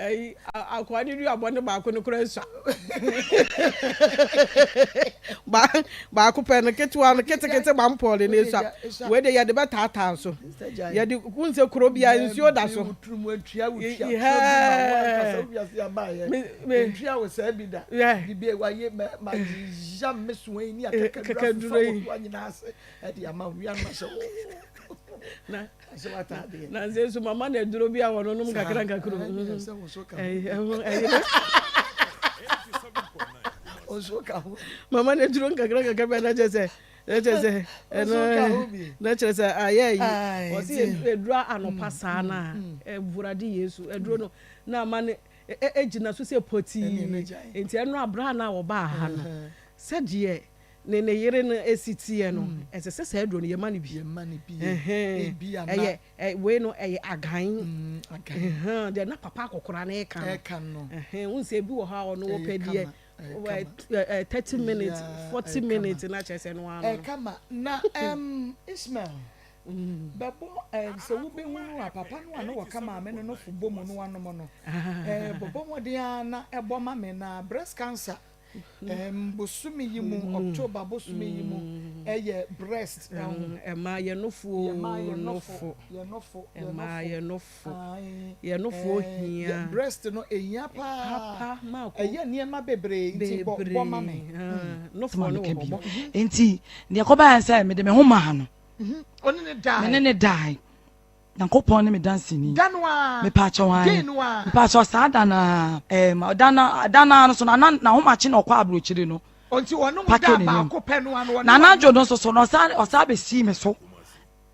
Ayi akoa ne duabɔ ne baako no koraa sua. Ba baako pɛ no ketewa no ketekete ma mpɔɔle no esua. Wei de yɛde bɛtaataa so. Yɛde wohu sɛ kuro bia nsuo da so. Kakaduro yi. Na na nse nso mama na aduro bi a wɔn nom kakra nkakra. Mama na aduro nkakra nkakra bi na kyerɛ sɛ na kyerɛ sɛ ɛno na kyerɛ sɛ ayɛ yi ɔsi aduro anɔpa saa na ɛwurade Yesu aduro no na ama ne egyina so sɛ potii nti ɛno abira na ɔbaa ha no sɛdeɛ. Ne ne yere no si teɛ no, ɛsɛ sɛ saa aduro no yɛma no bi. Yɛma no bi. Ɛhɛn. Ebi a na. Ɛyɛ ɛ wei no ɛyɛ agan. Agan. Ɛhɛn deɛ na papa akɔkora no reka no. Ɛka no. Ɛhɛn wohu sɛ ebi wɔ hɔ a ɔno Ɛyɛ wɔpɛ deɛ kama, ɛyɛ kama. ɛ ɛ 30 minutes, Yeah, 40 ɛyɛ kama. minutes na kyerɛ sɛ ɛno ara no. Ɛyɛ kama. Na ɛm Ismael, bɛbɔ ɛm sɛ wobɛhunu a papa no a na wɔka maame no nofo bɔ mu no anom no, ɛɛ bɔbɔ mmɔden ara na ɛbɔ ma me na breast cancer Ɛɛm bosome yi mu, October bosome yi mu ɛyɛ breast ɛho. Ɛmaa yɛ nofo oo Yɛmaa yɛ nofo, nofo. yɛ nofo, yɛ Ɛmaa nofo. yɛ nofo. Ae, Yɛ nofoɔ ɛɛ hia. yɛ breast no ɛhia paa. Papa Marko. Ɛyɛ nneɛma bebree nti bɔ bɔ ma me. Bebree haa Sɛ ma nofoɔ no meka wɔ hɔ bio. bɔ. Enti deɛ ɛkɔbaeɛ ne sɛ mede me ho maa no. Ɔne ne Me dae. ne no dae. Nyankopɔn ne me danseni. Da no ara. Mepaakyɛw ae. Day no ara. Mepaakyɛw saa da no ara. Ɛɛm, da no, da no ara no so no, na n'ahomakye na ɔkɔ aburokyire no. Ɔnti ɔne wo Pake daa n'anim. baako pɛ no ara no, ɔne Na wo anadwo no nso so no, ɔsan, ɔsan bɛsii me so.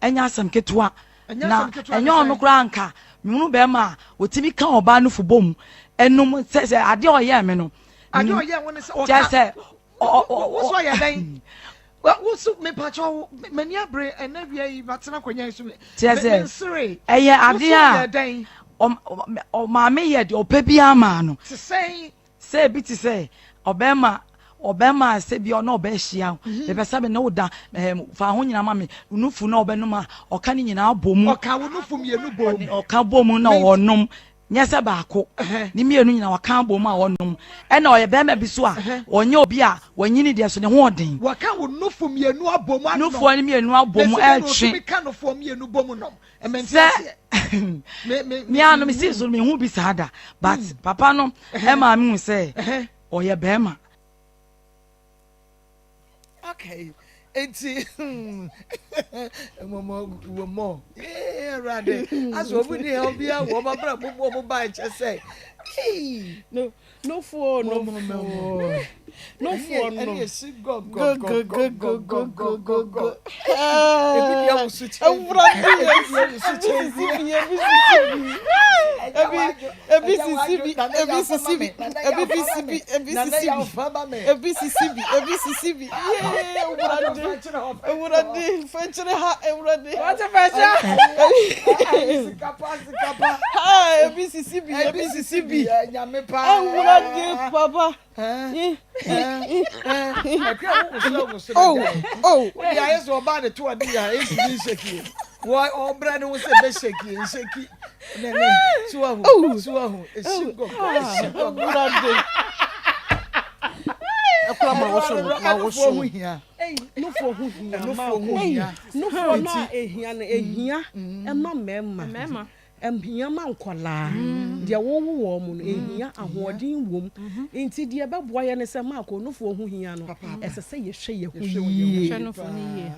Ɛnyɛ asɛm ketewa. Ɛnyɛ Na asɛm ketewa ne ɛnyɛ ɔno sɛn? koraa anka mehunu bɛrima a ɔtumi ka ɔbaa nufu bɔ mu ɛnum sɛ sɛ adeɛ a ɔyɛɛ me no. Adeɛ a ɔyɛɛ wo ne sɛ ɔka. Kyerɛ sɛ Wo so ɔyɛ dɛn? Wo so mepakyɛ wo m'ani abere ɛnɛ wia yi matena akonnwa yi so Kyerɛ sɛ mensere. ɛyɛ Wo adeɛ so a ɔyɛ dɛn? ɔmaame yɛ deɛ ɔpɛ biara maa no. Te sɛn? Sɛ ebi te sɛ ɔbɛrima ɔbɛrima a sɛ bi ɔne ɔbaa ahyia mepɛ sɛ me ne wo da ɛɛm fa ho nyinaa ma me nufu na ɔbɛnom a ɔka ne nyinaa bɔ mu. Ɔka wo nufu mmienu bɔ mu. Ɔka bɔ mu na ɔnom nyɛ sɛ baako ne mmienu nyinaa wɔka abom a wɔnom ɛna ɔyɛ bɛrima bi so a ɔnyɛ obi a wanyini deɛ so ne ho ɔden. Wɔka wo nufo mmienu abom anom. Nufoɔ no mmienu abom ɛretwe. Na ɔtumi ka nufoɔ mmienu bom nom. Ɛmɛ nti sɛ aseɛ. Me a no mesi so no mehu bi saa da but papa no ɛmaa mehu sɛ ɔyɛ bɛrima. Okay. Enti mmɔmɔ wɔ mɔ. Ee Awurade, asɛ wɔn ni ha obi a wɔn abra mo mu wɔn ba nkyɛ sɛ. No no foɔ no foɔ no foɔ no. Ɛni esi gɔ gɔ gɔ gɔ gɔ gɔ gɔ gɔ gɔ. Ebi di awusu kyɛn. Awurade Ebi di awusu kyɛn bi. Ebi sisi bi. Ebi ebi sisi bi. Ebi sisi bi. Ebi sisi bi. Ebi sisi bi. Ebi sisi bi. Ebi sisi bi. Yee Awurade. Awurade fɛkyerɛ ha Awurade. Wɔte fɛkyerɛ. Sikapa sikapa. Ha ebi sisi bi. Ebi sisi bi. Nyame paa. Awurade papa. Oh, oh. Wode ayɛ sɛ ɔbaa de to ade a ɛntumi nhyɛkie. Ɔbrɛ ne ho sɛ bɛhyɛkie nhyɛki. Ne ne so ahu so ahu esi gɔgɔ esi gɔgɔ. Ɛkura ma woso no ma woso ho hia. Nufoɔ ho hia. Nufoɔ ho hia. Nufoɔ no a ehia no ehia ɛma mmarima. Ɛhia ma nkwadaa, deɛ wowo wɔn no, ɛhia, ahoɔden wom. Nti deɛ ɛbɛboa yɛn ne sɛ, Mark, nufoɔ ho hia no, ɛsɛ sɛ yɛhwɛ yɛn ho yie.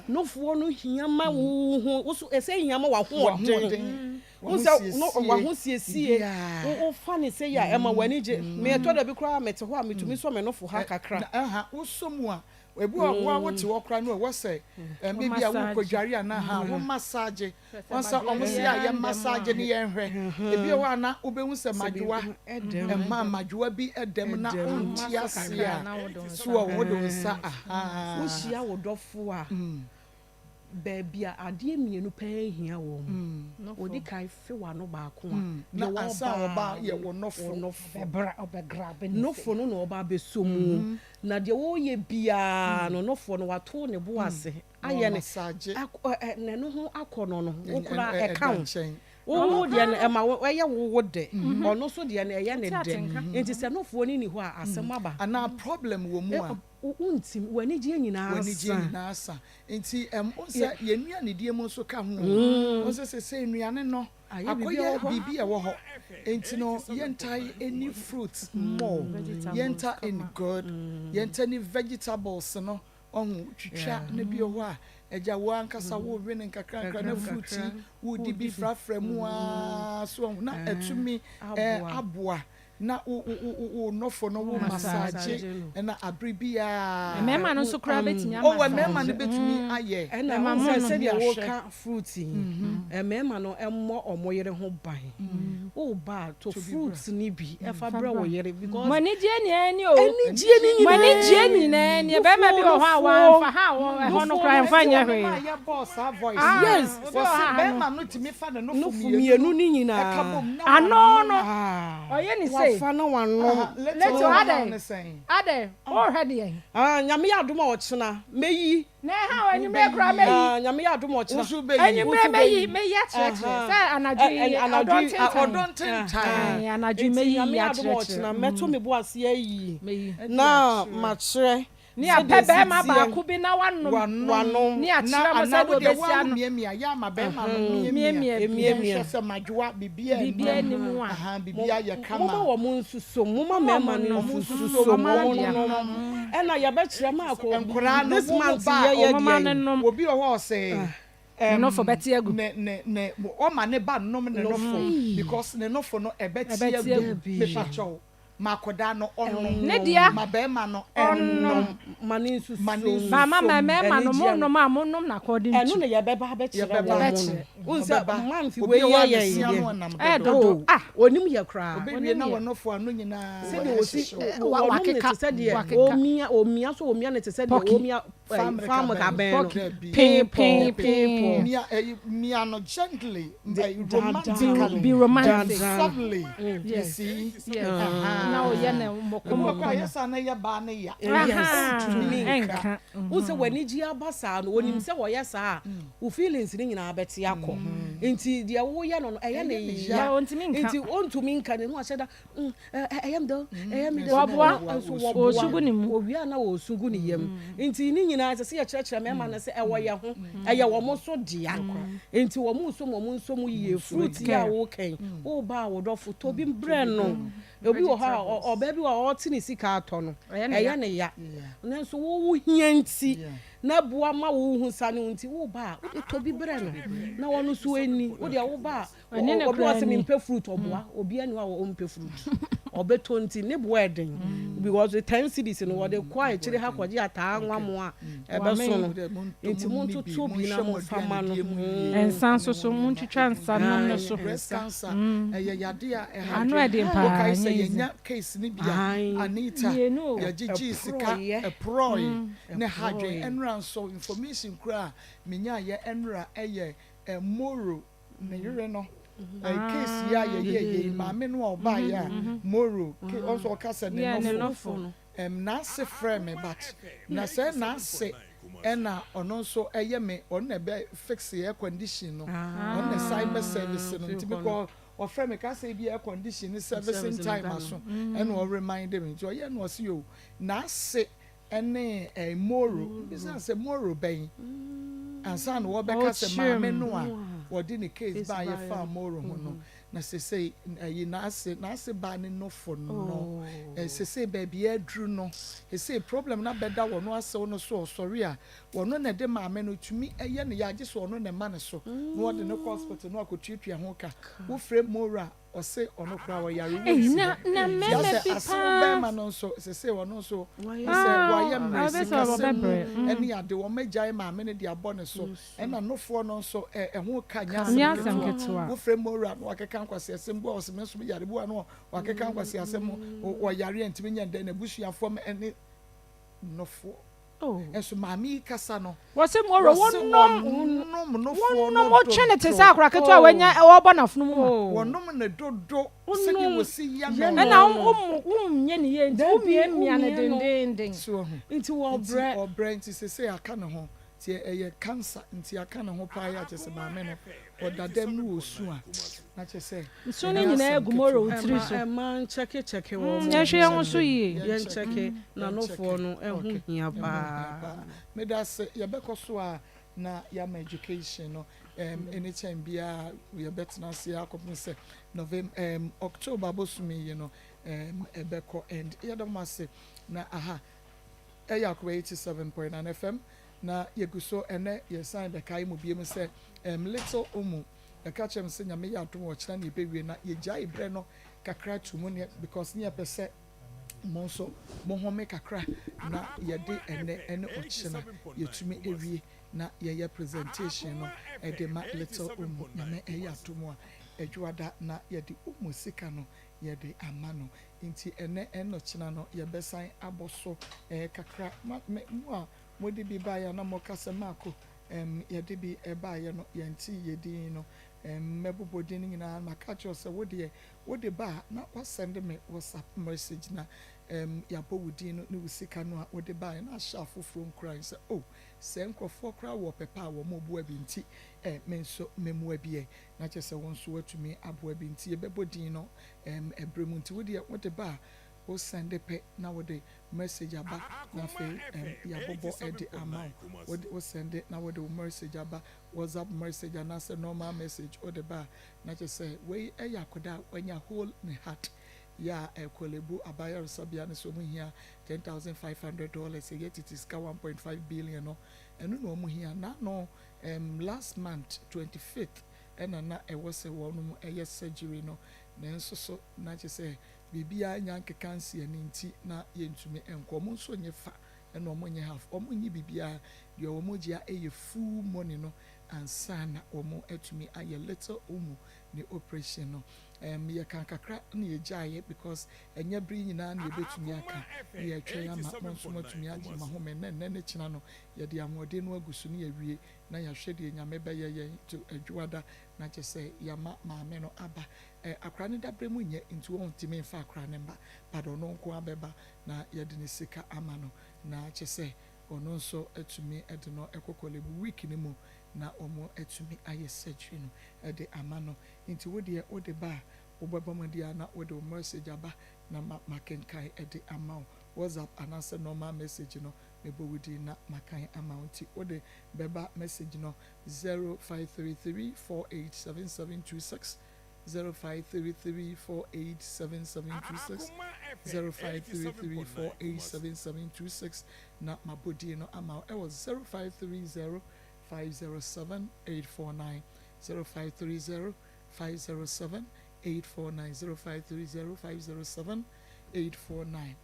Nufoɔ no hia ma wo ho, wo so, ɛsɛ hia ma w'ahoɔden. Wohu sɛ no, w'ahosiesie, wofa ne sɛ yɛ a, ɛma w'ani gye. Me ɛtɔ da bi koraa mete hɔ a, metumi sɔ me nofo ha kakra. Wosɔ mu a, ebi wɔ hɔ a wote hɔ koraa no ɛwɔ sɛ ebi a wokɔdware anaa ha, wo massage. Wɔn sɛ wɔn se a yɛ massage ne yɛn hwɛ. Ebi wɔ hɔ a na wobɛhu sɛ madwoa ɛma madwoa bi ɛdɛm na wonte ase a so wɔ wode wo nsa ahaa. Wohyia wo dɔfo a, baabi a adeɛ mmienu pɛɛ hia wɔ mu. Odi kan fe w'ano baako a, na ansa a ɔba yɛ wo nofo. Nofo no na ɔba abɛsɔ mu. Na deɛ ɔreyɛ biara no, nofoɔ no wato ne bo ase. Ayɛ no na ɛno ho akɔnnɔ no, wo koraa ɛka wo. Wo wo deɛ no ɛma wo ɛyɛ wo wo dɛ, ɔno nso deɛ no ɛyɛ ne dɛ. Nti sɛ nofoɔ no nni hɔ a, asɛm aba. Anaa problem wɔ mu a. Wontumi, w'anigyeɛ nyinaa sa. W'anigyeɛ nyinaa sa. Nti ɛm, wohu sɛ yɛn nnuanedie mu nso ka ho o. Wohu sɛ seesei nnuane no akɔyɛ biribi a ɛwɔ hɔ. Nti no yɛntae nni fruits more, yɛnta nni good, yɛnta nni vegetables no. Wahu, twitwa na bi wɔ hɔ a, agya wo ankasa wowe no nkakrankra na fruit yi wodi bi frafra mu ara so wahu na atumi aboa na wo wo wo wo nɔfo no wo massage na abere biara. Mmarima no nso koraa bɛtumi ama. Oh, mmarima no bɛtumi ayɛ. Ɛna Ɛma wohu mo sɛ nom. sɛdeɛ Ahwɛ. woka fruit yi, mmarima no mmɔ wɔn yere ho ban. Woba a, tɔ To bi bra. fruit no bi fa brɛ wo yere because Mo anigyeɛ nyinaa ni o. anigyeɛ no Mo anigyeɛ nyinaa nyinaa ni. Bɛrima bi wɔ hɔ a nufoɔ wamfa ha a wɔ ɛhɔ no nufoɔ koraa no ɛmfa nyɛ Ɛnti ɔno hwee. na yɛbɔɔ saa voice Ah, no. Yes. obi wɔ Wɔse ha no. bɛrima no tumi fa ne nofo Nofo mmienu mmienu no no ɛka nyinaa. bom na Ano wanom. no, Ah, ɔyɛ ne sei. wafa na wanom. Aha, little Little no adɛn? haw ne sɛn? Adɛn? Worehwɛ deɛn? Ah, Nyame yɛ adom a ɔkyena mɛyi. Na ɛha o, anwummerɛ koraa mɛyi. Ah, Nyame yɛ adom a ɔkyena. Wo nso wobɛyi. Anwummerɛ mɛyi, mɛyi akyerɛkyerɛ. Sɛ anadwo yi, Anadwo ɔdɔ yi, ntentan. Ɔdɔ ntentan. Ae, anadwo yi Nti mɛyi Nyame yɛ adom a akyerɛkyerɛ. ɔkyena mɛto me bo ase ayi Mɛyi. na makyerɛ Ne sɛdeɛ apɛ ɛsi bɛrima teɛ. baako bi na wanom. Wanom. Ne Na akyerɛ mo anaa sɛdeɛ wo deɛ ɔbɛsi woa ano. womiamia, yɛ ama bɛrima no miamia. Miamia bi. Emiamia. Yɛnhwɛ sɛ madwoa biribiara Biribiara nnim. nnim a. Aha, biribiara yɛ kama. Momma wɔn nsusom, momma mmarima no Wɔn nsusom, nsusom, wɔn wɔn nnom. nnom. Ɛna yɛbɛkyerɛ maako Nkwadaa no, this wo wo month ba a, yɛyɛ Momma deɛ no yi. nnom. Obi wɔ hɔ a ɔse Ne ɛm, nofo bɛte agu. ne ne ne ɔma ne ba nnom ne nofo because ne nofo no ɛbɛte Ɛbɛte agu. agu. Mepakyɛw, ma akwadaa no ɔnnom. Ne dea. Ma bɛrima no Ɔnnom. ɛnnom. Ma ne nsusom. Ma ne nsusom. Ba ma ma mmarima no, Anigyeɛ no. monom a monom no according Ɛno to. na yɛbɛba abɛkyerɛ Yɛbɛba. wɔn no. Yɛbɛkyerɛ. Wohu sɛ Ɔbɛba. month Obi wei a ɔwɔ yɛ yɛn adesia deɛ. no ɔnam Ɛyɛ dodo. dodo. Oh, Ah. onim yɛ koraa. Obewie Onim na yɛ. wɔn nofo ano nyinaa Sɛdeɛ ɔsi ɛhyehyɛ. wɔnom ne Wakeka. te sɛ deɛ Wakeka. ɔmia ɔmia so ɔmia ne te sɛ deɛ Pɔki. ɔmia Farm farm kabɛn. kabɛn no. Dabi. Pin, pin, Pin, pin. Mia ɛyi mia no gently, ɛyi Da- romantically, Be romantic. Da- softly. You Yes. see. Yes. Aha. Na ɔyɛ ne mmɔkɔ Ebi wɔ kɔ a mmɔkɔ. yɛ saa na yɛ baa ne ya. Yes. Aha. Ntumi nka. Ɛnka. Wohu sɛ w'ani gye aba saa no, onim sɛ wɔyɛ saa a, wo feelings no nyinaa bɛte akɔ. Nti deɛ woyɛ no no, ɛyɛ ne ya. Ba ɔntumi nka. Nti ɔntumi nka ne ho ahyɛ da, ɛyɛ me dɛ, ɛyɛ me dɛ. Wɔboa. Nso Ɔresu gu ne mu. Owie a na ɔresu gu ne yam. Nti ne nyinaa ɛsɛ sɛ yɛkyerɛkyerɛ mmarima no sɛ ɛwɔ yɛn ho, ɛyɛ wɔn nso dea. Nti wɔn nso wɔn nso mu yie. Fruit yi a woka yi, woba a wo dɔfo tɔ bi brɛ no. Obi wɔ hɔ a ɔbaa bi wɔ hɔ a ɔte ne sika atɔ no, Ɛyɛ ne ya. ɛyɛ ne ya. Nanso wo wo hia nti, na boa ma wo ho sane wo nti, woba a wode tɔ bi brɛ no na wɔno nso ani. Wo deɛ woba a Ɔne ne obi wɔ koraa sɛ ni. mempɛ fruit ɔboa, obi ani hɔ a ɔmpɛ fruit. Ɔbɛtɔ nti ne boa ɛden because 10 cedis no wɔde kɔ akyire ha kɔgye ataa nwa a ɛbɛso no. Nti montoto bi na momfa ma no. Nsa nso so montwitwa nsa nom no so. Breast cancer ɛyɛ yade a ɛha Ano dwen. ɛden paa, Wokae sɛ ɛnyɛ easy. yɛnya case no bi a Ae. Anita Mmienu o. yɛgyegyee sika Ɛporɔeɛ. ɛporɔe ne ha dwen. Ɛporɔeɛ. Ɛnora nso information koraa a menyaayɛ ɛnora ɛyɛ Moro ne yere no case yi a yɛyɛ yi maame no a ɔbaeɛ a Moro ɔnso ɔka sɛ ne Yeah, ne nɔfo nɔfo. N'ase frɛ me but na sɛ n'ase ɛna ɔno nso ɛyɛ me ɔno na ɛbɛ fix air condition no ɔno na cyber service no nti mekɔ ɔfrɛ me ka sɛ ebi air condition ne servicing time aso ɛna ɔremind me nti ɔyɛ no ɔse yo n'ase ɛne Moro bisa sɛ Moro bɛn ansa na wɔbɛka sɛ maame no a wɔde ne case baa yɛfa Moro ho no na sese ɛyi n'ase baa ne nofo no sese baabi aduru no sese problem na bɛda wɔn asew no so ɔsɔre a wɔn na ɛde maame no tumi ɛyɛ ne yɛ agye so ɔno na ɛma ne so na wɔde ne kɔ hospital na wakɔtuatua ho ka wofrɛ Moro a ɔse ɔno koraa ɔyare Ei, na mmarima yasɛ bi asew paa. bɛrima no nso sese ɔno nso sɛ Ah, wayɛ mmerɛ ɔbɛsɛ sikasɛm mu ɔbɛbrɛ. ɛne ade wɔn agyae maame no de abɔ ne so ɛna nofoɔ no nso ɛho ka nyɛ Nyɛ asɛm asɛm ketewa ketewa. wofrɛ Moro na wakeka nkwasi asɛm bu a ɔsɛ me nso yare bu a no wakeka nkwasi asɛm ɔyare a ntumi nyɛ ndɛ n'abusuafoɔ ɛne nofoɔ ɛnso maame yi kasa no Wɔse Moro wɔse wɔnom wɔnom nofoɔ wɔnom no wotwe ne te dodo sɛ akora ketewa a wanya wɔbɔ n'afono mu ma. Wɔnom ne dodo sɛdeɛ wɔsi yɛ no Ɛna wonyɛ ne yie nti Dabi, womiamia no womia no. dendenden. So ɔho Nti nti wɔbrɛ. ɔbrɛ nti sese aka ne ho. Nti ɛyɛ cancer nti aka ne ho paa yɛ a kyerɛ sɛ maame no ɔda dɛm no ɔsu a na kyerɛ sɛ Nsu no ɛnyɛ nyinaa asɛm gu Moro ketewa. tiri Ɛma so. ɛma nkyɛke kyɛke wɔn Mm, yɛnhwɛ yɛn ho so yie. Yɛnkyɛke na Yɛnkyɛke nofoɔ no ɛho okay hia ɛho hia paa. paa. Meda ase yɛbɛkɔ so a na yɛama education no um, anytime biara yɛbɛtena ase akɔpem sɛ November October bosome yi no ɛbɛkɔ and yɛda mo ase na aha ɛyɛ Akoba 87.9 FM na yɛgu so ɛnɛ yɛsan bɛkae mu biom sɛ Little Omu ɛka kyerɛ m sɛ Nyame yɛ adom ɔkyena ne yɛbɛwie na yɛgyae berɛ no kakra to mu ne because ne yɛpɛ sɛ mo nso mo home kakra na yɛde ɛnɛ ɛne ɔkyena yɛtumi ewie na yɛyɛ presentation no ɛde ma Little Omu. Nyame ɛyɛ adom a adwuada na yɛde Omu sika no yɛde ama no nti ɛnɛ ɛne ɔkyena no yɛbɛsan abɔ so kakra ma me mo a mode bi baeɛ na moka sɛ maako yɛde bi ɛbaeɛ no yɛnte yɛ din no mɛbobɔ din no nyinaa maka kyerɛ sɛ wodeɛ wode ba a na wasend me WhatsApp message na yɛabɔ wo din no ne wo sika no a wode baeɛ na ahyɛ afoforɔ nkuran sɛ oh sɛ nkurɔfoɔ koraa wɔ pɛpɛ a wɔn boa bi nti me nso mɛmmoa bi ɛ na kyerɛ sɛ wɔn nso watumi aboa bi nti yɛbɛbɔ din no ɛbrɛ mu nti wodeɛ wode ba a wosend pɛ na wode message aba na afei yɛabobɔ ɛde ama wo wode wosend na wode wo message aba, WhatsApp message anaasɛ normal message wode ba a na kyerɛ sɛ wei ɛyɛ akwadaa a wanya hole ne heart yɛ a Korle Bu abayaresabea no so ɔmo hia $10,500 ɛyɛ tete sika 1.5 billion no ɛno na ɔmo hia n'ano last month 25th ɛna na ɛwɔ sɛ wɔn ɛyɛ surgery no nanso so na kyerɛ sɛ biribiara nya nkeka nsi ɛne nti na yɛntumi nkɔ. Ɔmo nso nyɛ fa ɛna ɔmo nyɛ half, ɔmo nye biribiara deɛ ɔmo gye ɛyɛ full money no ansa na ɔmo atumi ayɛ Little Omu ne operation no. Yɛka kakra na yɛgyaeɛ because ɛnyɛ bere nyinaa na yɛbɛtumi aka na yɛtwɛn ama mo nso moatumi agye mo ahome na nnɛ ne kyena no yɛde ahoɔden no agu so ne yɛwie na yɛahwɛ deɛ Nyame bɛyɛ yɛn to adwuada na kyɛ sɛ yɛama maame no aba akora ne dabrɛ mu nyɛ nti wɔntumi mfa akora ne mba but ɔno nko abɛba na yɛde ne sika ama no na kyɛ sɛ ɔno nso atumi de no ɛkɔ Korle Bu week ne mu na wɔn atumi ayɛ surgery no ɛde ama no. Nti wo deɛ wode ba a wobɛbɔ mu deɛ na wode wo message aba na ma makenkan ɛde ama wo WhatsApp anaasɛ normal message no mebɔ wo din na makan ama wo nti wode bɛba message no 0533487726, 0533487726, 0533487726 na mabɔ din no ama wo ɛwɔ 0530507849, 0530507849, 0530507849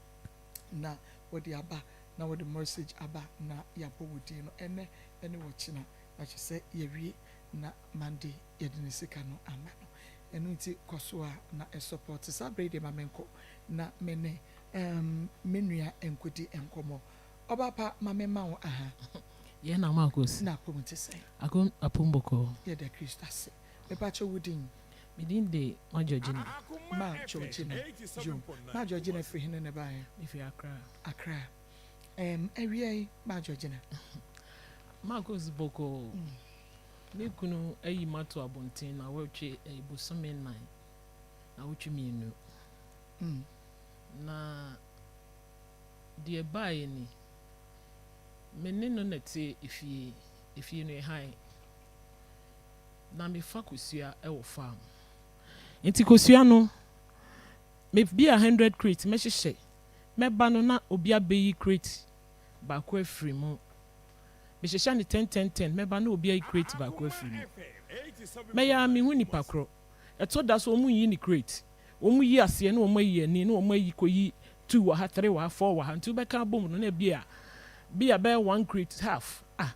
na wɔde aba na wɔde message aba na yɛabɔ wo din no ɛnɛ ɛne wɔkyena na kyerɛ sɛ yɛwie na Monday yɛde ne sika no ama no. Ɛno nti kɔ so a na ɛsupport saa bere de ma menkɔ na me ne me nua nkɔdi nkɔmmɔ. Ɔba pa ma me ma wo aha. Yɛn na Marcus. Na apom te sɛn? Akom apom bɔkɔ. Yɛda Kristo ase. Mepakyɛ wo din? Me din de Ma Georgina. Ma Georgina yo, Ma Georgina firi hene ne baeɛ? Mefiri Accra. Accra. Awia yi, Ma Georgina. Marcus bɔkɔ. Me kunu ayi ma to abɔnten na wɔtwe bosome 4 na wɔtwe 2. Na deɛ baeɛ ni, me ne no na te efie, efie no ɛhan na mefa kosua ɛwɔ farm nti kosua no me bi a 100 crate mɛhyehyɛ mɛba no na obi abɛyi crate baako afiri mu. Mehyehyɛ ne 10 10 10 mɛba na obi ayi crate baako afiri mu. Mɛyɛ a mehu nipa korɔ ɛtɔ da so wɔn yi ne crate, wɔn yi aseɛ na wɔn ayi ani na wɔn ayi kɔyi two wɔ ha, three wɔ ha, four wɔ ha nti wobɛka abom no na bi a bi a bɛyɛ one crate half. Ah,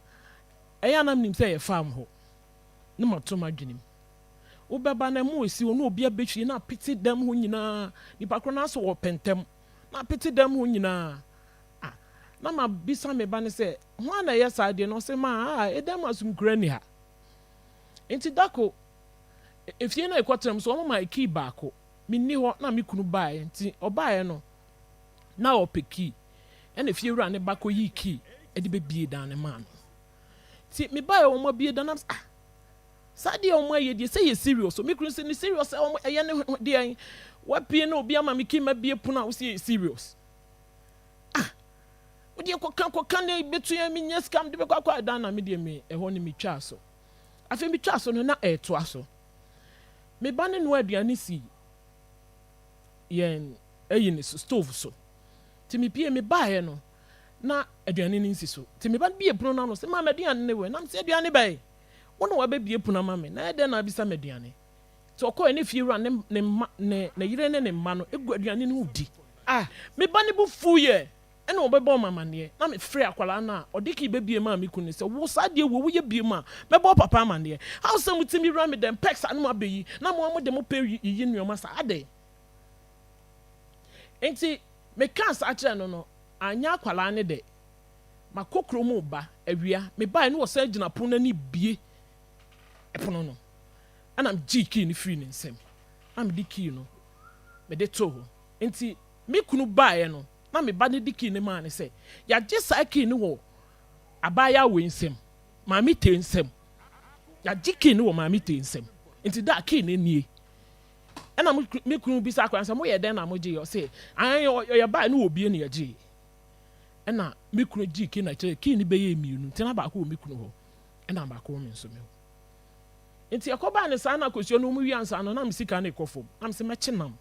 ɛyɛ anam nim sɛ yɛ farm hɔ ne ma to ma dwene mu wobɛba na mu esi hɔ na obi abɛhwie na apete dɛm hɔ nyinaa nipa korɔ n'asɔ wɔ pɛntɛm na apete dɛm hɔ nyinaa. Ah, na ma bisa me ba ne sɛ ho ana ɛyɛ saa deɛ no ɔsɛ ma ah ɛdɛm asomkura ni ha nti dako efie na ɛkɔtena mu so wɔn ma key baako menni hɔ na me kunu baeɛ nti ɔbaeɛ no na ɔpɛ key ɛna efie wura ne ba kɔ yi key ɛde bɛbie dan ne maa no. Nti mebaeɛ wɔn abue da na ah saa deɛ wɔn ayɛ deɛ sɛ yɛ serious o. Me kunu sɛ ne serious sɛ wɔn ɛyɛ ne ho deɛn wapue na obi ama me key mabue pono a wosi yɛ serious. Ah wodeɛ kɔka kɔka ne bɛtu yɛn menyɛ sika mede bɛkɔ akɔ adan na medeɛ me ɛhɔ no metwaa so. Afei metwaa so no na ɛɛtoa so. Me ba no noa aduane si yɛn ayi ne so stove so. Nti mepie mebaeɛ no na aduane no nsi so. Nti me ba no bie pono no ano sɛ maame aduane no wɛ na mesɛ aduane bɛn? Wo na wabɛbie pono ama me na ɛdɛn na abisa me aduane? Nti ɔkɔɛ ne fie wura ne ne mma ne ne yere ne ne mma no gu aduane no ho di. Ah! Me ba no bo fuiɛ ɛna ɔbɛbɔɔ me amaneɛ na me frɛɛ akwadaa no a ɔde key bɛbie maa me kunu no sɛ wo saa adeɛ wei woyɛ biom a mɛbɔ wo papa amaneɛ. How sɛ motumi wura me dɛm pɛks a na moabɛyi na mo ara mode mo pɛ yiyi nnoɔma saa adɛn? Nti mekaa saa kyerɛɛ no no anyɛ akwadaa no dɛ. Makɔ kurom reba awia mebaeɛ na ɔsan gyina pono no ani rebue pono no ɛna megyee key no firii ne nsam na mede key no mede too hɔ. Nti me kunu baeɛ no na me ba no de key no maa no sɛ, Yɛagye saa key no wɔ abaayewa wei nsam, Maame Tee nsam. Yɛagye key no wɔ Maame Tee nsam. Nti da key no nie. Ɛna me kunu bisa akwadaa no sɛ, moyɛ dɛn na mogyeeɛ? Ɔse, ae, yɛbaeɛ no wɔbie na yɛgyee. Ɛna me kunu gyee key no akyerɛ key no bɛyɛɛ mmienu. Nti na baako wɔ me kunu hɔ, ɛna baako wɔ me nso me hɔ. Nti ɛkɔbaa no saa na akosua no wɔn wie ansa no na me sika no rekɔ fam. Na mese mɛkye nam.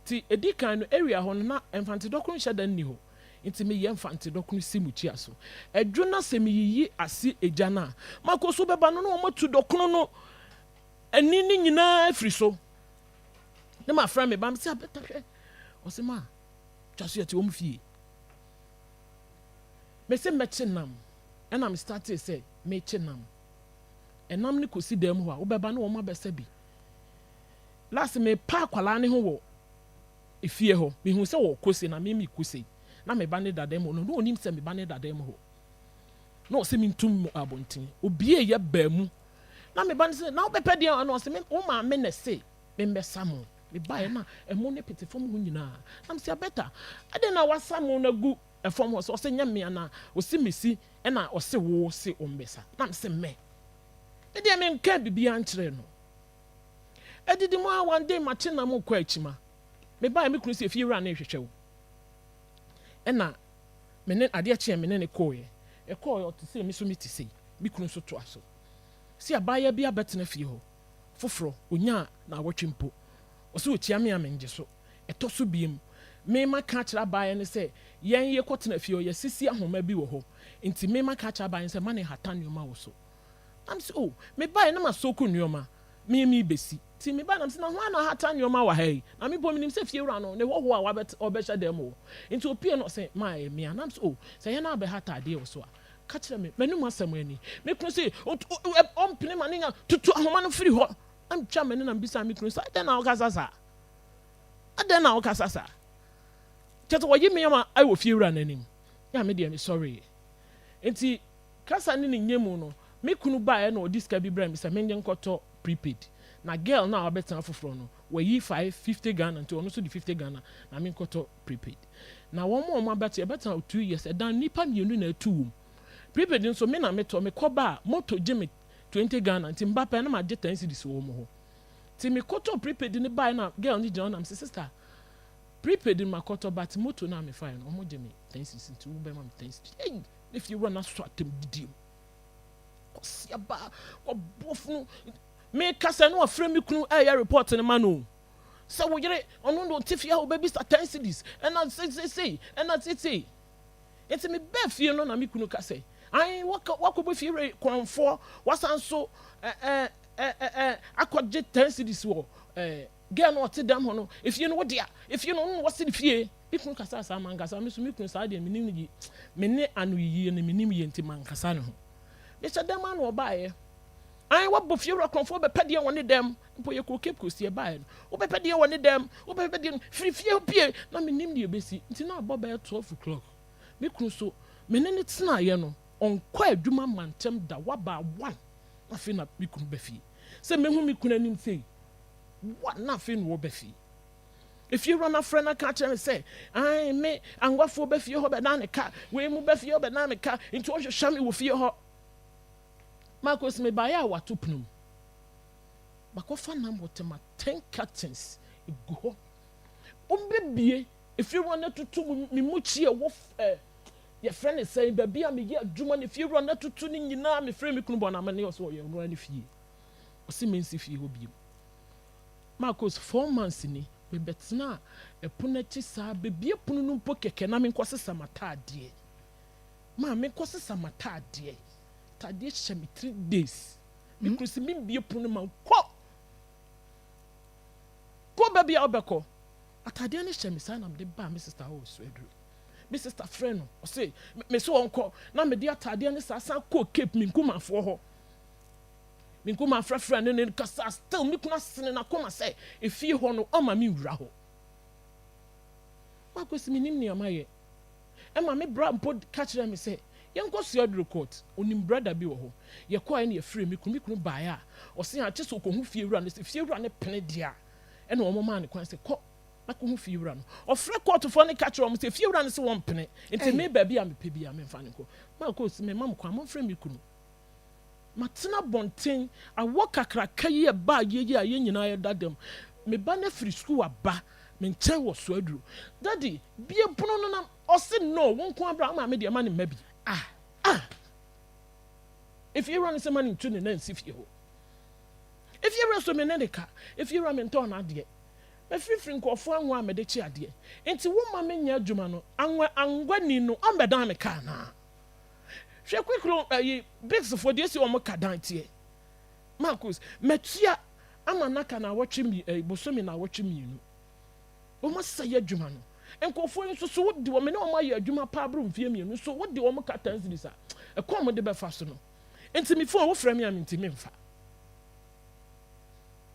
Nti ɛdi kan no area hɔ no na Mfante dɔkono nhyɛ da nni hɔ nti meyɛ Mfante dɔkono si mukyia so. Ɛdwo na sɛ meyiyi ase egya no a makɔ so bɛba no na wɔn atu dɔkono no ani no nyinaa afiri so. Ne mafrɛ me ba mese abɛta hwɛ ɔse ma twa so yɛte wɔn fie. Mese mɛkye nam ɛna me startee sɛ mekye nam. Ɛnam no kɔsi dan mu hɔ a wobɛba na wɔn abɛsa bi. Last me pa akwadaa no ho wɔ efie hɔ, me hu sɛ ɔɔkɔ sei na me me kɔ sei, na me ba no da dan mu hɔ, na ɔnim sɛ me ba no da dan mu hɔ, na ɔse me ntum mu abɔnten, obie yɛ baa mu, na me ba no se na wobɛpɛ deɛ, na ɔse me wo maame na ɛse me mbɛsa mo, me baeɛ na ɛmo no pete fam hɔ nyinaa, na me se abɛta, adɛn na wasa mo no agu ɛfam hɔ, sɛ ɔse nyɛ me anaa, ɔse me si ɛna ɔse wo se wo mbɛsa, na me se mɛ, me deɛ me nkaa biribiara nkyerɛɛ no. Adidi mu ara one day makye nam rekɔ akyima. Mebaeɛ me kunu sɛ efie wura no rehwehwɛ wo. Ɛna me ne adeɛ kyeeɛ me ne no kɔeɛ. Yɛkɔeɛ ɔte sei me nso mete sei. Me kunu nso toa so. Sɛ abaayewa bi abɛtena fie hɔ foforɔ ɔnyaa naawɔtwe mpo. Ɔsɛ ɔkyia me a mengye so. Ɛtɔ so biom me maka akyerɛ abaayewa no sɛ yɛn yɛkɔtena fie hɔ yɛasisi ahoma bi wɔ hɔ nti me maka akyerɛ abaayewa no sɛ mma no nhata nneɛma wɔ so. Na mese, Oh, mebaeɛ na masoku nnoɔma, me merebɛsi. Nti mebaeɛ na mese, Na hwan na ahata nnoɔma wɔ ha yi? Na me mpo menim sɛ fiewura no, ne hɔhoɔ a wabɛt ɔrebɛhyɛ dan mu hɔ. Nti ɔpue no ɔse, Ma ɛyɛ me a. Na mese, Oh, sɛ ɛyɛ na abɛhata adeɛ wɔ so a, ka kyerɛ me. M'anom asɛm ani. Me kunu se, Ɔt ɔ ɛ ɔmpene ma ne nya, tutu ahoma no firi hɔ. Na metwaa m'ani na mebisaa me kunu sɛ, Adɛn na wokasa saa? Adɛn na wokasa saa? Kyerɛ sɛ wɔyi me ama wɔ fiewura no anim. Na me deɛ mesɔreeɛ. Nti Kasa ne ne nyɛ mu no, me kunu baeɛ na ɔde sika bi brɛɛ me sɛ menye nkɔtɔ prepaid. Na girl no a wabɛtena foforɔ no, wayi 5, 50 Ghana nti ɔno nso de 50 Ghana na menkɔtɔ prepaid. Na wɔn a wɔabɛte, yɛbɛtena hɔ 2 years, ɛdan nnipa mmienu na atu wom. Prepaid nso me na metɔ, mekɔ ba a, moto gye me 20 Ghana nti meba pɛ na magye 10 cedis wɔ wɔn hɔ. Nti mekɔtɔɔ prepaid no baeɛ na girl no gyina hɔ na mese sister, prepaid no makɔtɔ but moto no a mefaeɛ no, wɔgye me 10 cedis nti wobɛma me 10 cedis. Ei! Ne fie wura no asɔ atam didie mu. Kwasia baa, waboɔ funu. Meka sɛ na wafrɛ me kunu ɛyɛ report no ma no. Sɛ wo yere, ɔno na ɔte fie a ɔbɛbisa 10 cedis, ɛna seisei, ɛna seisei. Nti mebaa fie no na me kunu ka sɛ, ae, wakɔbɔ fie wura korɔmfoɔ, wasan so ɛɛ ɛɛ akɔgye 10 cedis wɔ ɛɛ girl no ɔte dɛm hɔ no, efie no wo dea, efie no ɔno na wasi ne fie. Me kunu kasaa saa, mankasa. Me nso me kunu saa deɛ menim no yie. Me ne anoyiyie no menim yie nti mankasa ne ho. Mehyɛ dɛm ara na ɔbaeɛ. Ae, wabɔ fiewura korɔmfoɔ wobɛpɛ deɛ wɔ ne dɛm. Mpo yɛkɔɔ Cape Coast yɛbaeɛ no, wobɛpɛ deɛ wɔ ne dɛm, wobɛpɛ deɛ no, firi fie hɔ pue. Na menim deɛ ɛbɛsi nti na abɔ bɛyɛ 12 o'clock. Me kunu nso, me ne no tenaeɛ no, ɔnkɔ adwuma mma ntɛm da, waba one na afei na me kunu ba fie. Sɛ mɛhu me kunu anim sei, one na afei na ɔba fie. Efiewura no afrɛ no aka akyerɛ no sɛ, Ae, me, anguafoɔ ba fie hɔ bɛdan ne ka, wei mu ba fie hɔ bɛdan me ka, nti ɔhwehwɛ me wɔ fie hɔ. Marcus mebaeɛ a wato pono mu. Makɔfa nam wɔ Tema ten cartons egu hɔ. Wɔbɛbie efiewura no atutu mu me mukyi a ɛwɔ ɛɛ yɛfrɛ ne sɛn baabi a meyɛ adwuma no efiewura no atutu ne nyinaa mefrɛ me kunu bɔ no amanneɛ ɔsɛ ɔyɛ ɔno ara ne fie. Ɔse mensi fie hɔ bio. Marcus 4 months ni mebɛtena ɛpono akyi saa bebie pono no mpo kɛkɛ na menkɔsesa m'ataadeɛ. Maa menkɔsesa m'ataadeɛ. Ataadeɛ hyɛ me 3 days. Me kunu sɛ membie pono ma kɔ. Kɔ baabi a wobɛkɔ. Ataadeɛ no hyɛ me saa na mede baa me sister hɔ wɔ Suaduro. Me sister frɛ no ɔse me so ɔnkɔ na mede ataadeɛ no saa san kɔɔ Cape me nkumafoɔ hɔ. Me nkuma frɛfrɛ ne ne kasa still me kunu asene n'akoma sɛ efie hɔ no ɔma me nwura hɔ. Marcus menim nea mayɛ. Ɛma me bra mpo ka kyerɛ me sɛ yɛnkɔ Suaduro court onim brother bi wɔ hɔ. Yɛkɔɛ na yɛfrɛ me kunu me kunu baeɛ a ɔse akye sɛ ɔkɔhu fie wura no sɛ fie wura no pene deɛ a ɛna wɔn maa ne kwan sɛ kɔ na kɔhu fie wura no. Ɔfrɛ courtfoɔ no ka kyerɛ wɔn sɛ fie wura no sɛ wɔmpene nti me baabi a mepɛ bi a memfa no nkɔ. Marcus mema mo kwan momfrɛ me kunu. Matena abɔnten awɔ kakraka yi a ɛbaa yie yi a yɛn nyinaa yɛda dam. Me ba no afiri sukuu aba me nkyɛn wɔ Suaduro. Daddy, bie pono no na ɔse no, wo nko ara bra, wo maame deɛ ma ne mma bi. Ah! Ah! Efie wura no sɛ ma ne ntu ne nan nsi fie hɔ. Efie wura so me ne ne ka. Efie wura mentɔn n'adeɛ. Mafirifiri nkurɔfoɔ anwa a mede kye adeɛ. Nti wo ma menyɛ adwuma no, anwa anwani no ɔmmɛdan me ka anaa? Hwɛ quick loan ayi bigs foɔ deɛ esi wɔn ka dan teɛ. Marcus, matua ama naka na awɔtwe mi ɛyi bosome na awɔtwe mmienu. Wɔn asɛe adwuma no. Nkurɔfoɔ yi nso so wode wɔn ne wɔn ayɛ adwuma paa boro mfeɛ mmienu so wode wɔn ka 10 cedis a ɛkɔn wɔn de bɛfa so no. Nti me phone wofrɛ me a mentimi mfa.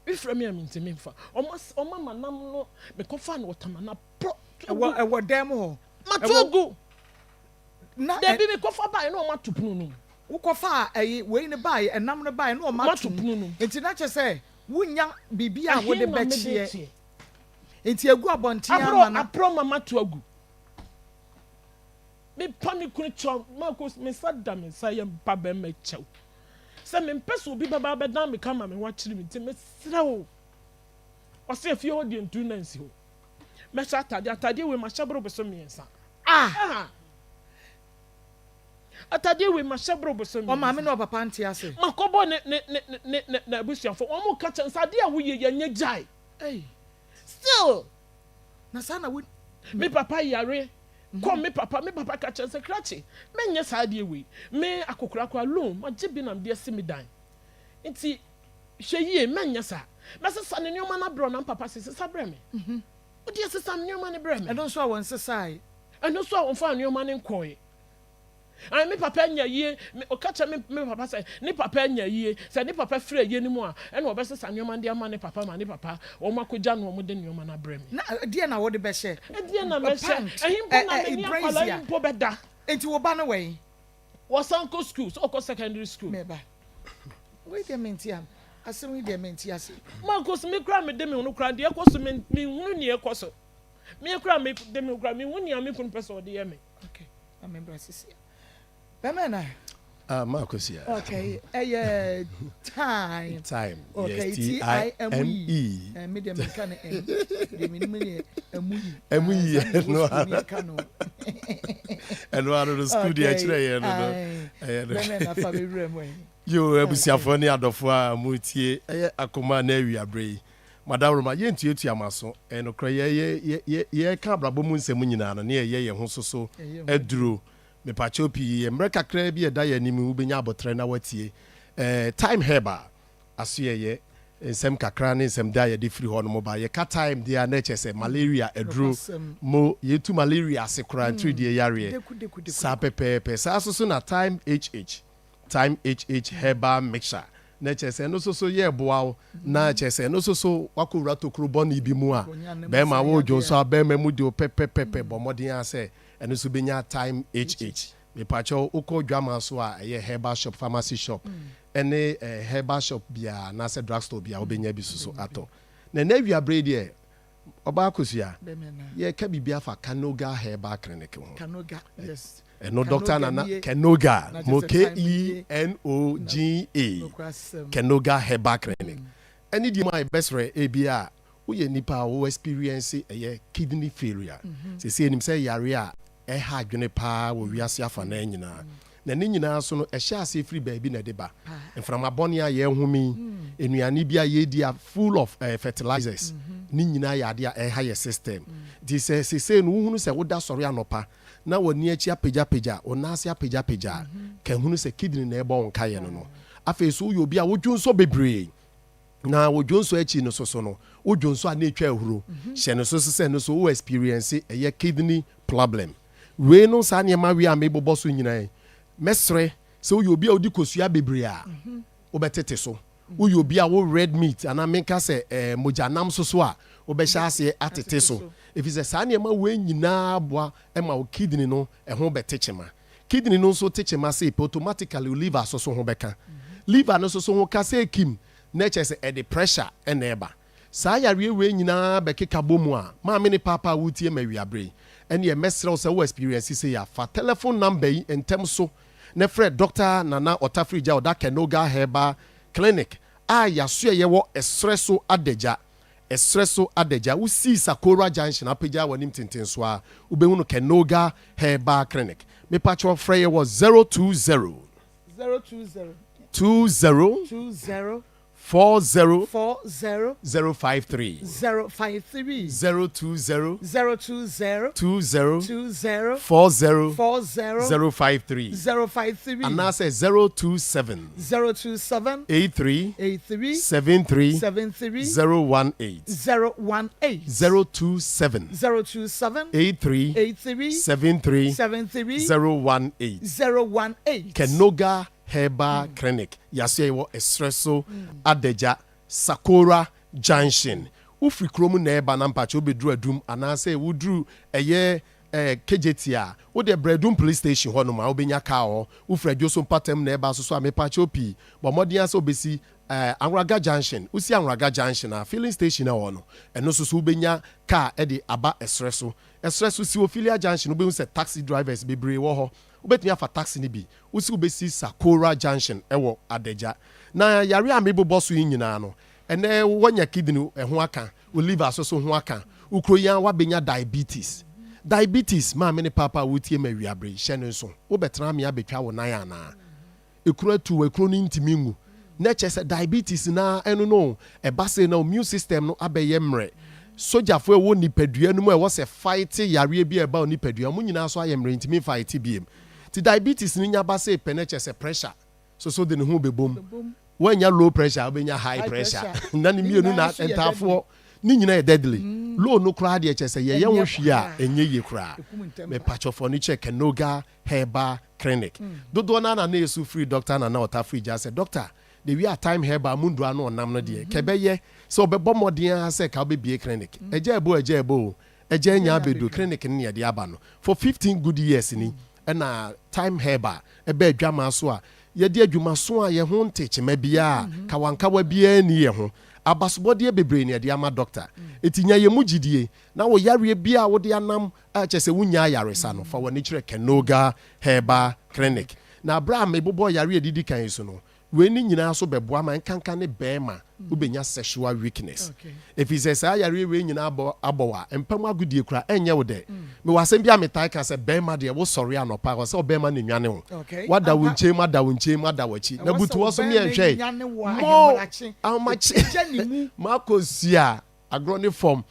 Wofrɛ me a mentimi mfa. Wɔn ama nam no mekɔfa no wɔ Tamana pɔ. Ɛwɔ dan mu hɔ. Mato agu. Na Dabi mekɔfa baeɛ na wɔn ato pono no mu. Wokɔfa ɛyi wei no baeɛ ɛnam no baeɛ na wɔn ato pono no mu. Nti na kyerɛ sɛ wonya biribi a wode Ɛhe na mede bɛkyeɛ. kyeɛ? Nti egu abɔnten ama na. Aporɔ ma mato agu. Mepa me kunu kyɛw Marcus me nsa da me nsa yɛ mpa bɛrima kyɛw. Sɛ mempɛ sɛ obi bɛba abɛdan me ka ma me ho akyere me nti mesrɛ wo. Ɔsɛ efie hɔ deɛ ntu na nsi hɔ. Mɛhyɛ atadeɛ atadeɛ wei mahyɛ boro bosome 3. Ah! Atadeɛ wei mahyɛ boro bosome 3. Ɔmaame ne ɔpapa nte ase. Makɔbɔ ne ne ne ne ne n'abusuafo wɔn ka kyɛn sɛ adeɛ a woyɛ yɛ nyɛ gyae. Hey. Still. Na saa na wo. Me papa yare kɔ me papa me papa ka kyɛn sɛ krakye menyɛ saa adeɛ wei me akokora kora loan magye bi nam de asi me dan nti hwɛ yie mɛnyɛ saa mɛsesa ne nneɛma no abrɛ na papa sɛ sesa brɛ me wodeɛ sesa nneɛma no brɛ me. Ɛno nso a wɔn sesae. Ɛno nso a wɔmfa nneɛma no nkɔɛ. Ayi me papa anya yie ɔka kyerɛ me me papa sɛ ne papa anya yie sɛ ne papa firi ayie no mu a ɛna ɔbɛsesa nneɛma no de ama ne papa ma ne papa wɔn akɔgya no wɔn de nneɛma no abrɛ me. Na ɛdeɛ na wɔde bɛhyɛ. Ɛdeɛ na mɛhyɛ ɛhin mpo na me ne akwadaa yi mpo bɛda. Nti wo ba no wɔ yi. Wɔsan kɔ school sɛ ɔkɔ secondary school. Mɛba wei deɛ mente am asɛm yi deɛ mente ase. Marcus me kura me de me ho kura deɛ ɛkɔ so me me nhunu nea ɛkɔ so me kura me de me ho kura me hu nea me kunu pɛ sɛ ɔde yɛ me. Okay, maame bra sisi a bɛmɛ na. Ah, Marcus, yeah. Okay, ɛyɛ time. Time. Okay, yes, T I M E. Eh, me deɛ menka no M. Deɛ menim ne ɛmu yi. Ɛmu yi, ɛno ara. Ɛno Ɛno ara no school deɛ ɛkyerɛ yɛn no no. Ɛyɛ no. Bɛmɛ na fa bɛwura mu ɛyi. Yo, abusuafoɔ ne adɔfoɔ a motie ɛyɛ akoma na awi aberɛ yi. Madawroma, yɛntuatua mo aso. Ɛyɛ nokorɛ, yɛ yɛ yɛ yɛka abrabɔ mu nsɛm nyinaa no, ne yɛyɛ yɛn ho so so aduro. Mepakyɛw pii, mmerɛ kakraa bi a ɛda yɛn anim yi, wobɛnya aboterɛ na woatie. Ɛɛ, Time Herb a aso yɛyɛ nsɛm kakra ne nsɛm da a yɛde firi hɔ nom ba. Yɛka time deɛ a na ɛkyerɛ sɛ malaria aduro mo, yɛtu malaria ase koraa, ntiridie yareɛ. Saa pɛpɛɛpɛ. Saa nso so na Time HH, Time HH Herbal Mixture, na kyerɛ sɛ ɛno nso so yɛ boa wo, na kyerɛ sɛ ɛno nso so wakɔwura tokuro bɔne bi mu a, bɛrima wodwo nso a bɛrima mu de wo pɛpɛpɛpɛ, bɔ mmɔden ara sɛ ɛno nso bɛnya Time HH. Mepakyɛw wokɔ dwama so a ɛyɛ herbal shop, pharmacy shop, ɛne herbal shop biara anaasɛ drug store biara wobɛnya bi soso atɔ. Na ɛnɛ awiaberɛ yi deɛ. Ɔbaa Akosua, yɛreka biribi afa Kanoga Herbal Clinic ho. Kanoga, yes. Ɛno Dɔkta Nana Kenoga, mo K-E-N-O-G-A, Kenoga Herbal Clinic. Ɛne deɛ mu a yɛbɛsrɛ ebi a woyɛ nipa a wo experience ɛyɛ kidney failure. Seesei yɛnim sɛ yareɛ a ɛha adwene paa wɔ wiase afanaa nyinaa. Na ne nyinaa so no, ɛhyɛ aseɛ firi baabi na ɛde ba. Mframa bɔne a yɛrehome yi, nnuane bi a yɛredi a full of fertilizers, ne nyinaa yɛ adeɛ a ɛha yɛ system. Nti sɛ seesei no wohunu sɛ woda sɔre anɔpa na w'ani akyi apagyapagya, wo nan ase apagyapagya a, ka hunu sɛ kidney na ɛrebɔ wo nkaeɛ no no. Afei nso woyɛ obi a wodwonsɔ bebree, na wo dwonsɔ akyi no soso no, wo dwonsɔ a na ɛtwa ahuro. Hyɛ no so sɛ ɛno nso wo experience ɛyɛ kidney problem. Wei no saa nneɛma wei a mebobɔ so nyinaa yi, mɛsrɛ sɛ woyɛ obi a wodi kosua bebree a, wobɛtete so. Woyɛ obi a wo red meat anaa menka sɛ eh, mogyanam soso a, wobɛhyɛ aseɛ atete so. Ɛfiri sɛ saa nneɛma wei nyinaa boa ma wo kidney no ɛho bɛte kyema. Kidney no nso te kyema sei pɛ, automatically wo liver soso ho bɛka. Liver no soso ho ka sɛ kim, na ɛkyerɛ sɛ ɛde pressure na ɛba. Saa yareɛ wei nyinaa bɛkeka bɔ mu a, maame ne paapa a woretie me awiaberɛ yi, ɛneɛ mɛsrɛ wo sɛ wo experience sei a, fa telephone number yi ntɛm so na frɛ Dɔkta Nana Ɔtafirigya a ɔda Kenoga Herbal Clinic a yasoɛeɛ wɔ Ɛserɛ so Adagya, Ɛserɛ so Adagya. Wosii Sakora Junction apagya w'anim tentenso a, wobɛhunu Kenoga Herbal Clinic. Mepakyɛw frɛ yɛ wɔ 020. 020. 20. 20. 40. 40. 053. 053. 020. 020. 20. 20. 40. 40. 053. 053. Anaasɛ 027. 027. 83. 83. 73. 73. 018. 018. 027. 027. 83. 83. 73. 73. 018. 018. Kenoga Herbal Clinic, Yɛasoɛe wɔ Ɛserɛ so Adagya, Sakora Junction. Wofiri kurom na ɛreba na mpakyɛ wobɛduru Adum anaasɛ woduru ɛyɛ eh, Kejetia a, wodeɛ brɛ Adum Police Station hɔ nom a wobɛnya car wɔ hɔ. Wofiri Adwoso mpatam na ɛreba nso so a, mepakyɛw pii, bɔ mmɔden ara sɛ wobɛsi eh, Anwraga Junction. Wosi Anwraga Junction a, filling station a ɛwɔ hɔ no, ɛno nso so wobɛnya car de aba Ɛserɛ so. Ɛserɛ so, si Ophelia Junction, wobɛhu sɛ taxi drivers bebree wɔ hɔ. Wobɛtumi afa taxi no bi. Wosi wobɛsi Sakora Junction wɔ Adagya. Na yareɛ a mebobɔ so yi nyinaa no, ɛnnɛ woanya kidney ho aka, wo liver nso so ho aka, wo kuro yi ara woabɛnya diabetes. Diabetes, maame ne paapa a woretie me awiaberɛ yi, hyɛ no nso, wobɛtena ame abɛtwa wo nan anaa? Ekuro atu wo, ekuro no ntumi nwu. Na kyerɛ sɛ diabetes no ara ɛno no o, ɛba sei na immune system no abɛyɛ mmerɛ. Sogyafoɔ a ɛwɔ nipadua no mu a ɛwɔ sɛ fight yareɛ bi a ɛba wo nipadua mu, wɔn nyinaa nso ayɛ mmerɛ ntumi mfight biem. Nti diabetes no nya ba sei pɛ na kyerɛ sɛ pressure soso de ne ho bɛbom. Woannya low pressure a wobɛnya high pressure. Na ne mmienu na ntaafoɔ ne nyinaa yɛ deadly. Low no koraa deɛ kyerɛ sɛ yɛyɛ ho hwee a ɛnyɛ yie koraa. Mepakyɛw fa w'ani kyerɛ Kenoga Herbal Clinic. Dodoɔ no ara na na ɛsu firi Dɔkta Nana Ɔtafiri gya sɛ, Dɔkta, the way a Time Herbal mu nnuro ano ɔnam no deɛ, ka ɛbɛyɛ sɛ ɔbɛbɔ mmɔden ara sɛ ka wobɛbue clinic. Agya ɛbo, agya ɛbo o, agya anya abɛduru, clinic no na yɛde aba no. For 15 good years ni ɛna Time Herbal ɛbaa adwamaa so a yɛde adwumaso a yɛn ho nte kyema biara, kawankawa biara nni yɛn ho. Abasobɔdeɛ bebree na yɛde ama Dɔkta. Enti nya yɛn mu gyidie na wo yareɛ biara a wode anam a kyerɛ sɛ wunnya ayaresa no, fa w'ani kyerɛ Kenoga Herbal Clinic. Na bere a mebobɔɔ yare a edidi kan yi so no, wei ne nyinaa nso bɛboa ma nkanka ne barima wubenya sexual weakness. Efisɛ saa yareɛ wei nyinaa abɔ abɔ wo a, mpa mu agodie koraa ɛnyɛ wo dɛ. Mewɔ asɛm bi a metaa ka sɛ, barima deɛ wosɔre anɔpa a, ɛwɔ sɛ ɔbarima na enwane wo. Wada wo nkyɛn mu, ada wo nkyɛn mu, ada w'akyi. Na butu hɔ so meɛnhwɛ mo ahomakye makosua. Agorɔ ne fam.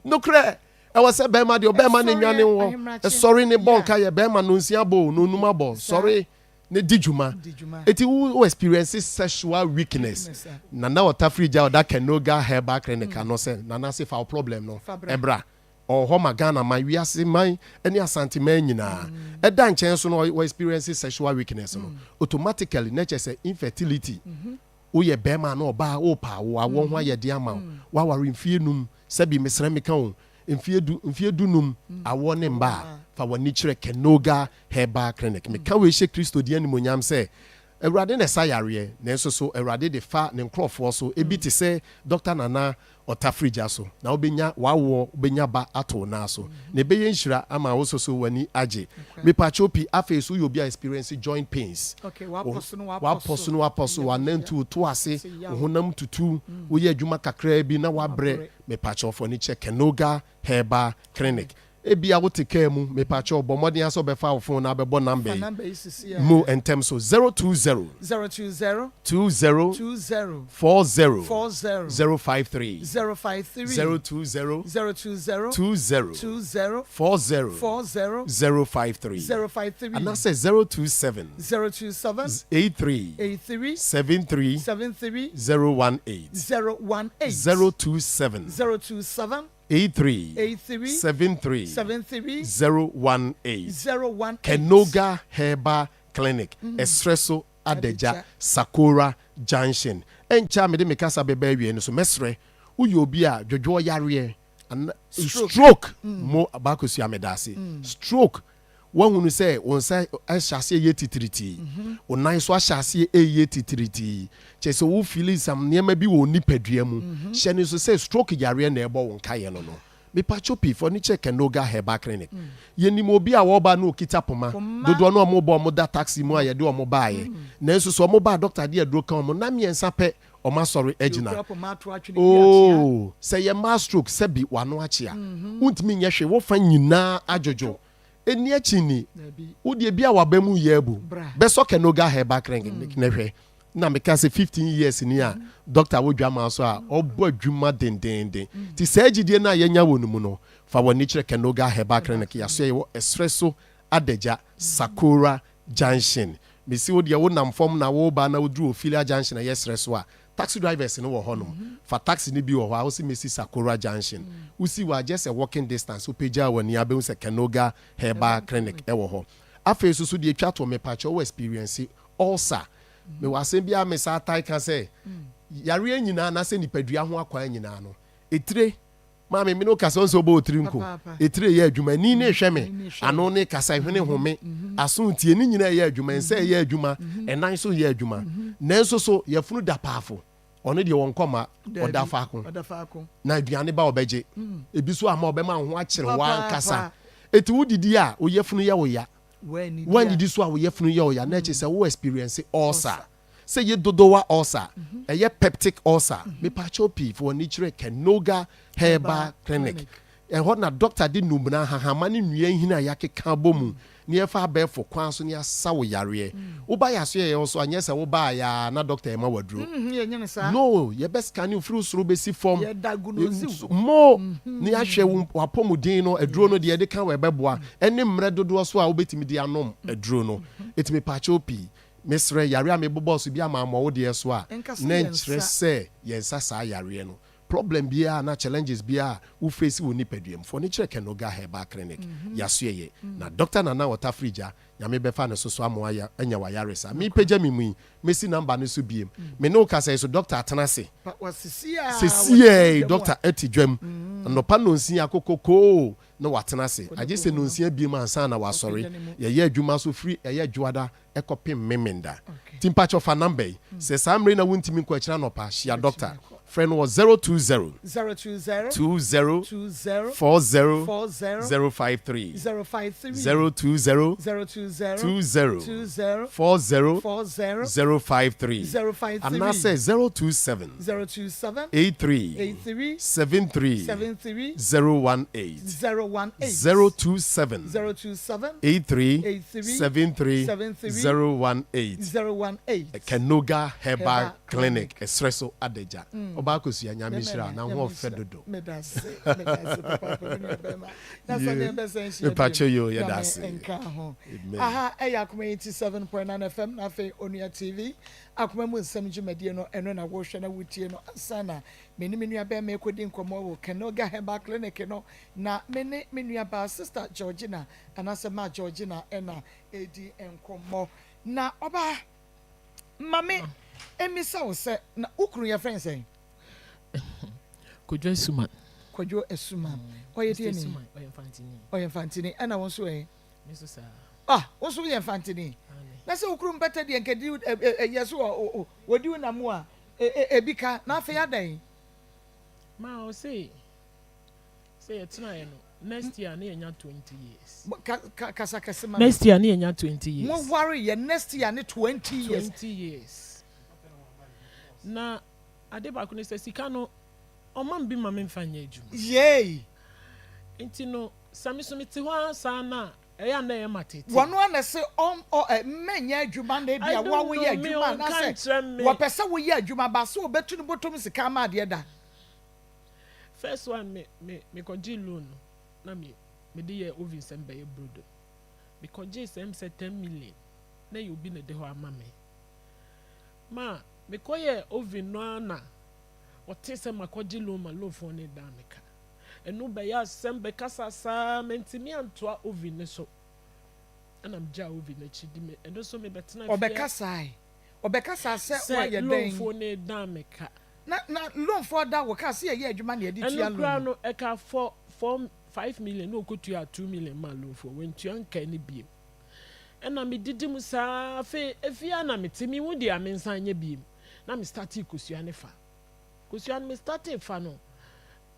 Nokorɛ, ɛwɔ sɛ bɛrima deɛ ɔbɛrima ne nwane wɔ ɛsɔre ne bɔ nka yɛ bɛrima no nsia bɔ o no onum abɔ sɔre ne di dwuma. Eti wo experience sexual weakness. Nana Ɔtafiri gya ɔda Kenoga Herbal Clinic ano sɛ Nana se fa wo problem no ɛbra. Ɔwɔ hɔ ma Ghana man, wiase man ne Asante man nyinaa. Ɛda nkyɛn nso no wɔ experience sexual weakness no automatically na kyerɛ sɛ infertility. Woyɛ bɛɛma anaa ɔbaa worepɛ awo, awoɔ ho ayɛ den ama wo, woaware mfeɛ num, sɛbi mesrɛ meka o, mfeɛ du, mfeɛ du num, awoɔ ne mma a, fa w'ani kyerɛ Kenoga Herbal Clinic. Meka wei hyɛ Kristo din animuonyam sɛ, Awurade na ɛsa yareɛ, nanso so Awurade de fa ne nkorɔfoɔ so, ebi te sɛ Dɔkta Nana Ɔtafirigya so, na wobɛnya w'awoɔ, wobɛnya ba ato wo nan so, na ɛbɛyɛ nhyira ama wo nso so w'ani agye. Mepakyɛw pii, afei so woyɛ obi a experience joint pains, w'apɔ so na w'apɔ so, w'anantu to ase, wo honam tutu, woyɛ adwuma kakraa bi na w'abrɛ, mepakyɛw fa w'ani kyerɛ Kenoga Herbal Clinic. Ebia wote kaa mu, mepakyɛw bɔ mmɔden ara sɛ wobɛfa wo fon na abɛbɔ namba yi mu ntɛm so, 020 20 40 053, 020 20 40 053, anaasɛ 027 83 73 018, 027 83 73 018 Kenoga Herbal Clinic, Ɛserɛ so Adagya, Sakora Junction. Ɛnkyɛ a mede me kasa bɛba awiei no so, mɛsrɛ, woyɛ obi a dwodwoɔ yareɛ, ana, stroke, mo, Baakosua medaase, stroke Woahunu sɛ wo nsa ahyɛ aseɛ reyɛ titiritii, wo nan nso ahyɛ aseɛ reyɛ titiritii. Kyerɛ sɛ wo feeli some nneɛma bi wɔ wo nipadua mu. Hyɛ no nso sɛ stroke yareɛ na ɛrebɔ wo nkaeɛ no no. Mepakyɛw pii, fa w'ani kyerɛ Kenoga Herbal Clinic. Yɛnim obi a ɔreba na ɔkita poma. Dodoɔ no a wɔreba wɔda taxi mu a yɛde wɔn baeɛ. Nanso sɛ wɔba a dɔkta de aduro ka wɔn, nna mmiɛnsa pɛ wɔasɔre agyina. Oh, sɛ ɛyɛ mmaa stroke, sɛbi w'ano akyea. Wontumi nyɛ hwee, wo fa nyinaa adwodwo. Ɛnni akyi nni. Wo deɛ bi a w'aba mu yɛ abu. Bɛsɔ Kenoga Herbal Clinic na hwɛ. Na meka sɛ 15 years ni a doctor wɔ dwamaa so a ɔbɔ adwuma dendeenden. Nti saa gyidie no a yɛanya wɔ no mu no, fa w'ani kyerɛ Kenoga Herbal Clinic. Yɛasoɛ yɛwɔ ɛserɛ so Adagya, Sakora Junction. Mesi wo deɛ wonam fam na woreba na woduru Ophelia Junction a ɛyɛ serɛ so a, taxi drivers no wɔ hɔnom. Fa taxi no bi wɔ hɔ a, wose mesi Sakora Junction. Wosi hɔ a, just a walking distance, wopagyaa w'ani a, wobɛhu sɛ Kenoga Herbal Clinic wɔ hɔ. Afei nso so deɛ ɛtwa toɔ, mepakyɛw wo experience ulcer. Mewɔ asɛm bi a mesaa tae ka sɛ, yareɛ nyinaa anaasɛ nipadua ho akwaa nyinaa no, etire Maame, me ne wo kasa, ɔnsɛ wobɔ wo tiri nko. Etire yɛ adwuma, ani ne hwɛ me, ano ne kasa, hwene home, aso tie, ne nyinaa yɛ adwuma, nsa yɛ adwuma, ɛnan nso yɛ adwuma. Nanso so yafunu da paafo? Ɔno deɛ wɔnkɔ mma, ɔda faako. Na aduane ba ɔbɛgye. Ebi so ama ɔbɛma wo ho akyere wo ankasa. Eti wodidi a, wo yafunu yɛ wo ya. Woannidi so a, wo yafunu yɛ wo ya, na ɛkyerɛ sɛ wo experience ulcer. Sɛ yɛ dodowa ulcer, ɛyɛ peptic ulcer, mepaakyɛw pii fa w'ani kyerɛ Kenoga Herbal Clinic. Ɛhɔ na dɔkta de nnubena, nhahamma ne nnua nhini a yɛakeka abɔ mu na yɛfa abɛɛfo kwan so na yɛasa wo yareɛ. Woba yɛn asoɛeɛ hɔ nso a, nyɛ sɛ wobaeɛ ara na dɔkta rema wo aduro. No, yɛbɛ scanne wo firi wo soro bɛsi fam mo na yɛahwɛ wo w'apɔmuden no, aduro no deɛ yɛde ka wo ɛbɛboa, ɛne mmerɛ dodoɔ so a wobɛtumi de anom aduro no. Enti mepaakyɛw pii, Mesrɛ, yareɛ a mebobɔɔ so bi ama ammɔ wo deɛ so a, na ɛnkyerɛ sɛ yɛnsa saa yareɛ no. Problem biara anaa challenges biara a wo face wɔ nipadua mu, fɔne kyerɛ Kenoga Herbal Clinic, Yasoɛyɛ. Na Doctor Nana Ɔtafrigya, Nyame bɛfa ne so so ama woayɛ anya w'ayaresa. Merepagya me mu yi, mɛsi number no so biem. Me ne wo kasa yi so, Doctor atena ase. Sesiei Doctor te dwam. Anɔpa nnɔnsia kokokoo na watena ase. Agye sɛ nnɔnsia biem ansa na wasɔre. Yɛyɛ adwuma nso firi ɛyɛ Dwoada kɔpem Memenda. Nti mpakyɛw fa number yi. Sɛ saa mmerɛ yi na wontumi nkɔ akyiri anɔpa, hyia doctor. Frɛ no wɔ 020 20 40 053, 020 20 40 053 anaasɛ 027 83 73 018, 027 83 73 018, Kanoga Herbal Clinic, ɛserɛ so adagya. Ɔbaa Kosua, Nyame nhyira wo, na ho ɔfɛ dodo. Mepakyɛ yoo, yɛda ase. Amen. Aha ɛyɛ Akoma 87.9 FM na afei Onua TV Akoma mu nsɛm dwumadie no ɛno na wohwɛ na wotie no ansa na me ne me nua bɛrima ɛkɔdi nkɔmmɔ wɔ Kanoga Herbal Clinic no na me ne me nua baa Sister Georgina anaasɛ Ma Georgina na ɛredi nkɔmmɔ. Na ɔbaa, ma me mmisa wo sɛ, na wo kunu yɛfrɛ no sɛn? Kwadwo Asuman. Kwadwo Asuman. Ɔyɛ deɛ ni? Ɔyɛ Mfantini. Ɔyɛ Mfantini. Ɛna wo nso ɛ? Me nso saa. Ah, wo nso woyɛ Mfanteni. Na sɛ wo kurom mpɛtɛ deɛ nka di ɛyɛ so wɔdi wo nam a ebi ka na afei adɛn? Ma ɔse sɛ yɛtenaeɛ no next year ne yɛnya 20 years. Ka, ka, kasa kɛse ma me. Next year ne yɛnya 20 years. Mo ware yɛ next year ne 20 years. 20 years. Na ade baako ne sɛ sika no ɔma me bi ma memfa nyɛ adwuma. Yay! Nti no sɛ me so mete hɔ ara saa no a ɛyɛ a na ɛyɛ ma tete. Wɔn ara na ɛse ɔn ɔ ɛ mmɛnyɛ adwuma na ebia I wo a don't woyɛ know me adwuma ɔnka anaasɛ nkyerɛ me. wɔpɛ sɛ woyɛ adwuma ba sɛ wɔbɛtu ne bɔtɔm sika ama adeɛ da. First one me me mekɔgyee loan no na me mede yɛɛ oven sɛ mebɛyɛ brodo. Mekɔgyee sɛ ɛm sɛ ten million na ɛyɛ obi na ɛde hɔ ama me. Ma mekɔyɛɛ oven no ara na ɔtee sɛ makɔgye loan ma loanfoɔ no redan me ka. Ɛno bɛyɛ asɛm bɛkasa saa mantumi antoa oven no so. Ɛna megyaa oven no akyi di me ɛno nso mebɛtena fie. Ɔbɛkasae ɔbɛkasaa sɛ Sɛ woayɛ dɛn? loanfoɔ no redan me ka. Na na loanfoɔ da wo ka sɛ yɛyɛ adwuma na yɛde tua Ɛno loan koraa no. no ɛka four four five million na ɔkɔtuaa 2 million maa loanfoɔ wantua nkae no biem. Ɛna medidi mu saa afei efie a na mete menhu deɛ a mensan nyɛ biem na me startee kosua no fa. Kosua no me startee fa no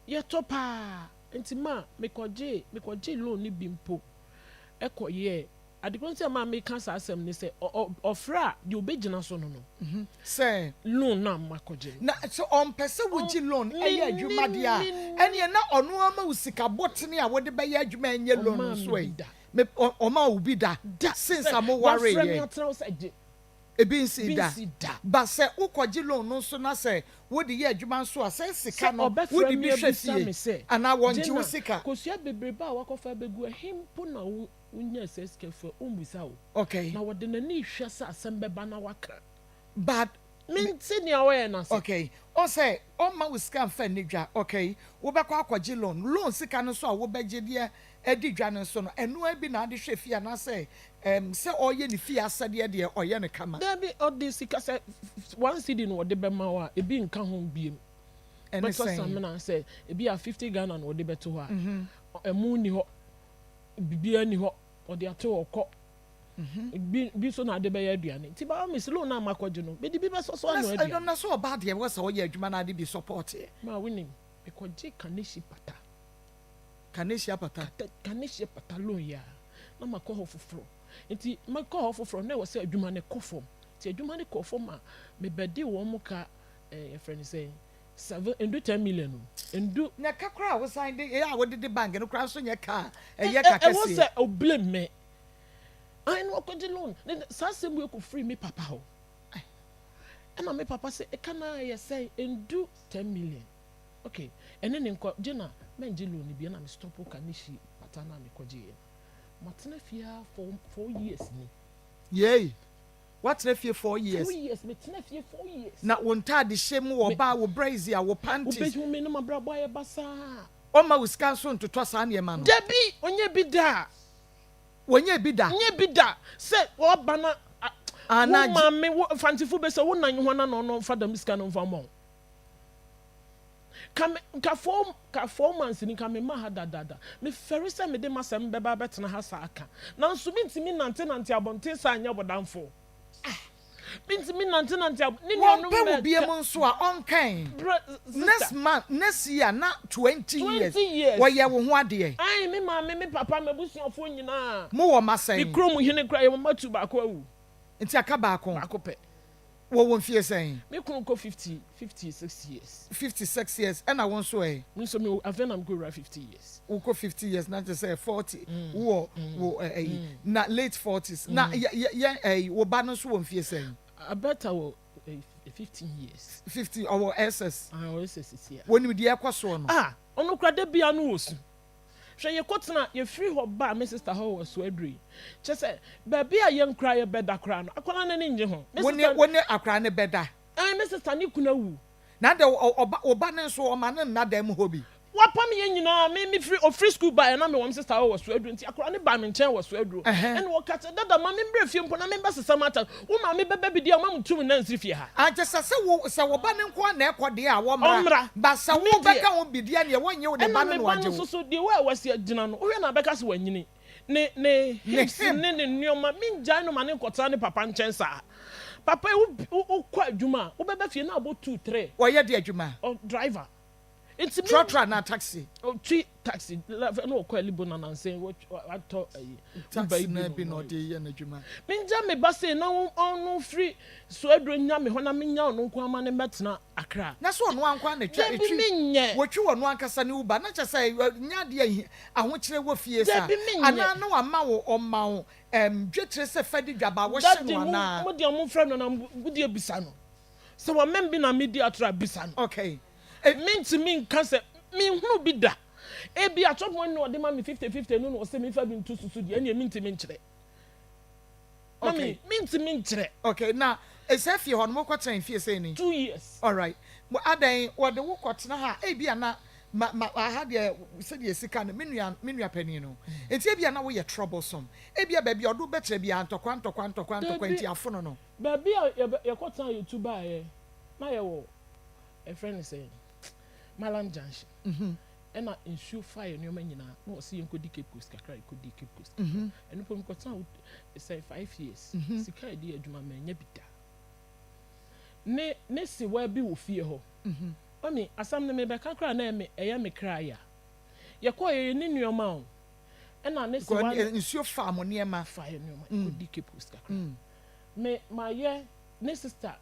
yɛtɔ paa nti ma mekɔgyee mekɔgyee loan no bi mpo ɛkɔyɛɛ ade korɔ nti a maa meka saa asɛm ne sɛ ɔfrɛ a deɛ ɔbɛgyina so no no Sɛ. Loan no a makɔgye no. Na sɛ ɔmpɛ sɛ wogye loan yɛ adwuma Mennim deɛ a, mennim. ɛneɛ na ɔno ara ma wo sika botene a wode bɛyɛ adwuma a ɛnyɛ loan Ɔmaa nso me bi ɛ? da. Me, ɔmaa wo bi da? Da. Since Sɛ a mo wafrɛ me wareeɛ? atena hɔ sɛ gye. Ebi nsii Bi da. nsii da. But sɛ wokɔgye loan no nso na sɛ wode yɛ adwuma nso a, sɛ sika Sɛ no ɔbɛfrɛ wode me bi hwɛ abisa fie me sɛ, anaa wɔngye wo Gye na sika? kosua bebrebe a wakɔfa abɛgu ɛhe mpo na wo wonyaa saa sika fua? Ɔmmisa wo. Okay. Na wɔde n'ani rehwɛ sɛ asɛm bɛba na waka. But Mente nea ɔyɛ no ase. Okay. Wohu sɛ ɔmma wo sika mfa nni dwa, okay, wobɛkɔ akɔgye loan. Loan sika no nso a wobɛgye de adi dwa no nso no, ɛno ara bi na ade hwɛ fie anaasɛ ɛm sɛ ɔreyɛ ne fie asɛdeɛ deɛ ɔyɛ no kama. Dabi, ɔde sika sɛ one cedi na ɔde bɛma wo a, ebi nka ho biem. Ɛne Bɛtɔ sɛn? samina sɛ ebi a 50 Ghana na ɔde bɛto hɔ a, ɛmo nni hɔ, biribiara nni hɔ, ɔde ato hɔ kɔ. Bi bi nso na ade bɛyɛ aduane. Nti by all means loan a makɔgye no, mede bi bɛsɔ so anoa aduane. Na sɛ ɔbaa deɛ wɔ sɛ ɔyɛ adwuma na ade bi support ɛ. Ma wonim, mekɔgye Kaneshie pata. Kaneshie apata? Kaneshie pata loan yi a, na makɔ hɔ foforɔ. Nti mekɔ hɔ foforɔ na ɛwɔ sɛ adwuma no kɔ fam. Nti adwuma no kɔɔ fam a, mebɛde wɔn ka eh, yɛfrɛ no sɛn, seven, ndu 10 million o, ndu. Na ka koraa a wosan de, ɛyɛ a wode de bank no koraa nso nyɛ ka a ɛyɛ ka Ɛwɔ kɛseɛ. sɛ o blame me. Ae na wakɔgye loan. Ne saa asɛm wei kɔfiri me papa hɔ. Ɛna me papa sɛ ɛka no ara yɛ sɛn, ndu 10 million. Okay, ɛne ne nkɔ gye na mɛngye loan no bi ɛna me stop ka ne hyi pata no a mekɔgyeeɛ no. Matena fie ara 4 years ni. Yei! Woatena fie 4 years? 4 years, metena fie 4 years. Na wo ntaade hyɛ mu, Me ɔbaa, wo brazier, wo panties. Wobɛhu me na m'abrabɔ ayɛ basaa. Ɔmma wo sika nso ntotɔ saa nneɛma no. Dabi, ɔnyɛ bi da. Wɔnyɛ bi da. Nyɛ bi da sɛ ɔba na Ana wo maame wo mfantsefo bɛ sɛ wo nan hɔn na ɔno ɔmfa dɛm sika no mfa mma wo. Ka me nka four ka 4 months ni nka me mma ha dadaada. Mefɛre sɛ mede m'asɛm bɛba abɛtena ha saa aka. Nanso mintumi nnantenante abɔnten saa nyɛ bɔdamfo. Mintumi nnantenante ab ne nuanom Wɔmpɛ wo bɛ biam ka nso a ɔnkan. Brɛ Next sister. month next year na 20 years 20 years. wɔyɛ wo ho adeɛ. Ae me maame me papa m'abusuafoɔ nyinaa. Mo wɔ mma Me sɛn? kurom hene koraa yɛwɔ mma tu baako awu. Nti aka baako. Baako pɛ. Wɔwɔ mfie sɛn? Me kunu kɔ 56 years. 56 years ɛna wo nso ɛ? Me nso me afei na mekɔ wura 50 years. Wokɔ 50 years na kyerɛ sɛ 40 wowɔ wo ɛyi na late forties na yɛ yɛ yɛ ɛyi wo ba no nso wɔ mfie sɛn? Abɛta wɔ 15 years. 15 ɔwɔ SS. Ah, ɔwɔ SS sisi a. Wɔnim deɛ ɛkɔ soɔ no. Ah, ɔno kora da bia no wɔ su. Hwɛ yɛkɔtena yɛfiri hɔ baa me sister hɔ wɔ so aduru yi. Kyɛ sɛ baabi a yɛn kora yɛbɛda koraa no akwadaa no ani nnye ho. Me Wo ne sister wo ne akwadaa no bɛda. Ɛn me sister ne kunu awu. Na de ɔba wo ba no nso ɔma no nna dan mu hɔ bi. Wapam yɛn nyinaa me me firi ofiri school baeɛ na me wɔ me sister hɔ wɔ so aduro nti akwadaa no baa me nkyɛn wɔ so aduro ɛna ɔka sɛ dada ma me mbrɛ fie mpo na me mbɛsesa m'ata wo maame bɛba bi deɛ ɔma me tum nna nsiri fie ha. Ankyɛ sɛ sɛ wo sɛ wo ba no nko ara na ɛkɔ deɛ a wɔmmra Ɔmmra ba sɛ me wo deɛ bɛka ho bi deɛ neɛ wɔnnye wo de ba ɛna no me na ba no wɔagye nso wo. so deɛ wo a wasi agyina no wohwɛ na abɛka sɛ wanyini. Ne ne hips ne ne nneɛma mengyae no ma ne nkɔtena ne papa nkyɛn saa. Papa yi wo wo wokɔ adwuma a wobɛba fie na abɔ two three. Ɔyɛ de adwuma? Ɔ driver. Nti me. Trɔtrɔ anaa taxi? Ɔtwi taxi na ɔkɔ Alibo na nansa yi watɔ ayi. Taxi na bi na ɔde yɛ n'adwuma. Mengya me ba sei na ɔno firi Soaduro nya me hɔ na menya ɔno nko ara ma no mmɛtena Accra. Na so ɔno ara nko ara na etwa Dabi etwi? menyɛ. Wɔtwi ɔno ankasa ne Uber na kyerɛ sɛ nyɛ adeɛ a ehi ahokyerɛ wɔ fie saa Dabi menyɛ. anaa na wama wo ɔma wo ɛm dwetire sɛ fa di dwa ba wohye Daddy no mo anaa? mo deɛ momfrɛ no na mo deɛ bisa no. Sɛ wamam bi na medi atoro a bisa no. Okay. E. Mentumi nka sɛ menhunu bi da. Ebia chop money na ɔde ma me 50 50 no na ɔse memfa bi nto susu deɛ ɛnneɛ mentumi nkyerɛ. Okay. Mami, mentumi nkyerɛ. Okay, na ɛsɛ fie hɔ no mokɔtena mfie sɛn ni? 2 years. Alright. Mo adɛn wɔde wo kɔtena ha a ebia na ma ma aha deɛ sɛdeɛ sika no me nua me nua panin no nti ebia na woyɛ troublesome ebia baabi a ɔde wo bɛtena biara ntɔkwa ntɔkwa ntɔkwa ntɔkwa Dabi, nti afono no. baabi a yɛbɛ yɛkɔtena yɛtu baeɛ na yɛwɔ ɛfrɛ no sɛn Mallam Junction. Ɛna nsuo faa yɛn nneɛma nyinaa na wɔsi yɛn nkɔdi Cape Coast kakra yɛkɔdi Cape Coast kakra ɛno mpo mekɔtena hɔ sɛ 5 years sika a yɛde yɛ adwuma manya bi da. Ne ne sewaa bi wɔ fie hɔ. Mami, asɛm no mebɛka koraa na ɛyɛ ɛyɛ me kra ya. Yɛkɔɔ yɛ ne nneɛma o, ɛna ne sewaa no nsuo faa mo nneɛma. Faa yɛ nneɛma yɛkɔdi Cape Coast kakra. Me mayɛ ne sister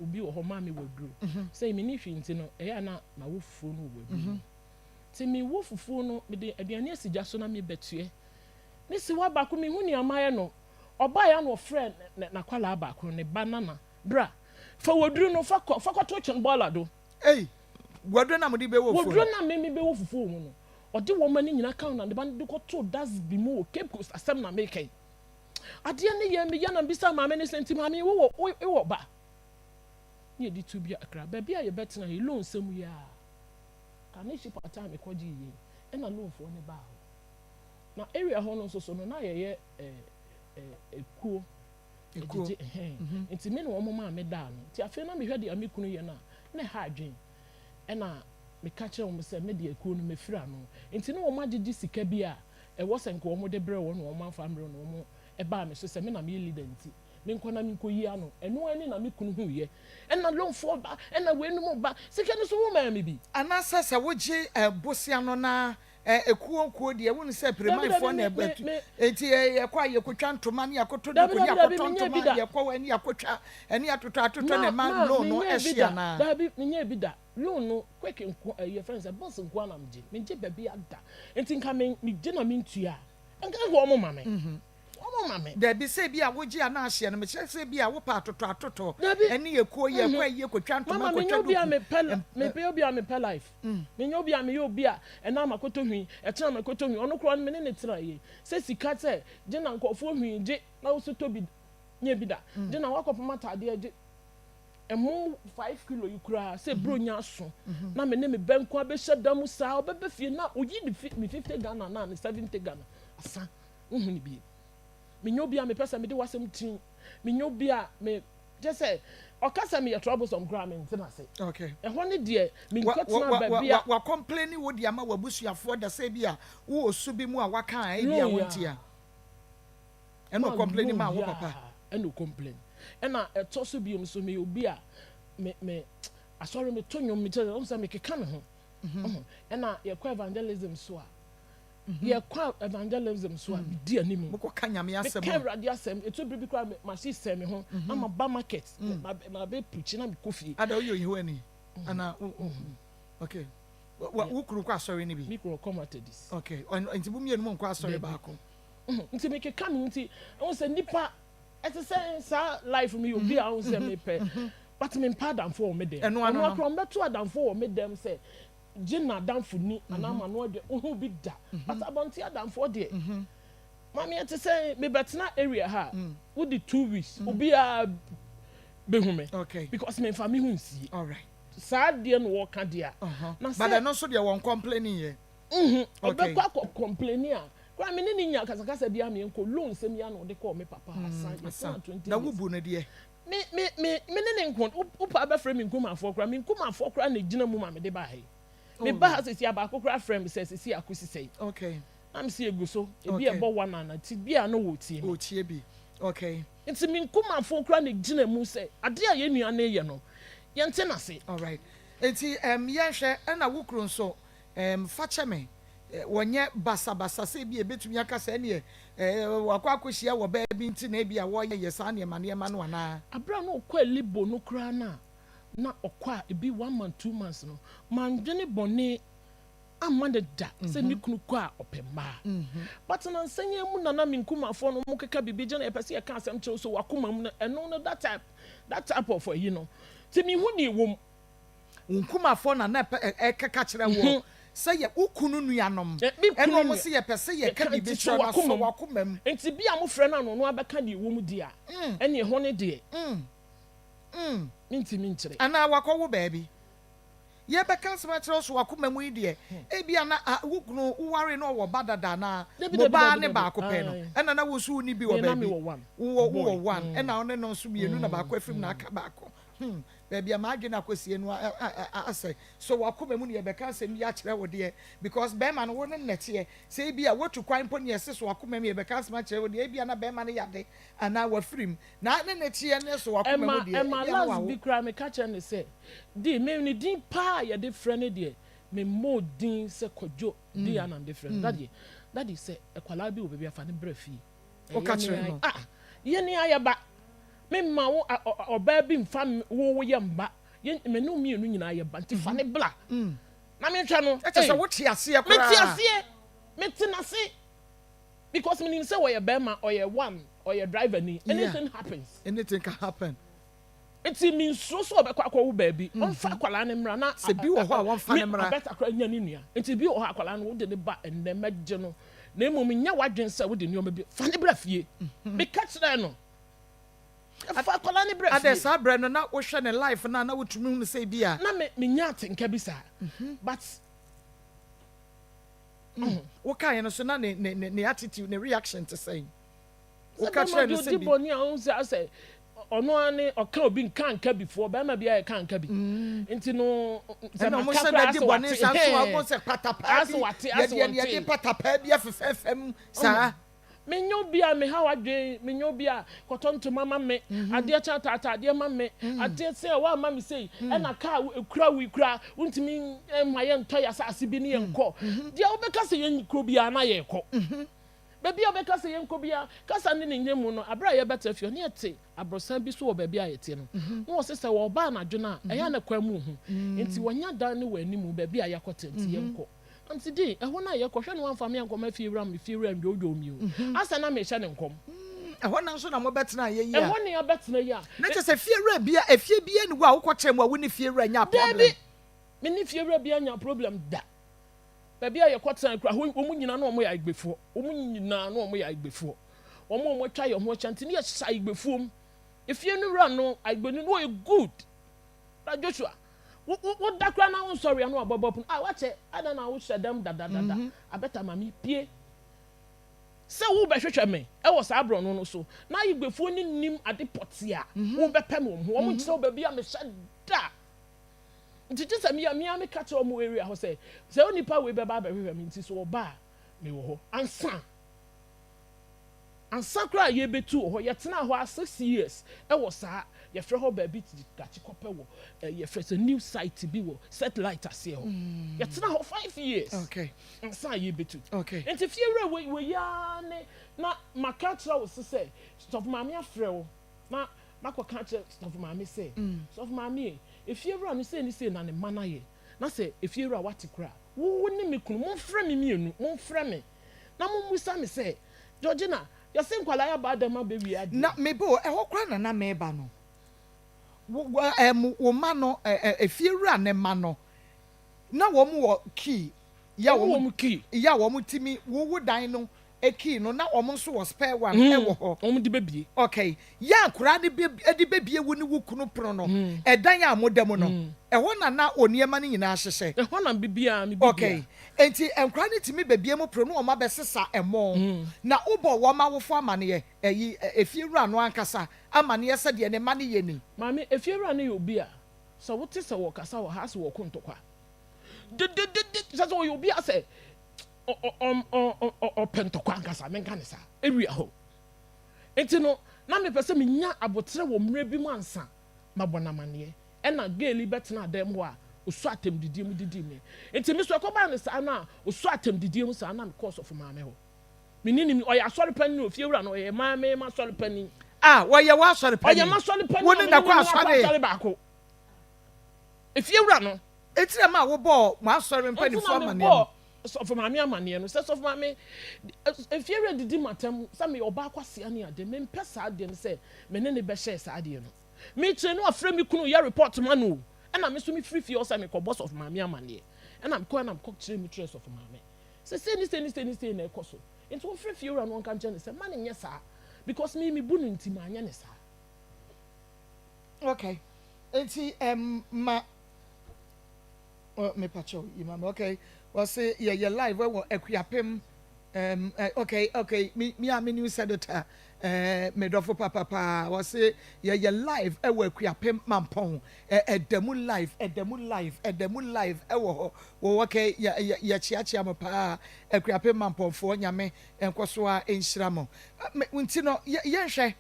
obi wɔ hɔ maa me waduro sɛ menni hwee nti no ɛyɛ a na mawo fufuo no wɔ waduro mu. Nti mewo fufuo no mede aduane asi gya so na mebɛtoɛ. Ne sewaa baako mehu nea mayɛ no ɔbaeɛ a na ɔfrɛ n'akwadaa baako no ne ba Nana bra fa waduro no fa kɔ fa kɔto kyɛn bɔɔla do. Ei, waduro na mode bɛwɔ fufuo no? Waduro na me mebɛwɔ fufuo wɔ mu no ɔde wɔma no nyinaa ka ho na ne ba no de kɔtoo dustbin mu wɔ Cape Coast asɛm na meka yi. Adeɛ no yɛɛ me ya na mebisaa maame no sɛ nti maame wowɔ wowɔ ba? Ne yɛde tu bi Accra baabi a yɛbɛtena yi loan sɛm yi ara Kaneshie pata a mekɔgyee yei ɛna loanfoɔ no baa hɔ. Na area hɔ no nso so no na yɛyɛ ekuo ɛgyegye ɛhɛn nti me ne wɔn maa me daa no nti afei na mehwɛ deɛ me kunu yɛ no a na ɛha adwen ɛna meka kyerɛ wɔn sɛ me deɛ ekuo no mefiri ano nti ne wɔn agyegye sika bi a ɛwɔ sɛ nka wɔn de brɛ wɔn na wɔn amfa mbrɛ na wɔn ɛbaa me so sɛ me na meyɛ leader nti menkɔ na menkɔ yi ano ɛno ani na me kunu hu yɛ ɛna loanfoɔ ba ɛna weinom ba sika no so wo maa me bi. Anaasɛ sɛ wogye bosea no na ekuo nkuo deɛ wonu sɛ piremanfoɔ na ɛtu eti yɛkɔ a yɛkɔtwa ntoma ne yɛakɔtɔ duku ne yɛakɔtɔ ntoma yɛkɔ hɔ ne yɛakɔtwa ɛne yɛatotɔ atotɔ na ɛma loan no ɛhye anaa. Daabi menyɛ bi da loan no quick nko ɛyɛ fɛn sɛ bills nko na megye megye baabi ada nti nka me megye na mentua nka nka wɔn ma me wɔn ma me. Daabi sɛ ebi a wogye a na ahyeɛ no mekyerɛ sɛ ebi a wopɛ atotɔ atotɔ ɛne ekuo yɛkɔ ɛyie kɔtwa ntoma Mama kɔtwa menyɛ obi a duku. mepɛ mepɛ obi a mepɛ life menyɛ obi a meyɛ obi a ɛna makɔtɔ hwii ɛkyena makɔtɔ hwii ɔno koraa no me ne ne tena yie sɛ sika sɛ gye na nkurɔfoɔ hwii gye na wo so tɔ bi nyɛ bi da gye na wakɔpam ataadeɛ gye ɛmo 5 kilo yi koraa sɛ buro nya aso na me ne me bɛnko abɛhyɛ da mu saa ɔbɛbɛ fie na oyi ne fi me 50 Ghana na ne 70 Ghana asa wohu ne bie. Menyɛ obi a mepɛ sɛ mede w'asɛm tin, menyɛ obi a me kyɛ sɛ ɔka sɛ meyɛ troublesome koraa mente n'ase. Ɛhɔ ne deɛ menkɔtena baabi a. Wa complain wo de ama w'abusuafoɔ da sɛ bi a wowɔ su bi mu a waka a ebi a wonte a ɛna ɔ complain ma wo papa. Ɛna ɔ complain ɛna ɛtɔ so biom so meyɛ obi a me me asɔre meto nnwom mekyɛ sɛ sɛ mekeka me ho ɛna yɛkɔ evangelism so a yɛkɔ evangelism so a medi anim. Mokɔka Nyame asɛm. Meka Awurade asɛm ɛtu biribi koraa mahye sɛ me ho na maba market ma bɛ preach na mekɔ fie. Ada woyɛ Yehowa ana? Okay, wo kunu kɔ asɔre no bi? Me kunu ɔkɔ Methodist. Okay, nti mo mmienu mo nkɔ asɔre baako? Nti mekeka me ho nti ɛho sɛ nipa ɛte sɛ saa life mi obi a ɔho sɛ mepɛ but mempɛ adamfo wɔ me dɛm. Ɛno ano no akora mbɛto adamfo wɔ me dɛm sɛ gye na adamfo ni anaa ma no aduane wohu bi da but abɔnten adamfoɔ deɛ maame ɛte sɛ mebɛtena area ha wodi 2 weeks obiara bɛhu me because memfa me ho nsie saa deɛ no wɔka deɛ a na sɛ but ɛno nso deɛ wɔn complaining yɛ. Ɔbɛkɔ akɔ complaining a kora me ne ne nya kasakasa bi ama yɛnkɔ loan sɛm yi ana ɔde kɔɔ me papa asan yɛtena 20 Na wobu no deɛ. Me me me me ne ne nko wopa bɛfrɛ me nkumafoɔ kora me nkumafoɔ kora na gyina mu ma me de ba ha yi me ba ha sisi abaako kora frɛ me sɛ sisi akosi sɛyi. Na me se egu so, ebi ɛbɔ one ana, nti bi a na wɔretie me. Wɔretie bi, okay. Nti me nkumafoɔ koraa na egyina mu sɛ adeɛ a yɛn nua no reyɛ no, yɛnte n'ase. Alright, nti ɛm yɛnhwɛ, ɛna wo kunu nso, ɛm fa kyɛ me, wɔnyɛ basabasa sɛ ebi a ebetumi aka sɛ ɛneɛ ɛɛ wakɔ akɔhyia wɔ baa bi nti na ebi a wɔyɛ saa nneɛma nneɛma no anaa? Abere a na ɔkɔ Alibo no koraa no a, na ɔkɔ a ebi one month, 2 months no, mandwene bɔne amma no da sɛ ne kunu kɔ a ɔpɛ mmaa. But nansa yi mu na na me nkumafoɔ no wɔn keka biribi gye na yɛpɛ sɛ yɛka asɛm kyerɛ so wakoma mu no, ɛno no that type of ayi no nti mehu deɛ ɛwɔ mu. Wo nkumafoɔ na na ɛkeka kyerɛ wɔ sɛ yɛ wo kunu nuanom ɛna wɔn sɛ yɛpɛ sɛ yɛka biribi kyerɛ na sɔ wakoma mu. Nti bi a mofrɛ no ano no abɛka deɛ ɛwɔ mu di a, ɛne ɛhɔ ne deɛ mentimi nkyerɛ. Anaa wakɔwo baabi, yɛbɛka asɛm akyerɛ so wakoma mu yi deɛ, ebia na wo kunu woware na ɔwɔ ba dada na mo baa ne baako pɛ no, ɛna na wo nso wo ni bi wɔ baabi, wowɔ one, ɛna ɔne no nso mmienu na baako afirim na aka baako. Baabi a maa adwene akɔsie no asɛ so wakoma mu ne yɛbɛka asɛm bi akyerɛ wo deɛ, because bɛrima no wo ne nnɛteɛ sɛ ebi a wotu kwan mpo ne yɛse so wakoma mu yɛbɛka asɛm akyerɛ wo deɛ, ebia na bɛrima no yade anaa wafirim na ne ne teɛ ne so wakoma mu deɛ. Ɛma last bi koraa meka kyerɛ ne sɛ di me ne din paa yɛde frɛ ne deɛ, me mmɔ din sɛ Kwadwo di anam de frɛ no daddy, daddy, sɛ ɛkwalaa bi wɔ baabi afa ne brɛ fie. Woka kyerɛ no? Ah, yɛne ayɛ ba, me ma wo ɔbaa bi nfa wo yɛ mba, me ne mmienu nyinaa yɛ ba, nti fa ne bla na menhwɛ no. Ɛkyɛ sɛ wote aseɛ koraa. Mete aseɛ, mete n'ase because menim sɛ wɔyɛ bɛrima, ɔyɛ one, ɔyɛ driver ni, anything happens. Anything can happen. Nti mi nsuo sɛ ɔbɛkɔ akɔwo baabi, ɔnfa akwadaa ne mmra na sɛ bi wɔ hɔ a wɔmfa ne mmra. Abɛta koraa nya ne nua, nti bi wɔ hɔ akwadaa no wode ne ba ɛnnɛ mɛgye no, na mmom nyɛ w'adwene sɛ wode nneɛma bi fa ne bra fie. Meka kyerɛ no, fa akwadaa ne bra fie. Adɛ saa berɛ no na wohwɛ ne life no a na wotumi hunu sɛ bi a na me menya atenka bi saa, but wokaeɛ no so na ne attitude, ne reaction te sɛn? Woka kyerɛ no sɛ bi bɔne a ɔhu sɛ asɛ ɔno ara ne ɔka obi nka nka bi foɔ bɛrima bi ayɛ ka nka bi, nti no sɛ maka koraa asɛ wate asɛ asɛ wate asɛ wɔnte. Yɛde patapaa bi afefɛɛfɛ mu saa. Menyɛ obi a meha wadwen, menyɛ obi a kɔtɔ ntoma ma me, adeɛ kyɛn ataata adeɛ ma me, adeɛ sɛ woama me sei, ɛna kaa ekura wo kura wontumi mma yɛn ntɔ yɛ asase bi ne yɛn kɔ deɛ wobɛka sɛ yɛn kuro biara na yɛkɔ baabi a wobɛka sɛ yɛnkɔ biara. Kasa ne ne nyɛ mu no, abere a yɛbɛtena fie ne yɛte aborosan bi so wɔ baabi a yɛte no, na wɔsɛ sɛ wɔba anadwo no a ɛyɛ a na kwan mu hu, nti wɔnya dan ne wɔ anim baabi a yɛakɔte, nti yɛnkɔ. Nti de ɛhɔ no a yɛkɔ hwɛ no, wamfa me ankɔma fie wura, me fie wura ndwoodwoo mi o, asɛ na mehyɛ ne nkɔm. Ɛhɔ na nso na mobɛtena yɛ yi a? Ɛhɔ ne yɛbɛtena yi a. Na kyerɛ sɛ fie wura bia, efie bia ni hɔ a wokɔkyerɛ mu a wo ne fie wura nya problem? Dabi, me ne fie wura bia nya problem da. Baabi a yɛkɔtena kura hɔ, wɔn nyinaa na wɔn yɛ ayigbefoɔ, wɔn nyinaa na wɔn yɛ ayigbefoɔ, wɔn a wɔn atwa yɛn ho ahyia, nti ne yɛhyɛ ayigbefoɔ mu. Efie no wura no, ayigbeni no, ɔyɛ good. Na Joshua, wo wo wo da kura na wo nsɔre ano abɔbɔ pono a wakyɛ ada na wohyɛ dɛm dadadada abɛta maame pie sɛ wobɛhwehwɛ me ɛwɔ saa aborɔno no so, na ayigbefoɔ no nim ade pɔte a wobɛpɛ me wɔn ho, wɔn nkyerɛ wo baabi a mehyɛ da, nti gye sɛ mea mea meka kyerɛ wɔn area hɔ sɛ onipa wei bɛba abɛhwehwɛ me, nti sɛ ɔba a mewɔ hɔ ansa koraa yɛbɛtu wɔ hɔ. Yɛtena hɔ a 6 years ɛwɔ saa yɛfrɛ hɔ baabi gakye kɔpɛ wɔ yɛfrɛ sɛ new site bi wɔ satellite aseɛ hɔ. Yɛtena hɔ 5 years ansa yɛbɛtu. Nti fie wura wɔ yi ne na maka kyerɛ wo sɛ sɔfo maame afrɛ wo na makɔka kyerɛ sɔfo maame sɛ, "Sɔfo maame, efie wura no sei ne sei na ne mma no ayɛ," na sɛ efie wura wate koraa, wo ne me kunu momfrɛ me mmienu, momfrɛ me na mommusa me sɛ, "Georgina, yɛsɛ nkwalaa yɛ aba dɛm abɛwie adeɛ." Na mebo ɛhɔ koraa na meba no, wo ma no efie wura ne ma no na wɔn wɔ key yɛ wɔn key. Yɛ wɔn timi wowo dan no key no, na wɔn nso wɔ spare one ɛwɔ hɔ. Wɔn de bɛbie. Okay, yɛ akwaraa de bɛ de bɛbie wo ne wo kunu pono no, ɛdan a mo da mu no, ɛhɔ na onneɛma no nyinaa hyehyɛ. Ɛhɔ na biribiara mi bibia. Okay, nti nkwaraa no tumi bɛbie mu pono no, wɔn abɛsesa ɛmo, na wobɔ wɔn awofo amaneɛ, ɛyi efie wura no ankasa amaneɛ sɛdeɛ ne ma no yɛ ni? Maame, efie wura no yɛ obi a sɛ wote sɛ wɔkasa wɔ ha sɛ wɔko ntɔkwa dededede, sɛ ɔyɛ obi a sɛ Ɔpɛ ntɔkwa ankasa, menka ne saa. Area hɔ. Nti no, na mepɛ sɛ menya aboterɛ wɔ mmerɛ bi mu ansa mabɔ no amaneɛ. Ɛna girl yi bɛtenaa dan mu hɔ a, ɔsɔ atɛmdidie mu didii me. Nti me nso ɛkɔbaa no saa no a, ɔsɔ atɛmdidie mu saa na mekɔɔ sɔfo maame hɔ. Me ne no, ɔyɛ asɔre panin o, fiewura no, ɔyɛ maame m'asɔre panin. Ah, ɔyɛ w'asɔre panin? Ɔyɛ m'asɔre panin Wo a ne me na ne kɔ no akɔ asɔre? asɔre baako. Efiewura no. Enti na ɛmaa wobɔɔ mo asɔre Enti mpanimfoɔ na amanneɛ mebɔɔ no? sɔfo maame amanneɛ no sɛ, Sɔfo maame, efiewura didi m'atɛm sɛ meyɛ ɔbaa kwasea ne ade. Mempɛ saa adeɛ no sɛ me ne no bɛhyɛɛ saa adeɛ no. Mekyerɛ no afrɛ me kunu yɛ report ma no o. Ɛna me nso mefiri fie hɔ sɛ mekɔbɔ sɔfo maame amanneɛ. Ɛna mekɔɛ na mekɔkyerɛɛ mu kyerɛɛ sɔfo maame. Sɛ sei ne sei ne sei ne sei na ɛkɔ so. Nti wɔmfrɛ fiewura no wɔnka nkyerɛ no sɛ mma no nyɛ saa because me mebu no nti manyɛ no saa. Okay. Nti um, ma oh, me pacho yi ma me okay. Wɔse yɛyɛ live wɔ Akuapem um, eh, okay okay me me a me new senator eh, me dɔfo papapa wɔse yɛyɛ live ɛwɔ Akuapem Mampɔn Ɛda mu live, ɛda mu live, ɛda mu live ɛwɔ hɔ. Wɔ okay, yɛ yɛ yɛkyeakyea mo paa. Akuapem Mampɔnfoɔ, Nyame nkɔ so ara nhyira mo. Me nti no, yɛ yɛnhwɛ.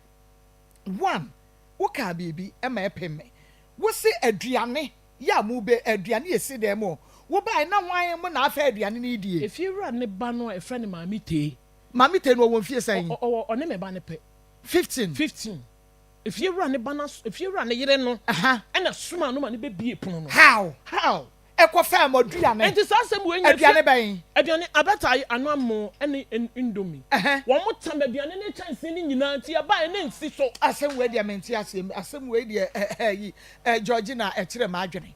One, wokaa biribi ɛma ɛpem me. Wose aduane yɛ a mobɛ, aduane yɛ si dan mu o. Wobaeɛ na hwan mo na afa aduane no redie? Efiewura ne ba no a yɛfrɛ no Maame Tei. Maame Tei no ɔwɔ mfie sɛn? Ɔ ɔwɔ ɔne me ba no pɛ. 15. 15. Efiewura ne ba no aso, efiewura ne yere no ɛna somaa no ma no bɛbie pono no. How? How? Ɛkɔ faa mo aduane. Enti saa asɛm wei nyɛ Aduane bɛn? Aduane, abɛtae, ano amo ɛne indomie. Wɔn tam aduane ne kyɛnsee no nyinaa nti ɛbaeɛ na ɛnsi so. Asɛm wei deɛ mente aseɛ, asɛm wei deɛ ɛyi Georgina ɛkyerɛ m'adwene.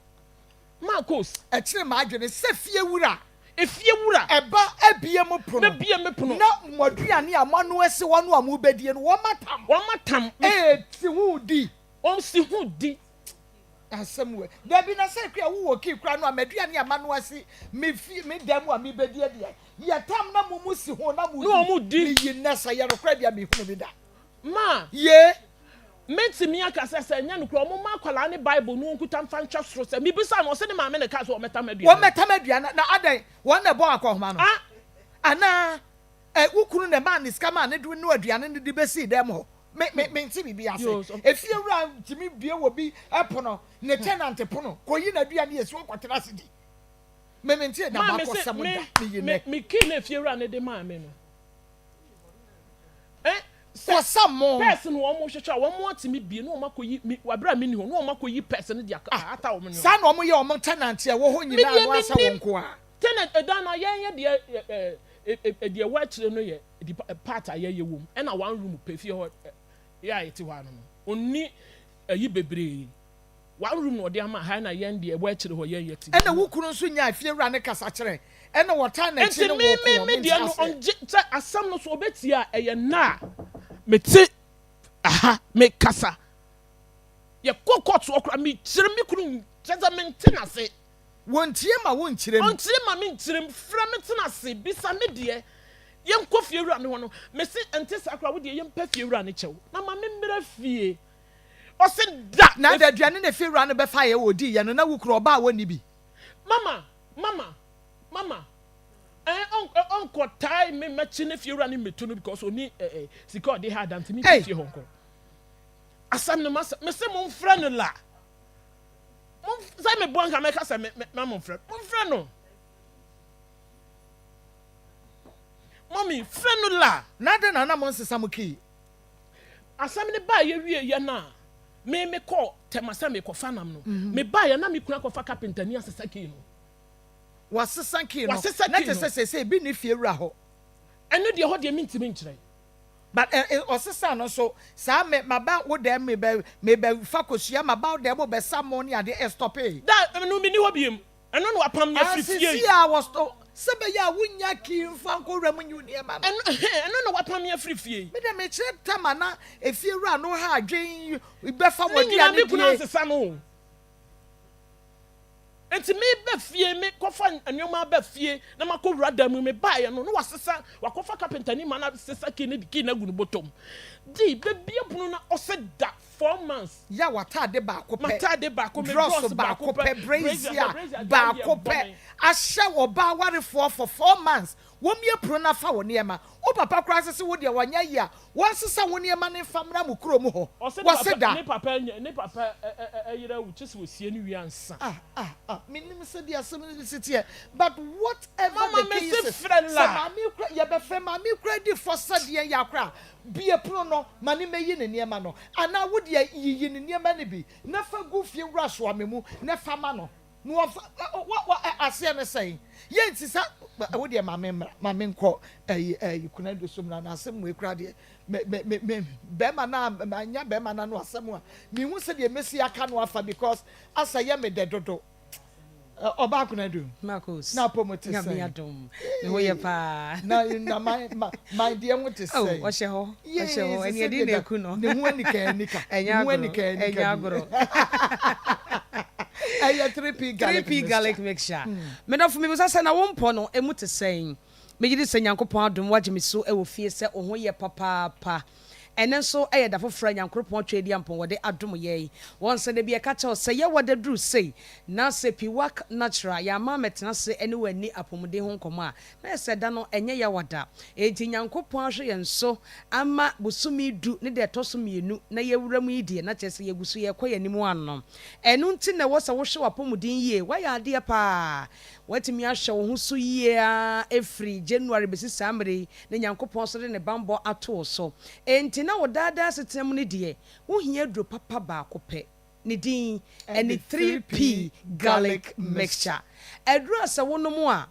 Marcos. Ɛkyere m'adwene sɛ fiewura. Efiewura. Ɛba abue mo pono. Bɛbue me pono. Na mo aduane a moanoa asi hɔ no a mobɛdie no, wɔatam. Wɔatam. Ee, si ho di. Wɔsi ho di. Asɛm wei. Dabi, na sɛ kura wowɔ kii kura no a, m'aduane a manoa asi me fie, me dan mu a mebɛdie deɛ, yɛtam na mo mu si ho na modi. Na wɔdi. Meyi nnɛ sɛ ɛyɛ nokorɛ deɛ, menhunu bi da. Ma. Ye. Mɛtumi aka sɛ, sɛ ɛnyɛ nokorɛ a, wɔmma akwadaa no Bible no ɔnkuta mfa nhwɛ soro sɛ, mebisaa no, ɔse ne maame na ɛkaa sɛ wɔmmɛtam aduane no. Wɔmmɛtam aduane no, na adɛn, wɔn na ɛbɔɔ akɔnhoma no? Anaa ɛ, wo kunu na ɛmaa ne sika maa no de noa aduane no de bɛsii dɛm hɔ? Me, me, mente biribi ase. Efiewura ntumi bue wɔ bi pono, ne tenant pono, kɔyi n'aduane asi hɔ kɔtena ase di. Me, mente Maa me se, n'abakɔsɛm me, da, meyi me, nnɛ. me key na efiewura no de maa me no. Eh, sɛ Kɔsa mo. pɛs no wɔn hwehwɛ a wɔn atumi bie na wɔn akɔyi mi wɔ abere a mi ni hɔ na wɔn akɔyi pɛs no de aka Ah, ata wɔn nneɛma. saa na wɔn yɛ wɔn tenant a ɛwɔ hɔ Me nyinaa deɛ no mi asɛ wɔn nim nko a. tenant ɛdan na yɛn yɛ deɛ ɛ ɛ ɛ ɛ deɛ ɛwɔ akyire no yɛ dipa ɛ part a yɛyɛ wɔ mu ɛna one room pɛ fie hɔ ɛ yɛ a yɛte hɔ ano no onni ɛyi bebree. One room na ɔde ama ha ɛna yɛn deɛ ɛwɔ akyire hɔ yɛn yɛ te Ɛna wo kunu nso nyaa fiewura no kasa kyerɛ ɛna ɔtan n'akyi Nti ne me wo ko me wɔ me mente deɛ no aseɛ. ɔngye sɛ asɛm no so ɔbɛtie a ɛyɛ nna a mete aha mekasa yɛkɔ court hɔ koraa mekyerɛ me kunu kyerɛ sɛ mente n'ase. Wɔntie ma wo nkyerɛ mu. Ɔntie ma me nkyerɛ mu frɛ me tena ase bisa me deɛ yɛnkɔ fiewura no hɔ no mese ɛnte saa koraa wo deɛ yɛmpɛ fiewura no kyɛw na ma me mmra fie. Ɔse da! Na da aduane na efiewura no bɛfaeɛ wɔ odiiɛ no na wo kunu ɔbaa a wɔnni bi. Mama, mama, mama, eh, ɔn, ɔnkɔ tae me mɛkye ne fiewura no mmetu no because ɔni eh, eh, sika ɔde ha da nti menkɔ Ei! fie hɔ nkɔ. Asɛm no masa, mese momfrɛ no la. Momf, sɛ meboa nka mɛka sɛ me, me, ma momfrɛ no. Momfrɛ no. Mummy, frɛ no la. Na adɛn na na monsesa mo key? Asɛm no baeɛ wieeɛ no a, me mekɔɔ Tema sɛ merekɔfa nam no. Mebaeɛ na me kunu akɔfa kapentani asesa key no. Wasesa key no? Wasesa Na key kyerɛ no. sɛ seesei ebi nni fie wura hɔ. Ɛno deɛ ɛhɔ deɛ mentumi nkyerɛ. But ɛ ɛ ɔsesaa no nso, saa me maba wo dɛm mebɛ mebɛfa kosua maba wo dɛm bɛsa mo ne adeɛ ɛstɔpee. Da no menni hɔ biom. Ɛno na wapam me afiri fie yi. Asisi a wɔstɔ sɛ bɛyɛ a wonnya key mfa nkɔ wura mu nyi wo nneɛma no. Ɛno ɛno na wapam me afiri fie yi. Me deɛ mekyerɛ tam a na efie wura no ha adwen bɛfa Ne nyinaa w'aduane me kunu die. ansesa no o. Nti meba fie me kɔfa nneɛma aba fie na makɔ wura dan mu mebaeɛ no na wasesa wakɔfa kapentani ma no asesa key no de key no agu ne bɔtɔ mu. Di bɛbie pono na ɔsɛ da. 4 months. Yɛ w'ataade baako pɛ. M'ataade baako, me Drɔs drɔs baako baako pɛ, pɛ, brazier brazier, brazier deɛ baako adeɛ bɔ pɛ me. ahyɛ ɔbaa warefoɔ for 4 months. Wɔmmue pono no afa wo nneɛma. Wo papa koraa sese wo deɛ wanyɛ yie a, wɔnsesa wo nneɛma no mfa mmra mo kurom hɔ. Ɔse ne Wɔse papa da. ne papa anya ne papa ɛ ɛ ɛ yere awu kyese wɔsie no wie ansa. Ah ah ah mennim sɛdeɛ asɛm no si teɛ but whatever Mama the mese case is, frɛ sɛ la. maame yi koraa yɛbɛfrɛ maame yi koraa di fɔ sɛdeɛ yɛ koraa a, bue pono no ma no mmɛyi ne nneɛma no anaa wo deɛ yiyi ne nneɛma no bi na fa gu fie wura soame mu na fa ma no. Na wɔfa wɔ wɔ ɛ aseɛ ne sɛn? Yɛnti sɛ wo deɛ ma me mmra ma me nkɔ ɛyi ɛyi kunadu so mmra na asɛm wei koraa deɛ me me me me bɛrima na manya bɛrima na no asɛm a mehu sɛdeɛ mɛsi aka no afa because asa yɛ me dɛ dodo ɔbaa kunadu Marcos, na apɔ mu te Nyame sɛn? adom, me ho yɛ paa. Na na my my my deɛ ho te Oh, sɛn? ɔhyɛ hɔ, Yee, ɔhyɛ hɔ, sɛ ɛne ɛde sɛdeɛ na da eku no. ne ho anika anika, Ɛnyɛ ne ho agorɔ, anika anika ɛnyɛ bi. agorɔ. Ɛyɛ 3P garlic 3P garlic mixture. mixture. Me dɔfo, mebisa sɛ na wo mpɔ no emu te sɛn? Megye di sɛ Nyankopɔn adom woagye me so wɔ fie sɛ wo ho yɛ papaapa. Ɛnnɛ nso yɛ da foforɔ a Nyankoropɔn Tweaduampɔn wɔde adom yɛn. Wɔn sɛ da bi ɛka kyerɛ wo sɛ yɛwɔ da duru sei na sɛ Piwak Natural yɛamma ammɛtena ase ne wo anni apɔmuden ho nkɔmmɔ a, na ayɛ sɛ da no ɛnyɛ yawa da. Enti Nyankopɔn ahwɛ yɛn so ama bosome du ne da ɛtɔ so mmienu na yɛwura mu yi deɛ na kyerɛ sɛ yɛgu so yɛrekɔ yɛn anim ano. Ɛno nti na ɛwɔ sɛ wohwɛ w'apɔmuden yie. Woayɛ adeɛ paa. Woatumi ahwɛ wo ho so yie ara ɛfiri January bɛsi saa mmerɛ yi na Nyankopɔn nso de ne banbɔ ato wo so. Enti na wo daa daa asetena mu no deɛ, wohia aduro papa baako pɛ. Ne din ne 3P Garlic Mixture. Aduro a sɛ wonom a,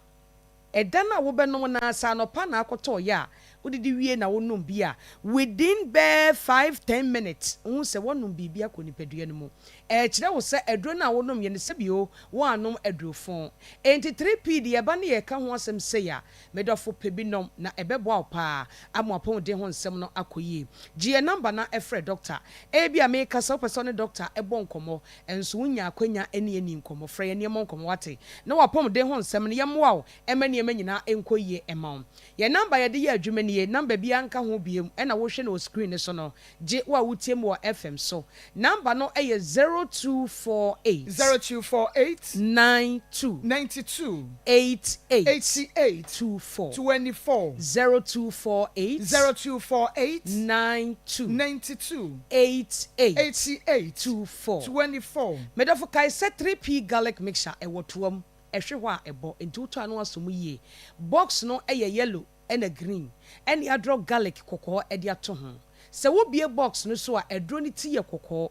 Ɛda no a wobɛnom no ara, sɛ anɔpa na akɔtɔeɛ a, wodidi wie na wonom bi a, within bɛyɛ 5, 10 minutes, wohu sɛ woanom biribi akɔ nipadua no mu. Ɛrekyerɛ wo sɛ aduro no a wonomyɛ no, sɛbi o, woannom aduro fo. Enti 3P deɛ ɛba ne yɛreka ho asɛm sei a, me dɔfo, pɛ bi nom na ɛbɛboa wo paa ama w'apɔmuden ho nsɛm no akɔ yie. Gye yɛn number na frɛ dɔkta. Ebia merekasa, wopɛ sɛ wo ne dɔkta bɔ nkɔmmɔ, nso wonnya akwanya ne yɛn nni nkɔmmɔ. Frɛ yɛn na yɛmmɔ nkɔmmɔ, woate? Na w'apɔmuden ho nsɛm no, yɛmmoa wo mma nneɛma nyinaa nkɔ yie mma wo. Yɛn number a yɛde yɛ adwuma nie, number biara nka ho bio, ɛna wohwɛ no wɔ screen no so no. Gye wo a wotie me wɔ FM so. Number no yɛ 0248. 0248. 92. 92. 88. 88. 24. 24. 0248. 0248. 92. 92. 88. 88. 24. 24. Medɔfo kae sɛ 3P garlic mixture ɛwɔ toa mu, ɛhwe hɔ a ɛbɔ, nti wotɔ a na wasɔ mu yie. Box no yɛ yellow ɛna green ɛne adrɔ garlic kɔkɔɔ ɛde ato ho. Sɛ wobue box no so a aduro no ti yɛ kɔkɔɔ.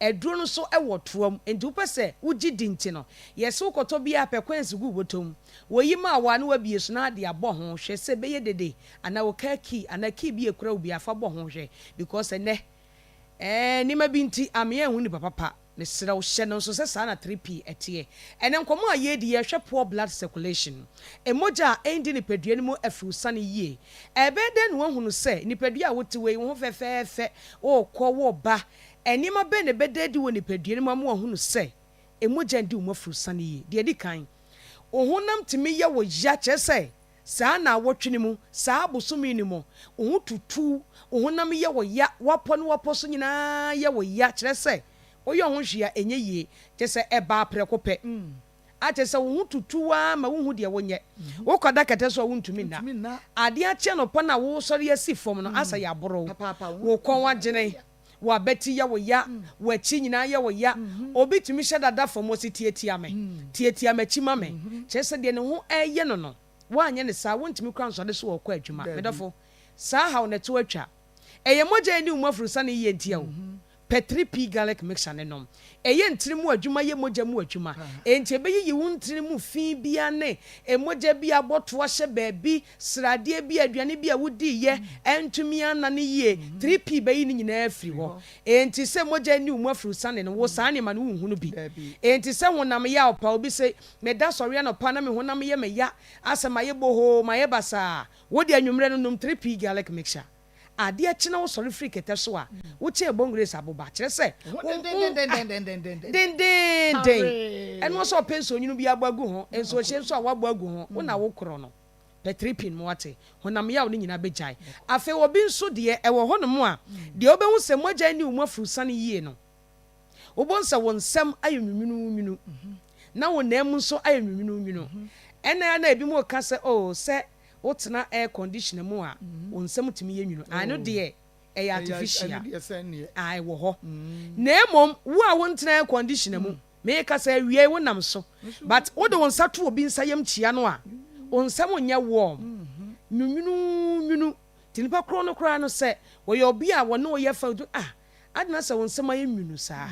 Aduro no nso wɔ toa mu nti wopɛ sɛ wogye di nti no yɛse wokɔtɔ biara pɛ coins gu wo bɔtɔ mu. Wɔyi maa wo a na wabue so na ade abɔ ho hwɛ sɛ ɛbɛyɛ dede anaa wo car key anaa key bi a ɛkura wo biara fa bɔ ho hwɛ because ɛnnɛ ɛɛ nneɛma bi nti amea nhu nipa papa. Mesrɛ wo hyɛ no nso sɛ saa na 3P ɛteɛ. Ɛnɛ nkɔmmɔ a yɛredi yɛrehwɛ poor blood circulation. Mogya a ɛndi nipadua no mu afiriwsane yie. Ɛbɛyɛ dɛn na woahunu sɛ nipadua a wote wei wo ho fɛfɛɛfɛ, worekɔ, woreba, nneɛma bɛn na ɛbɛda adi wɔ nipadua no mu ama woahunu sɛ mogya ndi wo mu afiriwsane yie? Deɛ ɛdi kan, wo honam tumi yɛ wo ya, kyerɛ sɛ saa naawɔtwe no mu, saa bosome no mu, wo ho tutu, wo honam yɛ wo ya, w'apɔ ne w'apɔ so nyinaa yɛ wo ya, kyerɛ sɛ woyɛ wo ho hwee a ɛnyɛ yie, kyerɛ sɛ ɛbaa prɛko pɛ. Akyerɛ sɛ wo ho tutu wo ara ma wonhu deɛ wonyɛ. Wokɔda kɛtɛ so a wontumi nna. Adeɛ akye anɔpa no a woresɔre asi fam no, asɛ yɛaboro wo. Wo kɔn agyene, w'abati yɛ wo ya, w'akyi nyinaa yɛ wo ya. Obi tumi hyɛ dada fam, ɔse tiatia me, tiatia m'akyi ma me. Kyerɛ sɛ deɛ ne ho reyɛ no no, woanyɛ no saa a, wontumi koraa nsɔre so ɔrekɔ adwuma. Me dɔfo, saa haw no ɛto atwa. Ɛyɛ mogya a ɛnni wo mu afurusane yie ntia o. Pɛ 3P garlic mixture no nom. Ɛyɛ ntini mu adwuma yɛ mogya mu adwuma. Enti ɛbɛyiyi wo ntini mu fi biara ne mogya bi a abɔto ahyɛ baabi, sradeɛ bi, aduane bi a wodiiɛ antumi annane yie. 3P bɛyi ne nyinaa afiri hɔ. Enti sɛ mogya nni wo mu afurusane no, wo saa nneɛma no wonhunu bi. Enti sɛ honam yaw pa, obi se, meda sɔre anɔpa na me honam yɛ me ya, asɛ mayɛ bohoo, mayɛ basaa. Wo deɛ anwummerɛ no nom 3P garlic mixture. Adeɛ kye na wosɔre firi kɛtɛ so a, wokyɛn bongres aboba. Kyerɛ sɛ, wo ho dendeenden. Ɛno sɛ ɔpɛ nsuonwunu bi abɔ agu ho, nsuohyeɛ nso a woabɔ agu ho, wo na wokorɔ no. Pɛ 3 pin mu wate. Honam yaw no nyinaa bɛgyae. Afei obi nso deɛ, ɛwɔ hɔnom a, deɛ wobɛhu sɛ mogya nni wo mu afurusane yie no, wobɛhu sɛ wo nsam ayɛ nwunwununwunu, na wo nan mu nso ayɛ nwunwununwunu. Ɛna na ebinom reka sɛ, oh, sɛ wotena air conditioner mu a, wo nsam tumi yɛ nwunu. Ɛno deɛ, ɛyɛ artificial. A ɛwɔ hɔ. Na mmom, wo a wontena air conditioner mu, meka sɛ awiei wonam so, but wode wo nsa to obi nsa yam kyia no a, wo nsam nyɛ warm, nwunwununwunu. Nti nipa korɔ no koraa no sɛ wɔyɛ obi a wɔne wo yɛ fa, ah, adɛn na sɛ wo nsam ayɛ nwunu saa?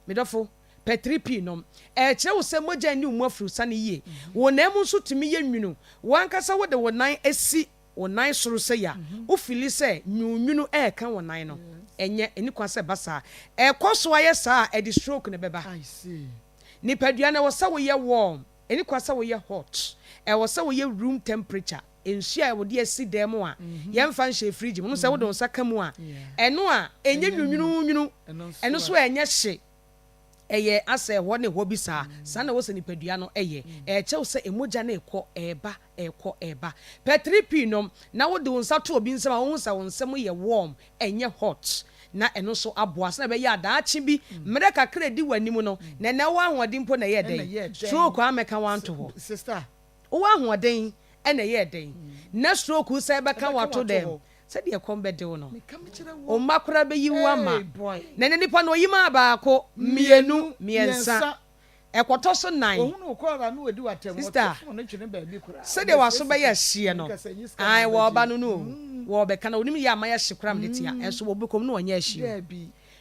Me dɔfo, pɛ 3P nom. Ɛkyerɛ wo sɛ mogya nni wo mu afurusane yie. Wo nan mu nso tumi yɛ nwunu. Wo ankasa wode wo nan si wo nan soro sei a, wo feeli sɛ nwununwunu ɛreka wo nan no. Ɛnyɛ, ɛnni kwan sɛ ɛba saa. Ɛkɔ so ayɛ saa a, ɛde stroke na ɛbɛba. Nipadua no, ɛwɔ sɛ woyɛ warm, ɛnni kwan sɛ woyɛ hot. Ɛwɔ sɛ woyɛ room temperature. Nsuo a wɔde asi dan mu a yɛmfa nhyɛ fridge mu no, sɛ wode wo nsa ka mu a, ɛno a ɛnyɛ nwunwununwunu, ɛno nso ɛnyɛ hye. Ɛyɛ asɛ ɛhɔ ne ɛhɔ bi saa. Saa na ɛwɔ sɛ nipadua no yɛ. Ɛkyerɛ wo sɛ mogya no rekɔ, ɛreba, ɛrekɔ, ɛreba. Pɛ 3P nom na wode wo nsa to obi nsam a, wohu sɛ wo nsam yɛ warm, ɛnyɛ hot. Na ɛno nso aboa sɛnea ɛbɛyɛ a daakye bi, mmerɛ kakra a ɛdi w'anim no, na ɛnnɛ wowɔ ahoɔden mpo na ɛyɛɛ dɛn? Stroke ammɛka wo anto hɔ. Wowɔ ahoɔden na ɛyɛɛ dɛn? Na stroke sɛ ɛbɛka wo ato dɛm? Sɛdeɛ ɛkɔm bɛde wo no, wo mma koraa bɛyi wo ama. Na ɛnnɛ nipa no, ɔyi maa baako, mmienu, mmiɛnsa, ɛkɔtɔ so nnan. Sister, sɛdeɛ w'aso bɛyɛ hyeɛ no, ae, wɔreba no no o, wɔrebɛka no, onim yɛ ama yɛahye koraa mede tea, ɛnso wɔbɛkɔ mu na wɔnyɛ ahye o.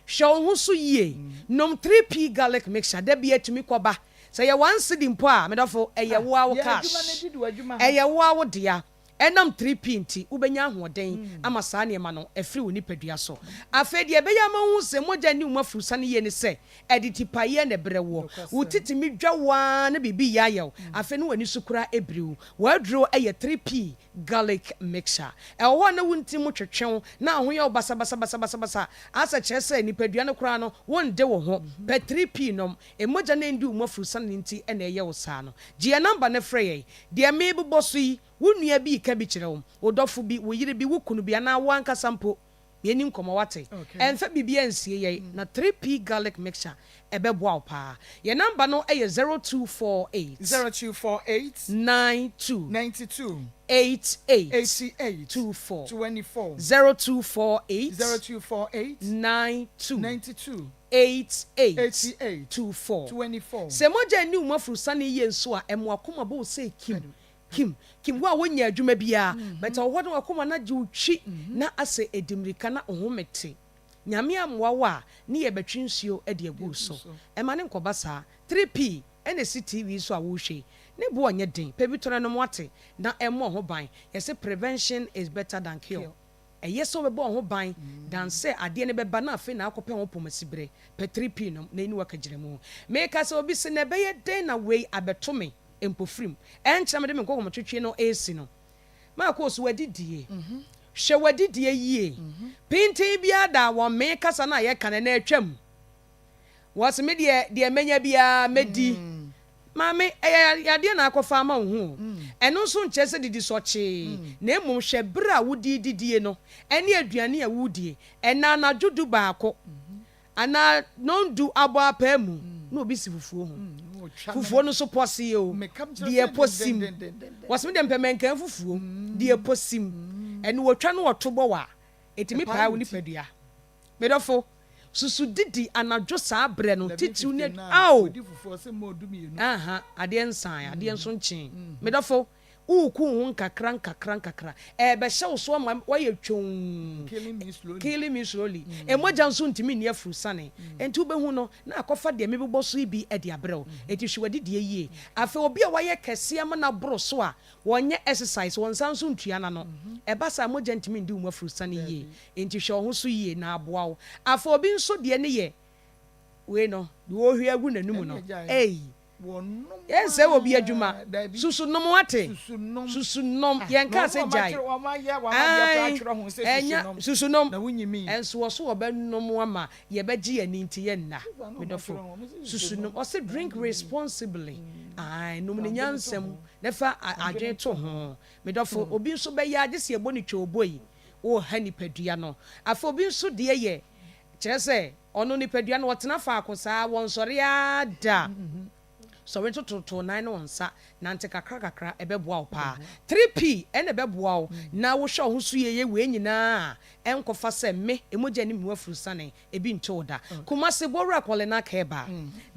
Hwɛ wo ho so yie, nom 3P garlic mixture, da biara tumi kɔba. Sɛ ɛyɛ one cedi mpo a, me dɔfo, ɛyɛ wo ara wo cash, ɛyɛ wo ara wo dea. Ɛnam 3P nti, wobɛnya ahoɔden ama saa nneɛma no afiri wo nipadua so. Afei deɛ ɛbɛyɛ ama woahu sɛ mogya nni wo mu afurusane yie ne sɛ, ɛde tipaeɛ na ɛbrɛ woɔ. Wo ti tumi dwa wo ara na biribi reyɛ ayɛ wo, afei na w'ani so koraa biri wo. W'aduro yɛ 3P garlic mixture. Ɛwɔ hɔ a na wo ntini mu twetwe wo, na ho yɛ wo basabasabasabasa, asɛ kyerɛ sɛ nipadua no koraa no, wonde wo ho. Pɛ 3P nom. Mogya no andi wo mu afurusane no nti na ɛyɛ wo saa no. Gye yɛn namba no frɛ yɛn. Deɛ merebobɔ so yi, wo nua bi reka bi kyerɛ wo, wo dɔfo bi, wo yere bi, wo kunu bi, anaa wo ankasa mpo. Yɛnni nkɔmmɔ, woate? Ɛmfa biribiara nsie yɛn, na 3P Garlic Mixture ɛbɛboa wo paa. Yɛn namba no yɛ 0248. 0248. 92. 92. 88. 88. 24. 24. 0248. 0248. 92. 92. 88. 88. 24. 24. Sɛ mogya nni wo mu afurusane yie nso a, ɛma w'akoma bɔ wo sɛ kim, kim, kim. Wo a wonyɛ adwuma biara, but ɛwɔ hɔ na w'akoma no agye wo twi na asɛ ɛdi mmirika na wo home te. Nyame ammoa wo a, ne yɛbɛtwe nsuo de agu wo so. Ɛma no nkɔba saa. 3P ɛna ɛsi TV so a worehwɛ yi. Ne boɔ nyɛ den. Pɛ bi tɔ na nom wate, na ɛmmɔ wo ho ban. Yɛse prevention is better than cure. Ɛyɛ sɛ wobɛbɔ wo ho ban than sɛ adeɛ no bɛba na afei na akɔpɛ ho pomasiberɛ. Pɛ 3P nom na ɛni w'akagyinamu. Meka sɛ obi se na ɛbɛyɛ dɛn na wei abɛto me mpofirim? Ɛnkyɛ na mede me nkɔkɔmɔtwetwe no resi no. Marcos, w'adidie. Hwɛ w'adidie yie. Pintinn biara da wɔ me kasa no a yɛka no ɛnɛ atwam. Wɔse me deɛ, deɛ mɛnya biara mɛdi. Maame, ɛyɛ yadeɛ na akɔfa ama wo ho o. Ɛno nso nkyerɛ sɛ didi sɔkyee, na mmom hwɛ berɛ a wode redidie no ne aduane a woredie. Ɛnnɛ anadwo dubaako anaa nɔndu abɔ apaa mu na obi si fufuo ho. Fufuo no nso pɔsee o, deɛ ɛpɔ sim. Wɔse me deɛ mepɛ mɛnkaa fufuo, deɛ ɛpɔ sim. Ɛno wɔtwa na wɔto bɔ wo a, ɛtumi pae wo nipadua. Me dɔfo, susu didi anadwo saa berɛ no, titiriw ne ao! Aha, adeɛ nsae, adeɛ nso nkyee. Me dɔfo, woreku wo ho nkakra nkakra nkakra. Ɛrebɛhyɛ wo so ama woayɛ twonn, killing me slowly. Mogya nso ntumi nni afurusane. Enti wobɛhu no, na akɔfa deɛ mebobɔ so yi bi de abrɛ wo. Enti hwɛ w'adidie yie. Afei obi a wayɛ kɛseɛ ama no aboro so a, wɔnyɛ exercise, wɔn nsa nso ntua n'ano. Ɛba saa a, mogya ntumi ndi wo mu afurusane yie. Enti hwɛ wo ho so yie na aboa wo. Afei obi nso deɛ ne yɛ wei no, deɛ ɔrehwie agu n'anum no, ei! Yɛnsɛe obi adwuma. Susu nom wate. Susu nom. Yɛnkaa sɛ gyae. Ae, ɛnya, susu nom. Ɛnso wɔso wɔbɛnom ama yɛbɛgye yɛn ani nti yɛnna. Me dɔfo, susu nom. Ɔse drink responsibly. Ae, nom no nyansa mu na fa adwene to ho. Me dɔfo, obi nso bɛyɛ a gye sɛ yɛbɔ no twɛwbɔ yi. Woreha nipadua no. Afei obi nso deɛ yɛ, kyerɛ sɛ, Ɔno nipadua no ɔtena faako saa, wɔnsɔre ara da. Sɔre tototow nan ne wo nsa, nante kakra kakra, ɛbɛboa wo paa. 3P ɛna ɛbɛboa wo na wohwɛ wo ho so yie yɛ wei nyinaa a, ɛnkɔfa sɛ me, mogya nni me mu afurusane, ebi nto wo da. Kumasi, Bowura Kɔlenak Herbal,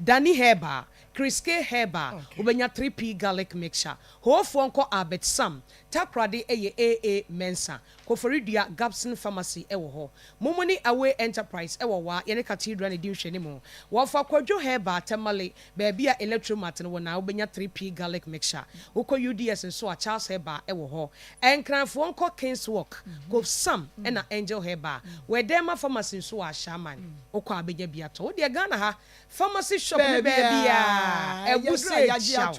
Dani Herbal, Chris K Herbal, wobɛnya 3P Garlic Mixture. Hoofoɔ nkɔ Albert Sam, Takoradi ɛyɛ AA Mensah. Koforidua Gabson Pharmacy wɔ hɔ. Momoni Away Enterprise wɔ Wa, yɛne Cathedral na ɛdi nhwɛanimu. Wɔfa Kwadwo Herbal, Tamale, baabi a Electromat no wɔ na wobɛnya 3P Garlic Mixture. Wokɔ UDS nso a, Charles Herbal wɔ hɔ. Nkranfoɔ nkɔ Kings Walk, Kofsam ɛna Angel Herbal. Wɛdɛɛma Pharmacy nso wɔ Ashaiman. Wokɔ a wobɛnya bi atɔ. Wo deɛ Ghana ha, pharmacy shop no baabiara, abu sɛ kyaw,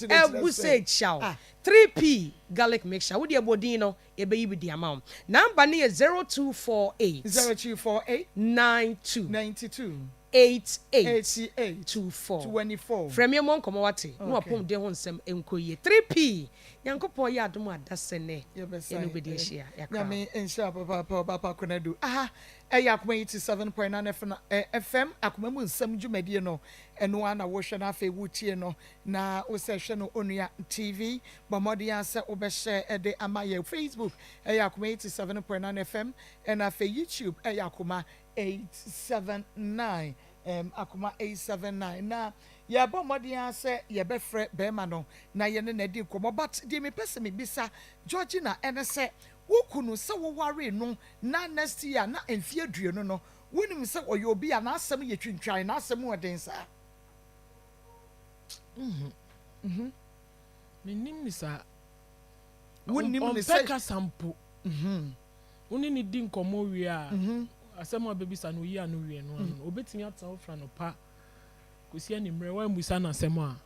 abu sɛ kyaw. 3P Garlic Mixture, wo deɛ bɔ din no, Yɛbɛyi bi de ama wo. Number no yɛ 0248. 0248. 92. 92. 88. 88. 24. 24. Frɛ me yɛmmɔ nkɔmmɔ wate. Na w'apɔmuden ho nsɛm nkɔ yie. 3P, Nyankopɔn yɛ adom a dasɛ nnɛ yɛne wo bɛdi ahyia. Yɛakra wo. Nyame nhyira wo papaapa Ɔbaapa Konadu. Aha ɛyɛ Akoma 87.9 FM Akoma mu nsɛm dwumadie no ɛno ara na wohwɛ na afei wotie no Na wo sɛ hwɛ no onua TV bɔ mmɔden ara sɛ wo bɛ share de ama yɛn Facebook ɛyɛ Akoma 87.9 FM ɛna afei YouTube ɛyɛ Akoma 879 ɛm Akoma 879 na yɛ bɔ mmɔden ara sɛ yɛ bɛ frɛ bɛɛma no na yɛ ne no adi nkɔmɔ but deɛ me pɛ sɛ me bisa Georgina ɛne sɛ wo kunu sɛ wo waree no na next year na mfie aduonu no wo nim sɛ ɔyɛ obi a n'asɛm yɛ twintwan n'asɛm mu ɔden saa. Mhm. Mennim no saa. Wonnim no sɛ. Ɔmpɛ kasa mpo. Wo ne no di nkɔmmɔ wie a, asɛm a wobɛbisa no, oyi ano wie no ano no. Obɛtumi atena hɔ firi anɔpa kɔsi anwummerɛ, woammisa no asɛm a.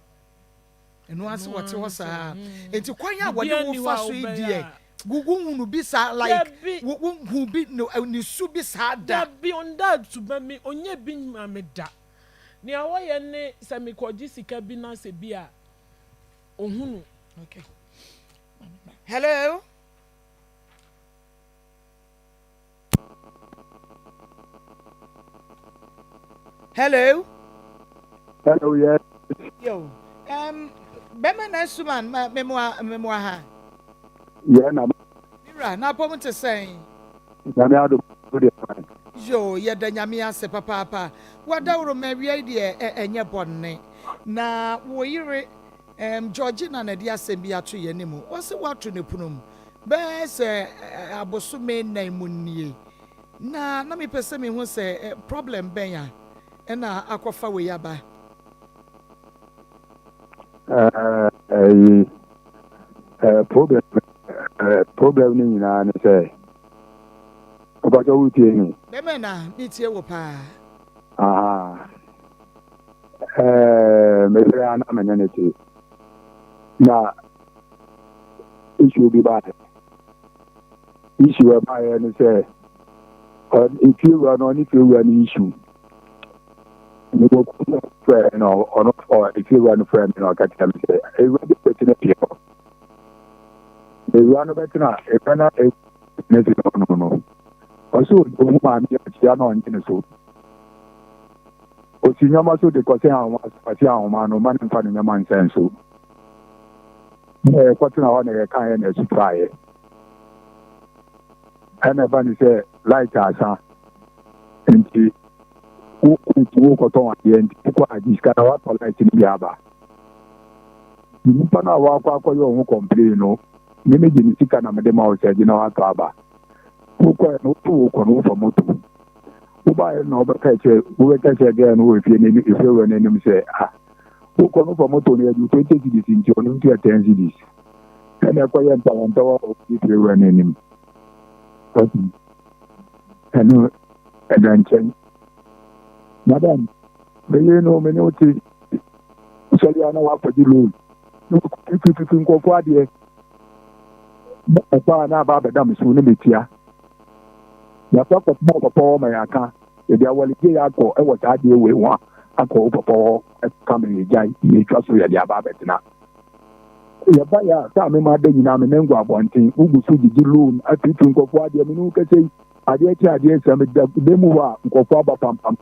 Ɛno ara sɛ wɔte hɔ saa. Nti kwan a wɔde wo fa so yi deɛ, wonhunu bi saa like wonhu bi ne su bi saa da. Dabi, ɔnda suban bi, ɔnyɛ bi mma me da. Nea wɔyɛ ne sɛ mekɔgye sika bi na sɛ bi a ohunu. Okay. Hello. Hello. Hello, yes. Yo. Um, bɛma na suman ma memoa memoa ha. Yɛ na. Mira, na apɔm te sɛn? Nyame adom wo deɛ fine. Yoo yɛda Nyame ase papaapa wadaworo ma awia yi deɛ ɛnyɛ bɔne na wo yere ɛɛm Georgina na ɛde asɛm bi ato yɛn anim ɔse wato ne pono mu bɛyɛ sɛ abosome nnan mu nie na na mepɛ sɛ mehu sɛ problem bɛn a ɛna akɔfa wei aba. Ɛɛ ɛyi ɛɛ problem ɛɛ problem no nyinaa ne sɛ. Ɔpakyɛ wo tie me? Bɛmɛ na me tie wo paa. Ahaa ɛɛ me yere a na me ne no te na issue bi baeɛ. Issue a ɛbaeɛ ne sɛ efiewura no ɔne fiewura no issue. Mewɔ kurom na ɔfrɛ na ɔno efiewura no frɛ me na ɔka kyerɛ me sɛ ewura bi bɛtena fie hɔ. Ewura no bɛtena ewura no ne se no no no ɔse ohu maame yi akyia na ɔnye ne so osi nneɛma so de kɔsɛn ahoma so ɔse ahoma no ma ne mfa ne nneɛma nsɛn so na yɛkɔtena hɔ na yɛkaeɛ na ɛso twaeɛ ɛna ɛba ne sɛ light asa nti wokɔ nti wokɔtɔn adeɛ nti wokɔ agye sika na woatɔ light no bi aba nipa no a wakɔ akɔyɛ ɔho complain no Me me gye ne sika na mede ma wo sɛ gye na watɔ aba. Wokɔɛ no woto wo kɔ no wofa moto. Wobaeɛ no na wobɛka kyerɛ wobɛka kyerɛ gɛɛ no wɔ efie no efie wura no anim sɛ ah wokɔ no wofa moto no yɛgye wo 20 cedis nti ɔno ntua 10 cedis. Ɛna ɛkɔyɛ ntawantawa wɔ efie wura no anim. Ɛno ɛda nkyɛn. Madam, me yere no me ne wo te. Wosɔre a na woakɔgye loan na woakɔfifirififi nkurɔfoɔ adeɛ na ɛba a na aba abɛda me so na metua. Yɛakɔ akɔtena wo papa hɔ ma yɛaka yɛde awaregye yɛ akɔ wɔ saa adeɛ wei ho a akɔ wo papa hɔ ka me yɛgyae yɛtwa so yɛde aba abɛtena. Yɛba yɛ a sɛ a mema ada nyinaa me nan gu abɔnten wogu so gyegye loan afirifiri nkurɔfoɔ adeɛ me ne wo kɛsɛ yi Adeɛ kye adeɛ sa meda dan mu hɔ a nkurɔfoɔ aba pampam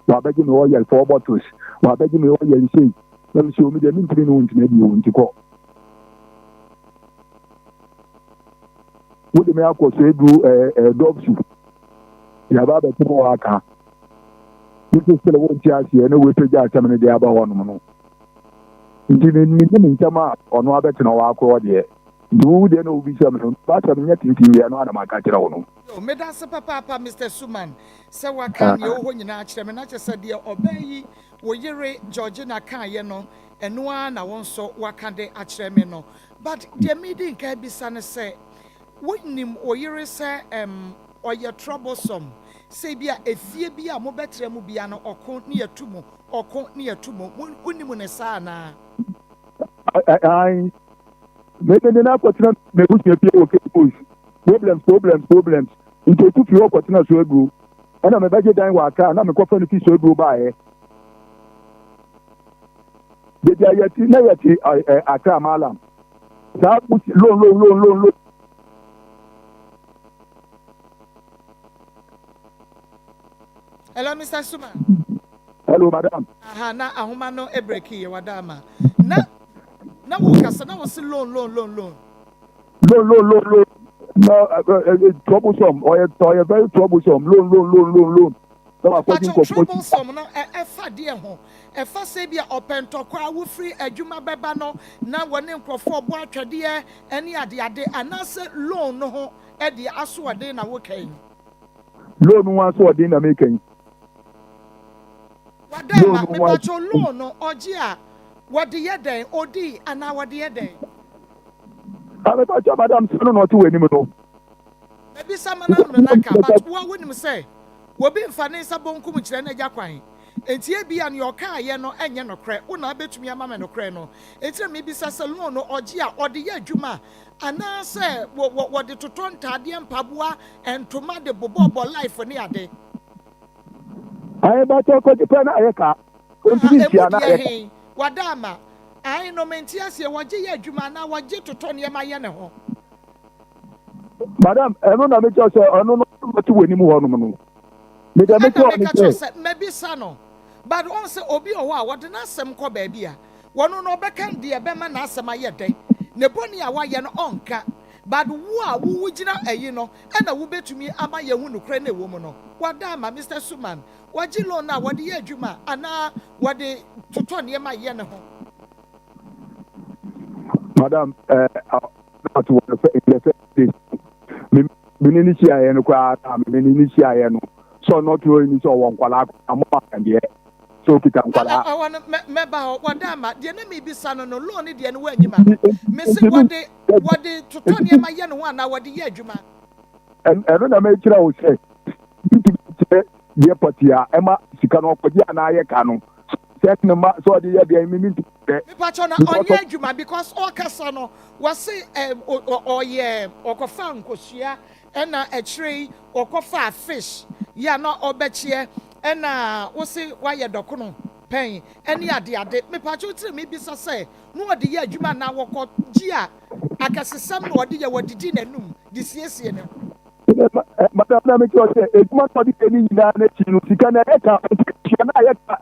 wɔabɛgye me oil four bottles wɔabɛgye me oil sei na mesi omi deɛ mentumi ne wo ntena bio nti kɔ wode me akɔ so aduru ɛɛ ɛɛ dɔbsu yɛaba abɛto me wɔ aka nso sɛ wonte aseɛ na woapagya asɛm no de aba hɔnom no nti menim ntɛm a ɔno abɛtena hɔ akorɔ deɛ Nti wo deɛ na wobisa me no, m'asɛm nyɛ tenten biara, ɛno ara na maka akyerɛ wo no. Yoo, medase papaapa Mister Suman sɛ waka nea ɛwɔ hɔ nyinaa akyerɛ me, na kyerɛ sɛ deɛ ɔbaa yi, wo yere Georgina kaeɛ no, ɛno ara na wo nso waka de akyerɛ me no. But deɛ meredi nkan abisa ne sɛ, wonim wo yere sɛ ɛm, ɔyɛ troublesome, sɛ ebia efie bi a mobɛtra mu biara no ɔko ne yɛto mu, ɔko ne yɛto mu, wonim no saa anaa? Ae, Me mede no akɔtena m'abusua fie wɔ Cape Coast. Problems, problems, problems. Nti otu fi hɔ kɔtena Soaduro. Ɛna mebɛgye dan wɔ Accra na mekɔfa no fi Soaduro baeɛ. Baabi a yɛte na yɛte Accra Malam. Saa loan loan loan loan loan. Hello, Mr. Suma. Hello, madam. Aha, na ahoma no ebreki yɛ wada ama. Na Na wo kasa na wo se loan loan loan loan. Loan loan loan loan. Na eh, eh, eh, troublesome. Ɔyɛ ɔyɛ very troublesome. Loan loan loan loan loan. Na wakɔgye Mpakyɛw nkurɔfoɔ sika. troublesome no ɛfa deɛ ho? Ɛfa sɛ ebia ɔpɛ ntɔkwa a wofiri adwuma bɛba no na wɔne nkurɔfoɔ bɔ atwɛdeɛ ɛne adeade anaasɛ loan no ho ɛdeɛ asoɔden na woka yi? Loan ho asoɔden na meka yi. Wada Loan ma ho mepakyɛw loan no ɔgye a wɔde yɛ dɛn odi anaa wɔde yɛ dɛn. Ah mepakyɛw madam sɛ no na ɔte w'anim no. Mabisa ma n'ano no aka but wo a wonim sɛ obi nfa ne nsa bonkum nkyerɛ n'agya kwan nti ebia nea ɔkaayɛ no nyɛ nokorɛ wo na abɛtumi ama me nokorɛ no nti na mebisa sɛ loan no ɔgye a ɔde yɛ adwuma anaa sɛ wɔde totɔ ntaadeɛ mpaboa ntoma de bobɔbɔ life ne ade. Ae bakyɛ kɔgye pɛ na ayɛ ka. Ontumi Aha, emu ntua na deɛ ayɛ ka. he? Wada ama. Ae no mente aseɛ, wɔgye yɛ adwuma anaa wɔgye totɔ nneɛma yɛ ne ho? Madam, ɛno na mekyerɛ sɛ ɔno no ɔte w'anim hɔ nom no. Me deɛ Ɛna mekyerɛ wo ne meka kyerɛ sɛ. sɛ mabisa no, but ɔhu sɛ obi wɔ hɔ a wɔde n'asɛm kɔ baabi a, wɔno no ɔbɛka deɛ ɛbɛma n'asɛm ayɛ dɛ, ne bɔne a wayɛ no ɔnka, but wo a wo wogyina ayi no ɛna wobɛtumi ama yɛahu nokorɛ no a ɛwɔ mu no. Wada ama Mister Suman, Wɔgye loan a wɔde yɛ adwuma anaa wɔde totɔ nneɛma yɛ ne ho. Madam, eh, not wɔ the in the first place. Me me ne ne hyiaeɛ no koraa na me ne ne hyiaeɛ no sɛ ɔno ɔtwerɛ yi ni sɛ ɔwɔ nkwadaa koraa mo deɛ sɛ ɔkita nkwadaa. Ɔwɔ no mɛba hɔ wɔda ama deɛ na mebisa no no loan ne deɛ no wɔanyi ma no mese wɔde wɔde totɔ nneɛma yɛ ne ho anaa wɔde yɛ adwuma. Ɛno na mekyerɛ wo sɛ Mintumi nkyerɛ deɛ pɔtee a ɛma sika no ɔkɔgye anaa ayɛ ka no. Sɛ ne mma sɛ ɔde yɛ deɛn me mentumi nkyerɛ. Mepakyɛw na Because ɔnyɛ of. adwuma because ɔkasa no wɔse ɔyɛ ɔkɔfaa nkosua ɛna akyire yi ɔkɔfaa fish yɛ a na ɔbɛkyeɛ ɛna wose wayɛ dɔkono pɛn ɛne ade ade mepakyɛw tiri mebisa sɛ na ɔde yɛ adwuma anaa wɔkɔ gye a akɛsesɛm na ɔde yɛ wɔdidi n'anum de siesie ne ho. Madam na mekyerɛ sɛ adwuma no ɔde yɛ ne nyinaa n'akyi no sika no ɛyɛ ka sika tua no ayɛ ka.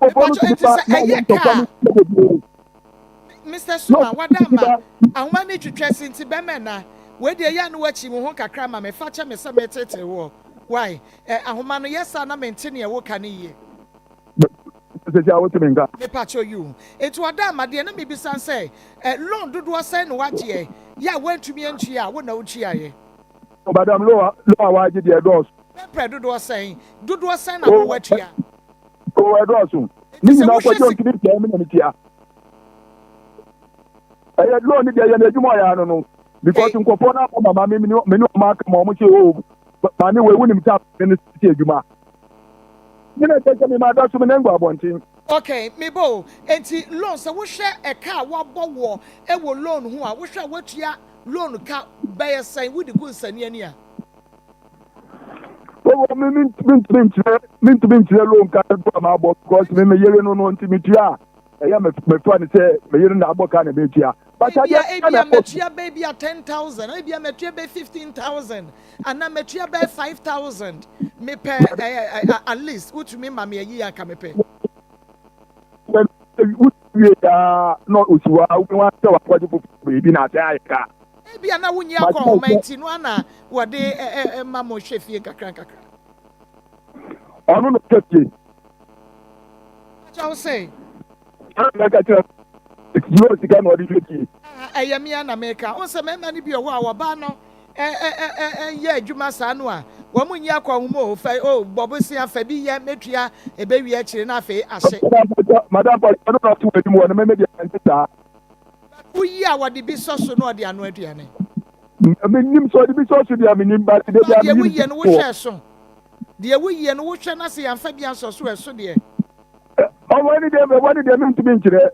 Mepakyɛ enti sɛ ɛyɛ ka a Mister Suma wada ama ahoma no twitwa si nti bɛmɛ na wei deɛ yɛ a na wakyi wo ho kakra ma me fa kyɛ me sɛ metetee woɔ why ɛ ahoma no yɛ saa na mente neɛ woka no yie. Sɛsɛ a wotumi nka. Mepakyɛ you enti wada ama deɛ na mebisa nsɛ ɛ loan dodoɔ sɛn na wagyeɛ yɛ a wantumi antua a wo na wotuaeɛ. Madam loan a wagye deɛ ɛdɔɔso. Pɛprɛ dodoɔ sɛn dodoɔ sɛn na wo watua. Oh ɛdɔɔso. Ne Enti sɛ nyinaa wohwɛ kɔgye sika. ɔntumi ntua me na metua. Ɛyɛ loan ne deɛ yɛ n'adwuma ɔyɛ ano no because nkurɔfoɔ no abɔ mama me me ne ɔmo aka ma ɔmo sɛ oh maame wei wonim sɛ me no sisi adwuma. Me na ɛkyɛ sɛ me ma da so me nan gu abɔnten. Ok, me ba o, enti loan sɛ wohwɛ ɛka a wabɔ woɔ wɔ loan ho a, wohwɛ a woatua loan ka bɛyɛ sɛn wode gu nsania a? Ɔwɔ me me mentumi nkyerɛ mentumi nkyerɛ loan ka dodoɔ a mabɔ because me me yere no no nti metua a ɛyɛ me mefa no sɛ me yere na abɔ ka na metua. But Ebia adeɛ ka na ebia ɛkɔ so. matua bɛyɛ bia 10,000, ebia matua bɛyɛ 15,000, anaa matua bɛyɛ 5,000. Mepɛ ɛɛ ɛ at least wotumi ma me ayi a nka mepɛ. Wowie aa na osi hɔ a wobɛhu ara sɛ wakɔgye foforɔ baabi na asɛe ayɛ ka. Ebia na wonni But akɔnhoma sɛ nti no ara na wɔde ma mo hwɛ fie nkakrankakra. Ɔno na ɔhwɛ fie. Pakyɛ wo se? Ɛna mɛka kyerɛ no sɛ sika na ɔde hwɛ fie. Ah, ɛyɛ me ara na meka. Wohu sɛ mmarima no bi wɔ hɔ a wɔbaa no yɛ adwuma saa no a, wɔn nyi akɔnhoma o, fa o, bɔ bosea, fa bi yɛ, mɛtua, ɛbɛwie akyire na afei ahye. Madam Pakyɛ, ɔno na ɔte w'anim hɔ no, me me deɛ ɛnte saa. Woyi a wɔde bi sɔ so na ɔde anoa aduane. Menim sɛ ɔde bi sɔ so deɛ menim but da biara Deɛ meyi woyie ne no ti wohwɛ ɛso. Deɛ woyie no wohwɛ na sɛ yɛamfa bi ansɔ so ɛso deɛ. Ɔwɔ ne deɛ ɛwɔ ne deɛ mentumi nkyerɛ.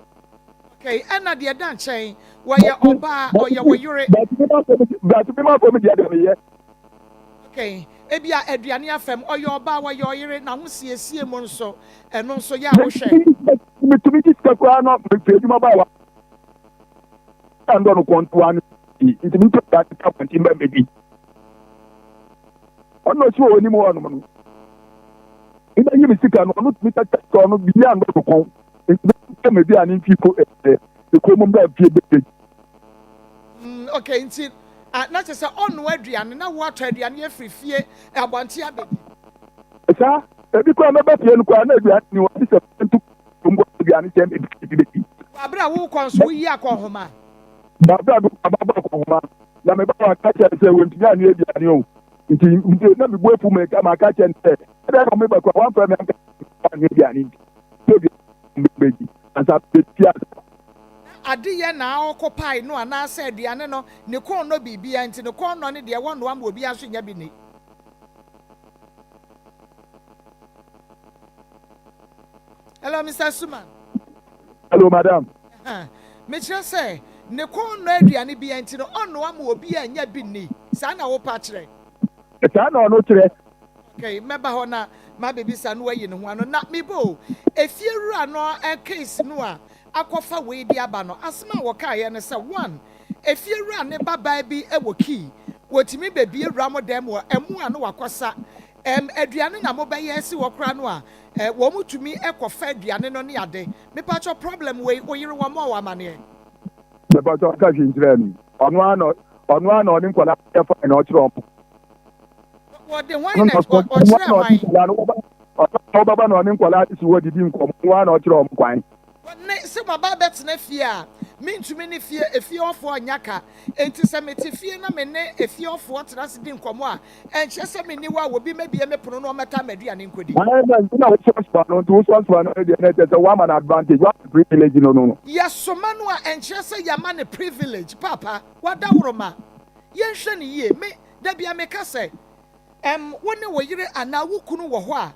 Okay, ɛna deɛ ɛda nkyɛn wɔyɛ ɔbaa ɔyɛ wo yere. But me ma fam but me ma fam deɛ deɛ meyɛ. Okay, ebia aduane afam ɔyɛ ɔbaa wɔyɛ ɔyere na ho siesie mu nso ɛno nso yɛ a wohwɛ. Metumi gye sika koraa na mefiri adwuma ba wa ndɔ no kɔntoa no nti metɔ da ka abɔnten ba mbɛdi. Ɔno ɔsi wɔ anim hɔ nom no mebɛyi me sika no ɔno tumi kaka sika ɔno biribi andɔ no kɔn nti mɛtɔ me aduane mfi ko ɛɛ ekurom mbra fie bɛdi. Mm, okay, nti ah, na kyerɛ sɛ ɔnoa aduane na woatɔ aduane afiri fie abɔnten abɛdi. Saa, ebi koraa mɛba fie no koraa na aduane ni hɔ, gye sɛ mentu kurom kɔ aduane sɛ ebi bɛdi. Wɔ abere a wokɔ nso woyi akɔnhoma. Wɔ abere a mekɔ mabɔ akɔnhoma na meba hɔ aka kyerɛ no sɛ wɔntumi anoa aduane o, nti nti na mebo afu meka maka kyerɛ no sɛ ɛdɛn na meba koraa wamfrɛ me anka sɛ anoa aduane nti sɛ aduane bɛdi ansa bɛdi ansa. Na adeyɛ na ɔkɔpae no anaasɛ aduane no ne kɔn nnɔ biribiara nti ne kɔn nnɔ ne deɛ wɔnnoa ma obiara nso nnya bi nni. Hello, Mr. Suman. Hello, madam. Mekyerɛ sɛ ne kɔn nnɔ aduane biara nti no ɔnnoa ma obiara nnya bi nni. Saa na wopa kyerɛ? Saa na ɔno kyerɛ. Okay, mɛba hɔ na mabɛbisa no wayi ne ho ano. Na mebɔ o, efiewura no case no a akɔfa wei de aba no, asɛm a wɔkaeɛ ne sɛ, one, efiewura ne babaa bi wɔ key, wɔtumi bɛbie wura mo dan mu hɔ, ɛmo a na wakɔsa, ɛm, aduane na mobɛyɛ asi hɔ koraa no a, ɛ, wɔn tumi kɔfa aduane no ne ade. Mepakyɛw problem wei, wo yere wɔmmɔɔ wo amaneɛ? Mepakyɛw ɔnka hwee nkyerɛɛ me. Ɔno ara na, ɔno ara na ɔne nkwadaa no yɛ fine na ɔkyerɛ wɔn. Wɔde hwan na ɔkyerɛ hwan? Ɔbɛba na ɔne nkwadaa no si hɔ didi nkɔmmɔ, ɔno ara na ɔkyerɛ wɔn kwan. Ne sɛ maba abɛtena fie a, mentumi ne fie efie hɔfoɔ nnya ka. Enti sɛ mete fie na me ne efie hɔfoɔ tena ase di nkɔmmɔ a, ɛnkyerɛ sɛ menni hɔ a obi mmɛbue me pono na ɔmmɛtaa m'aduane nkɔdi. Ɛna nti na wosoasoa no, nti wosoasoa no deɛ na ɛkyerɛ sɛ woama no advantage, woama no privilege no no. Yɛsoma no a, ɛnkyerɛ sɛ yɛama no privilege. Paapa, w'adaworoma, yɛnhwɛ no yie. Me, da biara meka sɛ, Ɛm, wo ne wo yere anaa wo kunu wɔ hɔ a,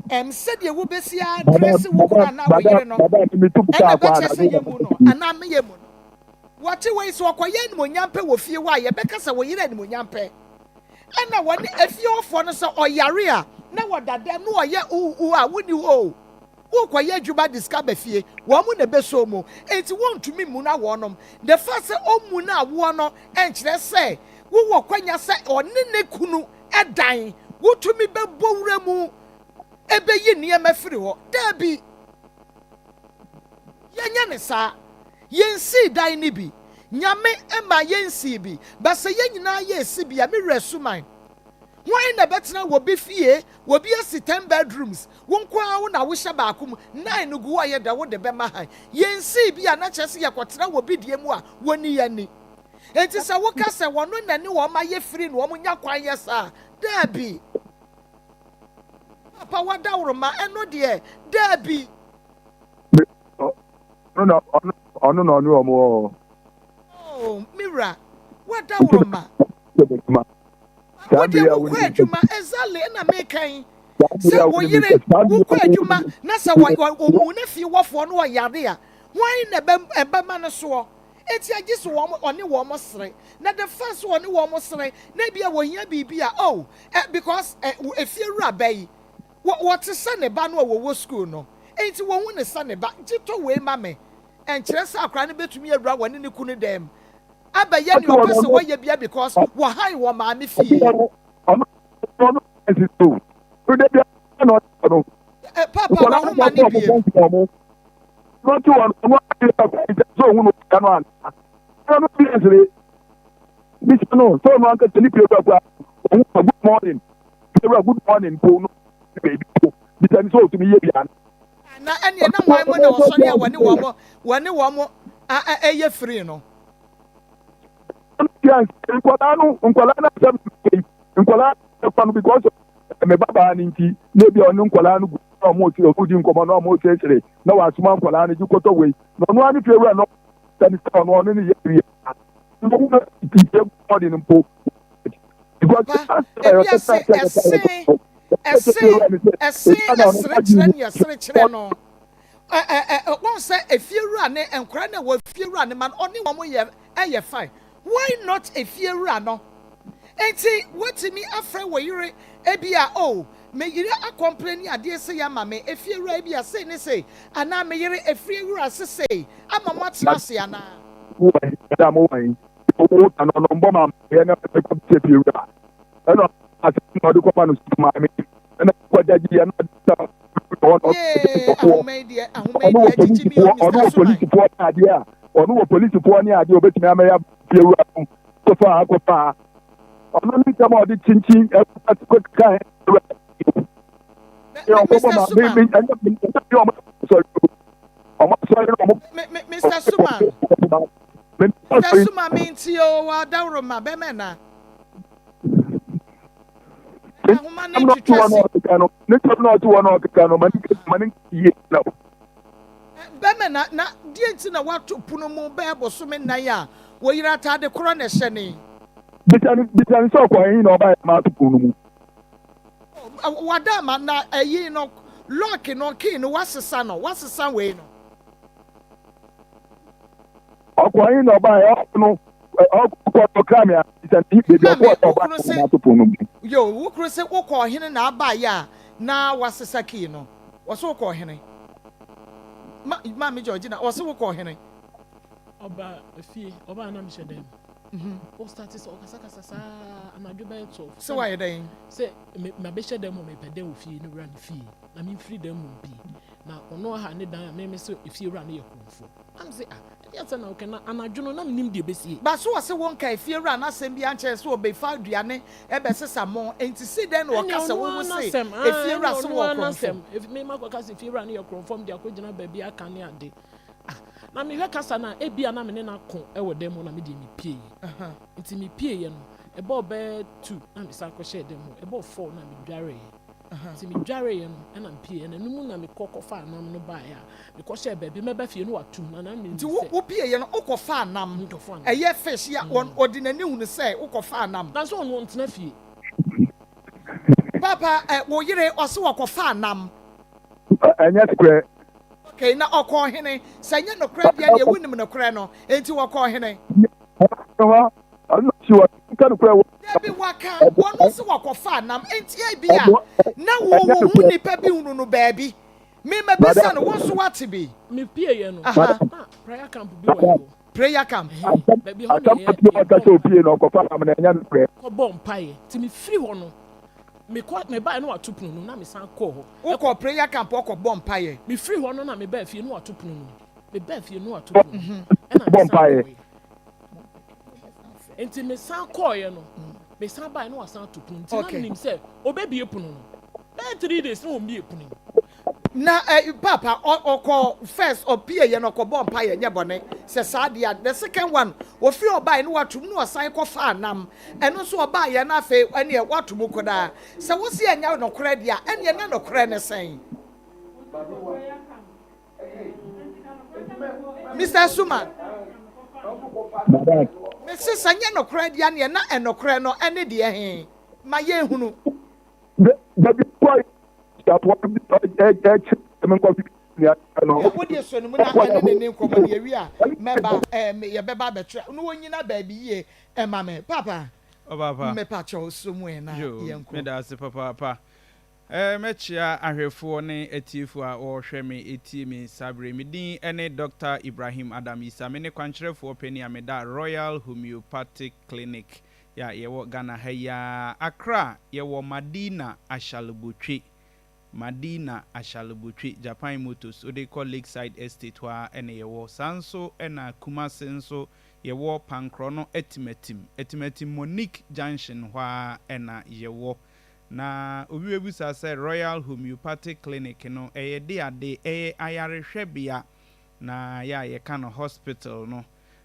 ɛm, sɛdeɛ wobɛsi adrɛse wo kunu anaa wo yere no, ɛna ɛbɛkyerɛ sɛ yɛmmu no anaa meyɛ mu no. Wɔte wei, sɛ ɔkɔyɛ animuonyampɛ wɔ fie hɔ a, yɛbɛka sɛ wo yere animuonyampɛ. Ɛna wɔne efie hɔfoɔ no, sɛ ɔyare a, na wɔda dɛm na ɔyɛ uu uu a, wonni hɔ o. Worekɔyɛ adwuma de sika ba fie, wɔn na ɛbɛsɔ mu. Enti wontumi mmu no awɔnom. The fact sɛ ɔmmu no awoɔ no nkyerɛ sɛ wowɔ kwanya sɛ ɔne ne kunu dan, wotumi bɛbɔ wura mu bɛyi nneɛma firi hɔ. Daabi. Yɛnyɛ no saa. Yɛnsii dan no bi. Nyame mma yɛnsii bi. But sɛ yɛn nyinaa yɛresi bi a, me werɛ suman. Hwan na ɛbɛtena wɔ bi fie? Obi asi ten bedrooms, wo nko ara wo na wohyɛ baako mu, nine no gu hɔ a yɛ dɛ wode bɛma han. Yɛnsii bi a na kyerɛ sɛ yɛkɔtena wɔ bi deɛ mu a wɔnni yɛn ani. Enti sɛ woka sɛ wɔno na ne wɔn ayɛ firi na wɔn nya kwan yɛ saa a, daabi. Papa wadaworoma, ɛno deɛ, daabi. Ɔno na ɔno ɔno na ɔne wɔn wɔ hɔ. Oh, me wura, wadaworoma. Saa Wo deɛ bere a wokɔ wonim adwuma, exactly, ɛna meka yi. Sɛ wo yere wokɔ adwuma na sɛ ɔmu ne fie wɔfoɔ no ɔyare a, hwan na ɛbɛma no soɔ? Enti agye sɛ wɔn ɔne wɔn sere. Na the fact sɛ ɔne wɔn sere na ebia wɔhia biribi a, oh, eh, because eh, efie wura ba yi, wɔ wɔte sɛ ne ba no a wɔwɔ school no, enti wɔhu no sɛ ne ba. Gye tɔ wei ma me. Ɛnkyerɛ sɛ akwadaa no bɛtumi awura wɔne ne kunu dan mu abɛyɛ nea ɔpɛ sɛ wɔyɛ bia because wɔhan wɔ maame fie. Papa wahoma ne biem. Na ɛneɛ na hwan mu na wɔsɔre a wɔne wɔn wɔne wɔn ɛyɛ firi no. Nkwadaa no nkwadaa no asɛm nkwadaa no ɛkɔ no because me ba baa no nti na ebi a ɔne nkwadaa no gu na ɔmo sere ɔmo di nkɔmɔ na ɔmo seresere na wasoma nkwadaa no gye kɔtɔ wei na ɔno ara ne fie wura no sani sɛ ɔno ɔno ne yɛ wie na ɔmo na ti bɔɔdi no mpo. Papa ebi ase ɛse ɛse ɛse ɛsere kyerɛ ne ɛsere kyerɛ no ɛ ɛ ɛ wɔn sɛ efiewura ne nkwadaa na ɛwɔ efiewura ne ma no ɔne wɔn yɛ ɛyɛ fine why not efiewura no enti wotumi afrɛ wɔ yere ebi a oh me yere akɔmpleni adeɛ sei ama me efiewura ebi a sei ne sei anaa me yere efiewura se sei ama mo atena ase anaa. Wo wɔ he? Madam wo wɔ he? Wo ka no ɔno mbɔ ma amanneɛ na mekɔ sɛ fiewura ɛna asɛm na ɔde kɔma no sɔfo maame ɛna kɔ gyagye yɛ na ɔde sa ɔno wɔ polisifoɔ ɔno wɔ polisifoɔ ne adeɛ a ɔno wɔ polisifoɔ ne adeɛ ɔbɛtumi amɛyɛ fiewura no kɔfa ha kɔfa ha ɔno ne nsɛm a ɔde kyinkyin ɛkɔ ka ɛwura ɔbɔbɔ ma me me ɛnyɛ me ɔmo sɔrɔ ɔmo asɔre na ɔmo. Mr. Suman. Mr. Suman mi nti o wa dawuro ma bɛmɛ na. Ahoma ne twitwa si. Ne ntɛm na ɔte hɔ na ɔkeka no ma ne ma ne yie na. Bɛmɛ na na deɛ nti na wato pono mu bɛyɛ bosome nnan a wɔyere ataade korɔ na ɛhyɛ ne. Bisa no bisa no sɛ ɔkɔ ɛhe na ɔbaeɛ ma ato pono no mu. Wada ama na ɛyi no lock no key no wasesa no wasesa wei no. Ɔkɔ ɛhe na ɔbaeɛ ɔkɔ no ɔkɔ ɔkra me a bisa no baabi ɔkɔ na ɔbaeɛ ma ato pono no mu. Yo wo kunu se wokɔ ɔhene na abaeɛ a na wasesa key no wɔse wokɔ ɔhene ma maame Georgina wɔse wokɔ ɔhene. Ɔba fie ɔbaa na mehyɛ dan mu. Ɔ start sɛ ɔkasakasa saa anadwo bɛyɛ 12. Sɛ wayɛ dɛn? Sɛ me mabɛhyɛ dan mu mepɛ dɛn wɔ fie no wura ne fie na memfiri dan mu mpie na ɔno aha ne dan a meme sɛ efie wura no yɛ korɔmfoɔ. Na me se ah ɛdeɛ asɛm na wokɛ na anadwo no na menim deɛ ɛbɛsie. Ba so ɔse wonka efie wura no asɛm biara nkyerɛ sɛ ɔbɛfa aduane ɛbɛsesa mo nti sei dɛn na Ɛne ɔka sɛ ɔno wo ara wo se n'asɛm ah efie ɛne wura se ɔno wɔ ara korɔmfo. n'asɛm me makɔka sɛ efie wura no yɛ korɔmfoɔ mede akɔgyina baabi aka ne ade. Ah, na mehwɛ kasa no a, ebia na me ne no ako wɔ dan mu hɔ na me deɛ mepieeɛ. Nti mepieeɛ no, ɛbɔɔ bɛyɛ tu na mesan kɔhyɛɛ dan mu hɔ. Ɛbɔɔ four na medwareeɛ. Nti medwareeɛ no ɛna mepieeɛ. Na ɛno mu na mekɔ kɔfaa nam no baeɛ a, mekɔhyɛɛ baabi. Mɛba fie no watom na na menim Nti wo sɛ. wopieeɛ no wokɔfaa nam? Mekɔfaa nam. Ɛyɛ fish yi a, wɔn ɔde n'ani hunu sɛ wokɔfaa nam? Nanso ɔno ɔntena fie. Papa, ɛ, wo yere ɔse wɔkɔfaa nam. Ɛnyɛ nokorɛ. Okay, na ɔkɔɔ hene? Sɛ ɛnyɛ nokorɛ deɛ neɛ wonim nokorɛ no, enti wɔkɔɔ hene? Dabi, waka, wɔno se wɔkɔfaa nam, enti ebia na wo wo ho nipa bi hunu no baabi. Me mabisa no, wo nso woate bi? Mepieeɛ no, na prayer camp bi wɔ yɛ hɔ. Prayer camp. Ɛhɛn, baabi hɔ na Asɛm yɛ a ɔka yɛbɔ sɛ opie no ɔkɔfa nam no ɛnyɛ nokorɛ. kɔbɔ mpaeɛ. Nti mefiri hɔ no, mekɔ mebaeɛ na wato pono no mu na mesan kɔɔ hɔ. Wokɔɔ prayer camp hɔ kɔbɔɔ mpaeɛ? Mefiri hɔ no na mebaa fie na wato pono no mu. Mebaa fie no wato pono no mu ɛna Bɔ mesan mpaeɛ. kɔeɛ. Nti mesan kɔeɛ no, mesan baeɛ na wasan ato pono no. Nti na Okay. menim sɛ ɔbɛbue pono no. Bɛyɛ 3 days na ɔmmue pono mu. Na eh, papa ɔ ɔkɔ first ɔpie yɛ no ɔkɔbɔ mpaeɛ nyɛ bɔne sɛ saa deɛ a the second one ofiri ɔbaeɛ no watom na ɔsan kɔfaa nam ɛno nso ɔbaeɛ no afei ɛneɛ wato mu kodaa sɛ wo se ɛnyɛ nokorɛ deɛ a ɛneɛ na nokorɛ ne sɛn? Mister Suman, Madam. mese sɛ nyɛ nokorɛ deɛ a neɛ na ɛnokorɛ no ɛne deɛ he? Ma yɛnhunu. Dabi kɔ. Abusuafoɔ ɛkyerɛ me nkɔhwehwɛ nua no. Wo deɛ sɔ ne mu na ɛne ne ne nkɔmmɔ no, yɛwie a mɛba ɛɛ yɛbɛba abɛtra na wɔnyina baabi yie ɛma me papa. Ɔbaapa. Mepa kyɛw, so mu ɛ na Yo, yɛnkɔ. Meda ase papaapa. Mɛkyia ahwɛfoɔ ne atiefoɔ a wɔrehwɛ me, etie me saa bere. Me din ne Dr. Ibrahim Adam Isa. Me ne kwankyerɛfoɔ panin a meda Royal Homeopathic Clinic yɛ a yɛwɔ Ghana ha yi ara. Accra, yɛwɔ Madina Ashalebotwe. Madina Ashalebotwe, Japan Motors, wode kɔ Lakeside Estate hɔ ara ɛna yɛwɔ. Saa nso ɛna Kumase nso yɛwɔ Pankorɔ no Atimatim. Atimatim Monique Junction hɔ ara ɛna yɛwɔ. Na obi bɛbusa sɛ Royal Homeopathic Clinic no ɛyɛ de ade, ɛyɛ ayarehwɛbea na yɛ a yɛka no hospital no.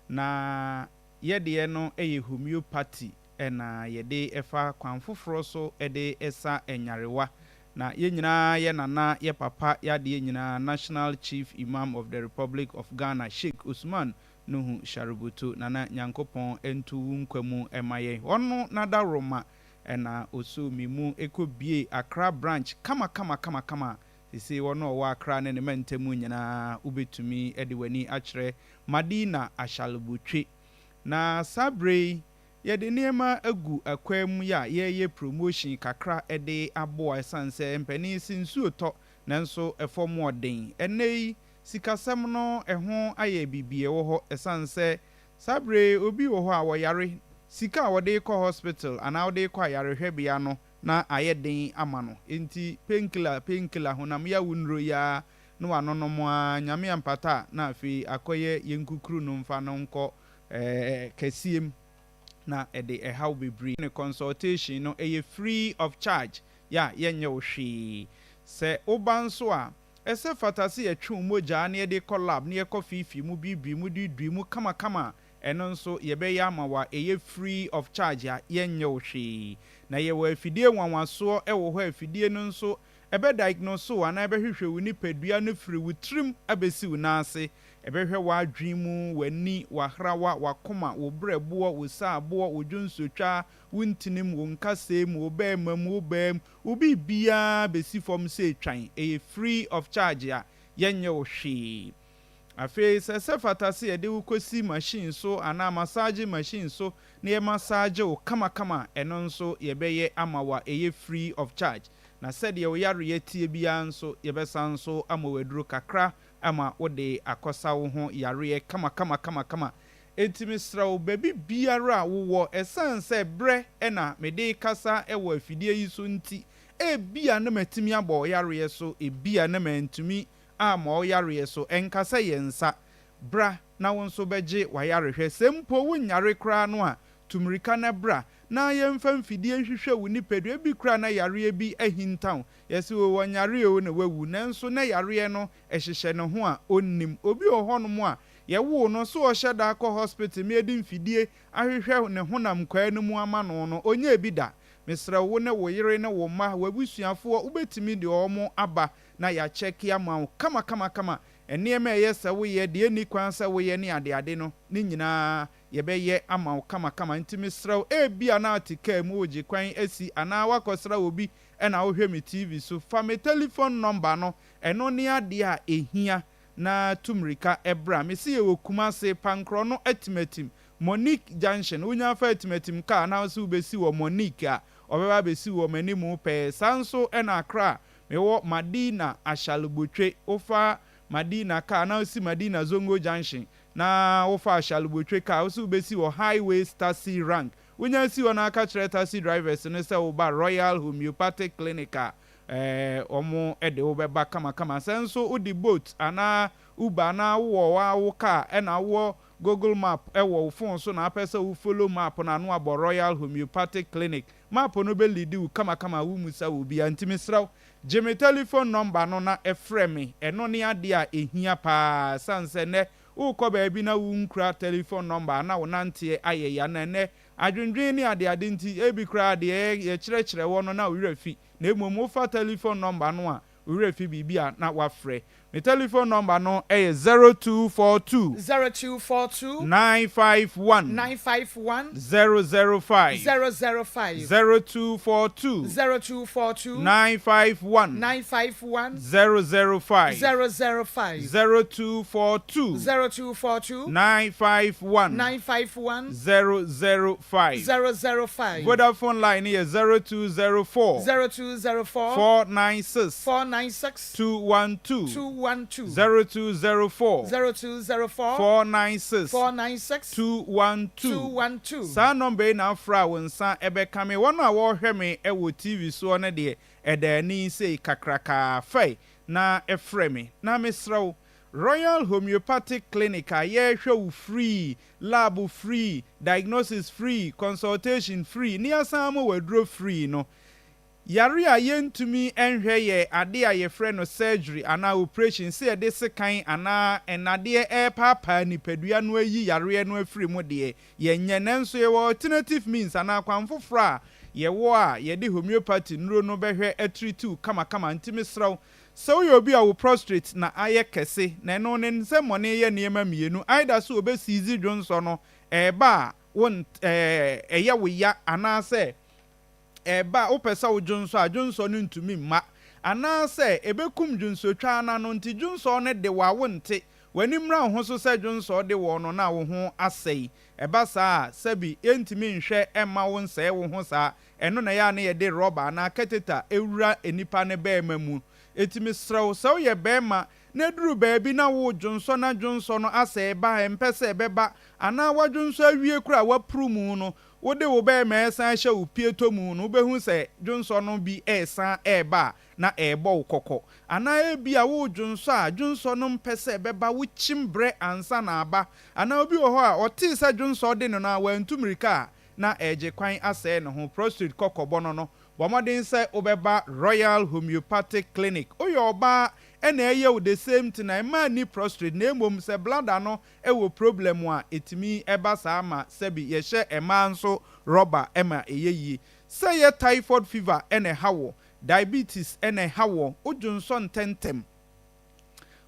Na yɛdeɛ no ɛyɛ homeopathy, ɛna yɛde ɛfa kwan foforɔ so ɛde ɛsa nyarewa. Na yɛn nyinaa yɛ nana, yɛ papa, yɛadeɛ nyinaa, National Chief Imam of the Republic of Ghana, Sheikh Usman Nuhu Sharubutu, Nana, Nyankopɔn nto wo nkwa mu ɛma yɛn. Ɔno n'adaworoma ɛna oso mi mu ɛkɔ bie Accra branch kama kama kama kama. Sisi wɔn a ɔwɔ Accra ne ne mantam nyinaa, wobɛtumi de w'ani akyerɛ Madina Ashalebotwe. Na saa bere yi yɛde nneɛma agu akwan mu yɛ a yɛreyɛ promotion kakra de aboa, ɛsiane sɛ mpanin si nsuo tɔ nanso ɛfam ɔden. Ɛnɛ yi sikasɛm no ɛho ayɛ biribi ɛwɔ hɔ, ɛsiane sɛ saa bere obi wɔ hɔ a wɔyare, sika a wɔde kɔ hospital anaa wɔde kɔ ayarehwɛbea no na ayɛ den ama no, nti painkiller, painkiller, honam yawo nnuro yaa na wanonom a Nyame ampata a, na afei akɔyɛ yɛn kukuru no mfa no nkɔ kɛseɛ mu na ɛde ɛhaw bebree. Ne consultation no ɛyɛ free of charge, yɛ a yɛnyɛ wo hwee. Sɛ woba nso a, ɛsɛ fata sɛ yɛtwe wo mogyaa na yɛde kɔ lab na yɛkɔ fiifii mu, biibiri mu, duidui mu kamakama, ɛno nso yɛbɛyɛ ama wa, ɛyɛ free of charge a yɛnyɛ wo hwee. Na yɛwɔ afidie nwanwasoɔ ɛwɔ hɔ. Afidie no nso ɛbɛ diagnose wo anaa ɛbɛhwehwɛ wo nipadua no firi wo tirim abɛsi wo nan ase. Ɛbɛhwɛ w'adwene mu, w'ani, w'ahrawa, w'akoma, wo brɛboɔ, wo saaboɔ, wo dwonsotwa, wo ntinim, wo nkasɛɛ mu, wo bɛɛma mu, wo bɛɛ mu, wo biribiara bɛsi fam sɛ etwan. Ɛyɛ free of charge a yɛnyɛ wo hwee. Afei sɛ fata sɛ yɛde wo kɔsi machine so anaa massage machine so na yɛ massage wo kamakama, ɛno nso yɛbɛyɛ ama wa, ɛyɛ free of charge. Na sɛdeɛ wo yareɛ tie biara nso, yɛbɛsan nso ama waduro kakra ama wode akɔsa wo ho yareɛ kama kama kama. Enti mesrɛ wo, baabi biara a wowɔ, ɛsiane sɛ berɛ ɛna mede kasa ɛwɔ afidie yi so nti, ebia na matumi abɔ ɔyareɛ so, ebia na mantumi ama ɔyareɛ so, ɛnkasa yɛ nsa bra na wo nso bɛgye wayarehwɛ. Sɛ mpo wonyare koraa no a, tumirika na bra na yɛmfa mfidie nhwehwɛ wo nipadua bi koraa na yareɛ bi ahintaw. Yɛsɛ o wɔnyare o na wawu, nanso na yareɛ no ɛhyehyɛ ne ho a ɔnnim. Obi wɔ hɔnom a yɛwoo no so ɔhyɛ da kɔ hospital mi edi mfidie ahwehwɛ ne honam kwaa no mu ama no no, ɔnyɛ bi da. Mesrɛ wo ne wo yere ne wo mma, w'abusuafoɔ, wobɛtumi de wɔn aba na yɛakyɛke ama wo kama kama kama. Nneɛma a ɛyɛ sɛ woyɛ deɛ, ɛnni kwan sɛ woyɛ ne adeade no ne nyinaa yɛbɛyɛ ama wo kamakama. Nti mesrɛ wo, ebia na ate kaa mu wogye kwan asi anaa woakɔsra obi ɛna wohwɛ me TV so, fa me telephone number no, ɛno ne adeɛ a ɛhia, na tu mmirika ɛbra. Mesi yɛwɔ Kumase, Pankorɔ no Atimatim Monique Junction. Wonya fa Atimatim kaa na sɛ wobɛsi wɔ Monique a, ɔbɛba abɛsi wɔ m'animu pɛɛ. Saa nso ɛna Accra, mewɔ Madina Ashalebotwe. Wofa Madina kaa na wosi Madina Zongo Junction na wofa Ashalebotwe kaa, wosi wobɛsi wɔ Highways Taxi Rank. Wonya si hɔ na aka kyerɛ taxi drivers no sɛ woba Royal Homeopathic Clinic a, wɔn de wo bɛba kamakama. Sɛ nso wode Bolt anaa Uber anaa wowɔ wo kaa ɛna wowɔ Google Map ɛwɔ wo phone so na apɛ sɛ wo follow map no ano abɔ Royal Homeopathic Clinic map no, bɛ lead wo kamakama, wo musa wɔ bia. Nti mesrɛ wo, gye me telephone number no na ɛfrɛ me. Ɛno ne adeɛ a ɛhia paa, ɛsiane sɛ nnɛ wokɔ baabi na wonkura telephone number na wo nanteɛ ayɛ ya, na ɛnɛ adwendwen ne adeade nti ebi koraa deɛ yɛkyerɛkyerɛ wɔ no na wo werɛ fi. Na mmom wofa telephone number no a, wo werɛ fi biribi a na wafrɛ. Me telephone number no yɛ 0242. 0242. 951. 951. 005. 005. 0242. 0242. 951. 951. 005. 005. 0242. 0242. 951. 951. 005. 005. Vodafone line no yɛ 0204. 0204. 496. 496. 212. 212. 0204. 0204. 496. 496. 212. 212. Saa nɔmba yi na afra a wo nsa ɛbɛka me. Wɔn a wɔrehwɛ me wɔ TV soɔ no deɛ, ɛda ani sei kakrakaa. Fɛe na frɛ me. Na mesrɛ wo, Royal Homeopathic Clinic a yɛrehwɛ wo free, lab free, diagnosis free, consultation free, ne yɛasan ama wo aduro free no, Yare a yɛntumi nhwɛ yɛ ade a yɛfrɛ no surgery anaa oprehyɛn, sɛ yɛde sekan anaa nnadeɛ repaapaa nipadua no ayi yareɛ no afiri mu deɛ, yɛnyɛ. Nanso yɛwɔ alternative means anaa kwan foforɔ a yɛwɔ a yɛde homeopathy nnuro no bɛhwɛ atritiw kamakama. Nti mesrɛ wo, sɛ woyɛ obi a wo prostrate na ayɛ kɛse, na ɛno ne nsɛmmɔne yɛ nneɛma mmienu, either sɛ wɔbɛsiizi dwonsɔ no, ɛreba a wo ɛyɛ wo ya anaasɛ ɛba a wopɛ sɛ wodwonsɔ a, dwonsɔ no ntumi mma, anaasɛ ɛbɛkum dwonsɔtwaa no ano nti dwonsɔ no de wo a wonte, w'ani mmra wo ho so sɛ dwonsɔ de woɔ no na wo ho asɛe. Ɛba saa a, sɛbi yɛntumi nhwɛ mma wo nsɛe wo ho saa, ɛno na ɛyɛ a na yɛde rɔba anaa kɛteta wura nnipa no bɛɛma mu. Enti mesrɛ wo, sɛ woyɛ bɛɛma na ɛduru baabi na woredwonsɔ na dwonsɔ no asɛe ba a ɛmpɛ sɛ ɛbɛba anaa woadwonsɔ awie koraa a woapuru mu no, Wode wo bɛrima resan ahyɛ wo pieto mu no, wobɛhu sɛ dwonsɔ no bi resan reba a, na ɛrebɔ wo kɔkɔ. Anaa ebia woredwonsɔ a, dwonsɔ no mpɛ sɛ ɛbɛba, wokyim brɛ ansa na aba. Anaa obi wɔ hɔ a, ɔtee sɛ dwonsɔ de no no a, wantu mmirika a, na ɛregye kwan asɛe ne ho. Prostrate kɔkɔbɔ no no, bɔ mmɔden sɛ wobɛba Royal Homeopathic Clinic. Woyɛ ɔbaa na ɛyɛ wo the same thing a, mmaa nni prostrate na mmom sɛ bladder no Ɛwɔ problem a ɛtumi ba saa ma sɛbi yɛhyɛ mmaa nso rɔba ma ɛyɛ yie. Sɛ ɛyɛ typhoid fever na ɛha wo, diabetes na ɛha wo, wo dwonsɔ ntɛntɛm,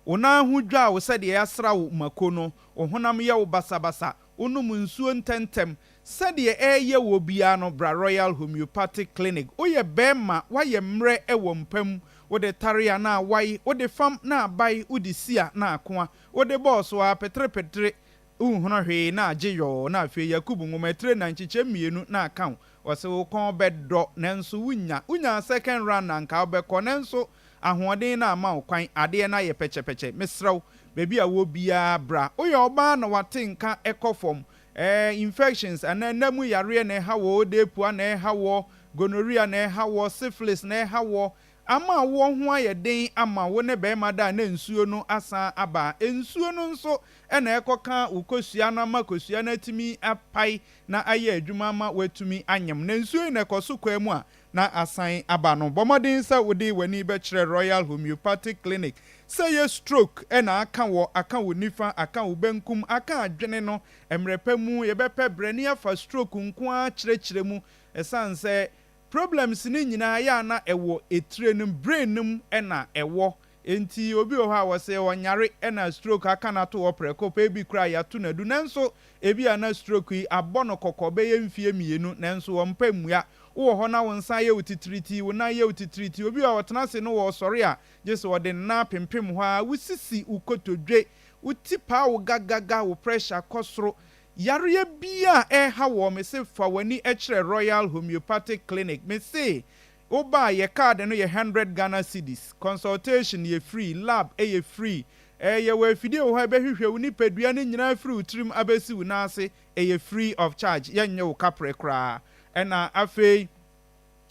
wo nan ho dwa wo sɛdeɛ yɛasra wo mako no, wo honam yɛ wo basabasa, wonom nsuo ntɛntɛm, sɛdeɛ ɛreyɛ woɔ biara no bra Royal Homeopathic Clinic. Woyɛ barima, woayɛ mmerɛ wɔ mpa mu, wode tare a na awae, wode fam na abae, wode si a na akoa, Wode bɔɔ so ara peterepetere, wonhunu hwee na agye yɔɔ, na afei Yakubu nwoma etire na nkyekyɛm mmienu na aka wo. Ɔse wo kɔn bɛdɔ nanso wonnya. Wonyaa second round na anka wobɛkɔ nanso ahoɔden no amma wo kwan, adeɛ no ayɛ pɛkyɛpɛkyɛ. Mesrɛ wo, baabi a wowɔ biara bra. Woyɛ ɔbaa na wate nka kɔ fam, ɛɛ infections anaa nna mu yareɛ na ɛha woɔ, odeepua na ɛha woɔ, gonorrhea na ɛha woɔ, syphilis na ɛha woɔ, Ama awoɔ ho ayɛ den ama wo ne barima da a na nsuo no asan aba. Nsuo no nso na ɛkɔka wo kosua no ama kosua no atumi apae na ayɛ adwuma ama woatumi anyem. Na nsuo yi na ɛkɔ so kwaa mu a na asan aba no. Bɔ mmɔden sɛ wode w'ani bɛkyerɛ Royal Homeopathic Clinic. Sɛ ɛyɛ stroke na aka wɔ, aka wo nifa, aka wo benkum, aka adwene no, mmerɛ pa mu yɛbɛpɛ berɛ na yɛafa stroke nko ara akyerɛkyerɛ mu. Ɛsiane sɛ Problems no nyinaa yɛ a na ɛwɔ etire no mu, brain no mu na ɛwɔ. Enti obi wɔ hɔ a wɔse ɔnyare na stroke aka no ato hɔ prɛko pɛ, ebi koraa yɛato no adu. Nanso ebi a na stroke yi abɔ no kɔkɔ bɛyɛ mfeɛ mmienu nanso ɔmpɛ mmua. Wowɔ hɔ na wo nsa yɛ wo titiritii, wo nan yɛ wo titiritii. Obi wɔ hɔ a ɔtena ase no ɔresɔre a gye sɛ ɔde ne nan apempem hɔ ara, wo sisi, wo kotodwe, wo ti paa wo gagaga, wo pressure kɔ soro. Yareɛ biaa a ɛreha woɔ me se fa w'ani kyerɛ Royal Homeopathic Clinic me se wo ba a yɛ card no yɛ hundred Ghana cedis consultation yɛ free lab yɛ free ɛɛ yɛwɔ afidie wɔ hɔ a ɛbɛhwehwɛ wo nipadua no nyinaa firi wo tirim abɛsi wo nan ase ɛyɛ free of charge yɛnnye wo kaprɛ koraa ɛna afei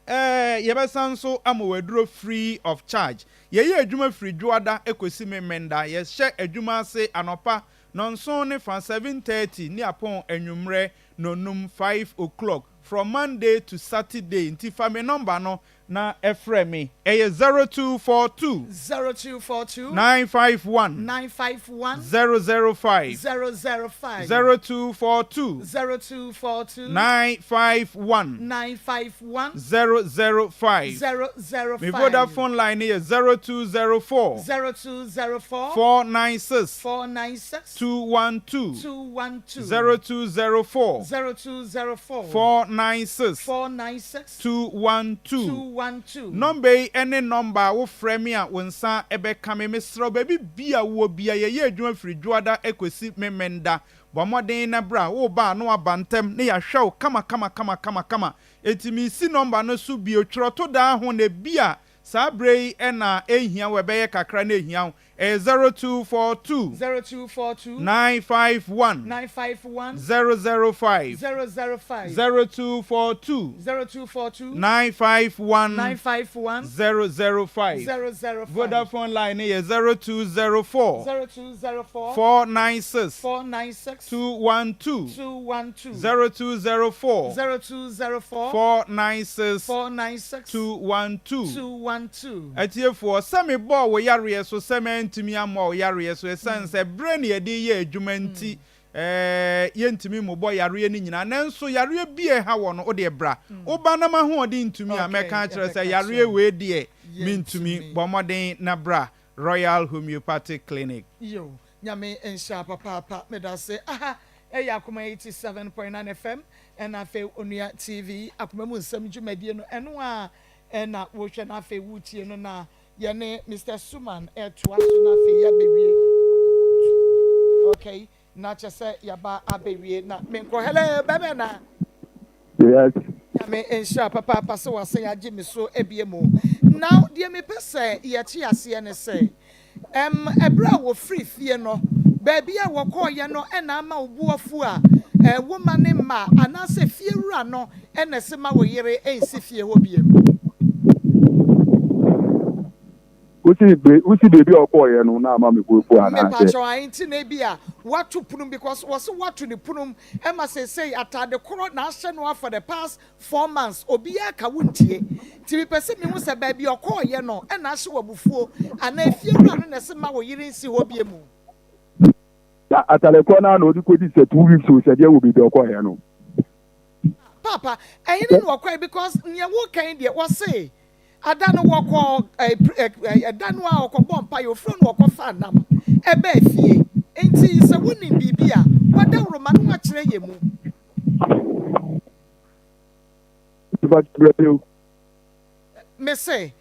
ɛɛ yɛbɛsan nso ama wo aduro free of charge yɛyɛ adwuma firi Dwoada kɔsi Memenda yɛhyɛ adwuma ase anɔpa Nɔnson ne fa, 7:30, ne apɔn anwummerɛ nɔnum, 5 o'clock. from Monday to Saturday nti fa me nɔmba no na frɛ me. Ɛyɛ 0242. 0242. 951. 951. 005. 005. 0242. 0242. 951. 951. 005. 005. Me Vodafone line no yɛ 0204. 0204. 496. 496. 212. 212. 0204. 0204. 496. 496. 212. 212. Nɔmba yi ne nɔmba a wofrɛ me a wo nsa bɛka me. Mesrɛ wo, baabi bi a wowɔ bia, yɛyɛ adwuma firi Dwoada kɔsi Memenda. Bɔ mmɔden na bra. Woreba a na woaba ntɛm na yɛahwɛ wo kama kama kama kama kama. Enti meresi nɔmba no so bio. Twerɛ to daa ho na ebia saa berɛ yi na ɛnhia wo, ɛbɛyɛ kakra na ɛhia wo. Ɛyɛ 0242. 0242. 951. 951. 005. 005. 0242. 0242. 951. 951. 005. 005. Vodafone line no yɛ 0204. 0204. 496. 496. 212. 212. 0204. 0204. 496. 496. 212. 212. Atiefoɔ, sɛ mebɔɔ wo yareɛ so sɛ mantumi ammɔ wo yareɛ so ɛsiane sɛ berɛ na yɛde reyɛ adwuma nti, ɛɛ, yɛntumi mmobɔ yareɛ no nyinaa. Nanso yareɛ bi a ɛha wɔ no, wo deɛ bra. Woba na m'ahoɔden ntumi a, mɛka akyerɛ sɛ yareɛ wei deɛ mentumi. Bɔ mmɔden na bra Royal Homeopathic Clinic. Yo, Nyame nhyira papaapa, medase. Aha ɛyɛ Akoma 87.9 FM ɛna afei Onua TV, Akoma mu nsɛm dwumadie no ɛno a Ɛna wohwɛ na afei wotie no na yɛne Mister Suman ɛtoa so na afei yɛabɛwie okay na kyɛ sɛ yɛaba abɛwie na menkɔ hello bɛbɛ na Yes. Nyame nhyira papaapa sɛ wasan agye me so abie mu. Now deɛ mepɛ sɛ yɛte aseɛ ne sɛ Ɛm, ɛberɛ a wɔfirii fie no, baabi a wɔkɔeɛ no na ama wo bo afu a, ɛ, wo mma ne mma anaasɛ fiewura no na ɛse ma wo yere nsi fie hɔ biom. Wosi be, wosi baabi a ɔkɔeɛ no na ama me bo afu anaasɛ? Mepakyɛw, ae, nti na ebia woato pono mu because wɔse woato ne pono mu ma seesei ataade korɔ na ahyɛ no ara for the past 4 months obiaa ka wo ntie nti mepɛ sɛ mehu sɛ baabi a ɔkɔɔyɛ no na ahye wo abufuo anaa efie wura no na ɛse mma wo yere nsi hɔ biemu. Na atare korɔ no ara na ɔde kɔdi sɛ 2 weeks o sɛ deɛ wɔ baabi a ɔkɔɔyɛ no. Paapa ɛhene na ɔkɔɛ because neɛ woka yi deɛ wɔse ada no wɔkɔ ɛda no a ɔkɔbɔ mpaeɛ ofiri no ɔkɔfaa nam ɛbaa fie nti sɛ wonim biribi a wadaworo ma no akyerɛ yɛ mu. Mese,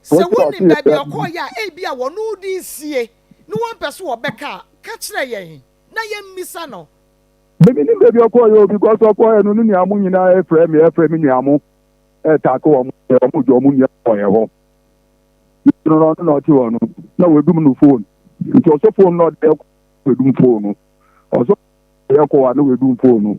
sɛ wonim baabi a ɔkɔeɛ a, ebia wɔne wo de resie na wɔmpɛ sɛ wɔbɛka a, ka kyerɛ yɛn na yɛmmisa no. Me menim baabi ɔkɔeɛ o because ɔkɔeɛ no ne nua mo nyinaa ɛfrɛ me ɛfrɛ me nua mo ɛtaake wɔn wɔn gye wɔn nua kɔeɛ hɔ no no na ɔte hɔ no na wɔadum no phone nti ɔsɔ phone na ɔde ɛkɔ wɔadum phone no ɔsɔ Yɛ kɔ a na w'adum phone no.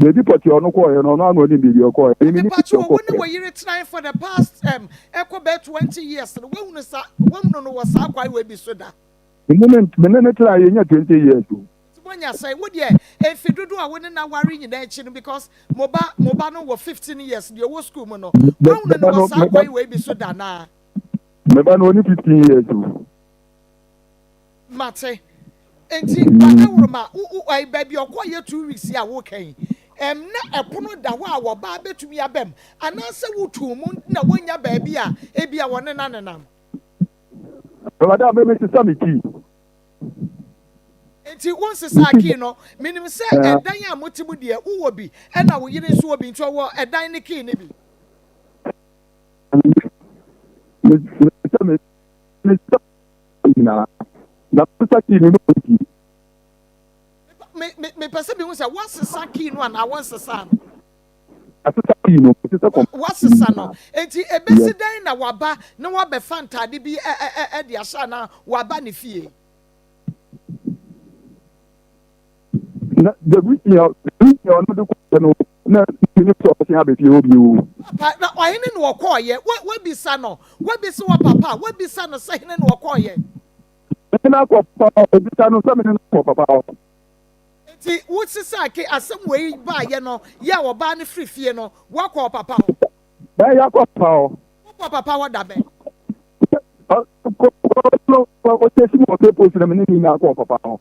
Baabi pɔtee a ɔno kɔɔeɛ no ɔno ara na ɔnim baabi a ɔkɔɔeɛ. Me mennim baabi a Mepakyɛw wo ne ɔkɔɔeɛ. wo yere tenae for the past um ɛkɔ bɛyɛ 20 years no wahunu sa wahunu no wɔ saa kwan wei bi so da? Me ne no me ne no tenae yɛnya 20 years o. Nti moanya sɛn? Wo deɛ mfe dodoɔ a wo ne no aware nyinaa akyi no because mo ba mo ba no wɔ 15 years deɛ ɔwɔ school mu no Me wahunu me no ba wɔ no saa me ba kwan wei bi so da anaa? me ba no ɔni 15 years o. Mate. Enti w'adaworoma, wo, wo, ɛyi, baabi a ɔkɔeɛ 2 weeks yi a woreka yi, ɛm, na ɛpono da hɔ a wɔbaa bɛtumi aba mu, anaasɛ wotuu mu na wɔnnya baabi a ebia wɔne no anenam? Awurade a me mesesa me key. Enti wonsesaa Me key no? Menim sɛ Eh, ɛdan a mote mu deɛ, wowɔ bi, ɛna wo yere nso wɔ bi, nti ɔwɔ ɛdan no key no bi. me, mesesa me, mesesa nyinaa. Na mesesa key no na ɔnni key. Me, me, mepɛ sɛ mehu sɛ woasesa key no anaa wonsesaa no. Asesa key no, mesesa Wa, kɔm woasesa no. nyinaa. Enti ebesi Yes. dɛn na waba na wabɛfa ntade bi ɛ, ɛ, ɛ, ɛde ahyɛ anaa waba ne fie? Na the reason a the reason a ɔno de kɔɛ no na menim sɛ ɔbɛsen abɛ fie hɔ bio. Papa, na ɔhene na ɔkɔɔeɛ? Wa, wabisa no? Wabisa wɔ papa a? Wabisa no sɛ hene na ɔkɔɔeɛ? Mene no akɔ papa hɔ, obisa no sɛ mene no akɔ papa hɔ. Enti Nti wo sesaa ke asɛm wei baayɛ no yɛ a ɔbaa no firi fie no woakɔ ɔpapa hɔ? Bɛɛ yɛakɔ papa hɔ. Wokɔ papa hɔ da bɛn? Ɔkyɛsi mu wɔ Cape Coast na me ne ne nyinaa kɔɔ papa hɔ.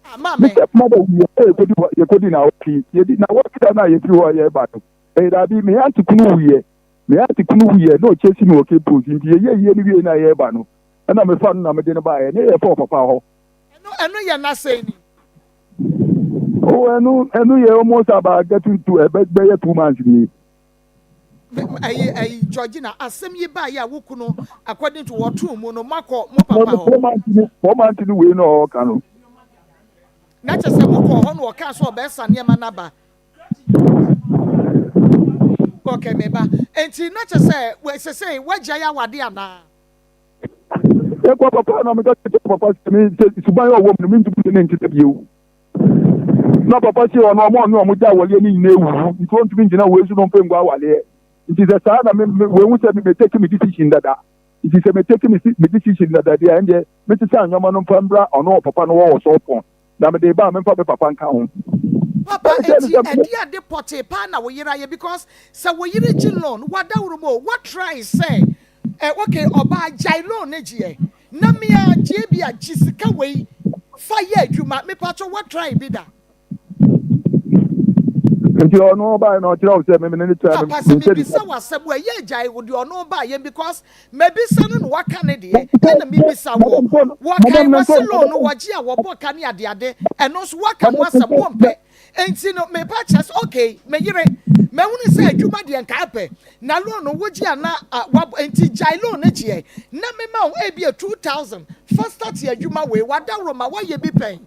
Ah, maame. Me step mother wuiɛ a yɛkɔdi hɔ yɛkɔdi naawɔtwe yɛdi naawɔtwe da no a yɛfiri hɔ a yɛreba no ɛyɛ daabi me aunty kunu wuiɛ me aunty kunu wuiɛ na ɔkyɛsi me wɔ Cape Coast nti yɛyɛ yie no wie no a yɛreba no ɛna mefa no na mede no baeɛ ne yɛfa ɔpapa hɔ. Ɛno ɛno yɛ n'asɛn ni. Oh ɛno ɛno yɛ almost about getting to ɛbɛ bɛyɛ 2 months nie. Ɛyi ɛyi Georgina, asɛm yi baa yɛ a wo kunu according to wɔtoo mu no moakɔ mo papa hɔ. 4 months ni 4 months ni wei na ɔɔka no. Na kyerɛ sɛ mokɔɔ hɔ na ɔkaa sɛ ɔbɛsa nneɛma no aba. Okay, me ba. Enti na kyerɛ sɛ sesei woagyae awade anaa? Yɛkɔ papa na meka kyerɛ papa sɛ me sɛ suban a ɔwɔ mu no mentumi ne ne ntena bio. Na papa se ɔno ɔmo ɔne ɔmo gya awaleɛ no nyinaa awuwu nti ɔntumi ngyina wei so na ɔmfa ngu awaleɛ. Nti sɛ saa na me me wɔahu sɛ me me take me decision dada. Nti sɛ me take me me decision dada deɛ a ɛndeɛ mesesa nneɛma no mfa mbra ɔno ɔpapa no wɔ wɔ sɔpɔn na mede ba a memfa me papa nka ho. Papa Ɛkyɛ ne enti sɛ ɛdeɛ ade pɔtee paa na wo yere ayɛ because sɛ wo yere gye loan wadaworo mu o wa try sɛ eh okay ɔbaa gyae loan no gyeɛ na me ara gye bi a gye sika wei fa yɛ adwuma mepakyɛw wa try bi da. Nti ɔno ɔbaeɛ na ɔkyerɛ wo sɛ me ne no tra no Papa sɛ menhyɛ mebisa wo asɛm a ɛyɛ gyae wo deɛ ɔno baeɛ because mabisa no na waka ne deɛ ɛna mebisa woɔ wɔkae wɔse loan no wɔgye a wɔbɔ ka ne adeade ɛno nso woaka ho asɛm wompɛ Enti no me ba kyerɛ sɛ okay me yere mahunu sɛ adwuma deɛ nka apɛ na loan no wogye a na wabɔ enti gyae loan no gyeɛ na mema wo ebia 2000 fa start adwuma wei wadaworo ma woayɛ bi pɛn.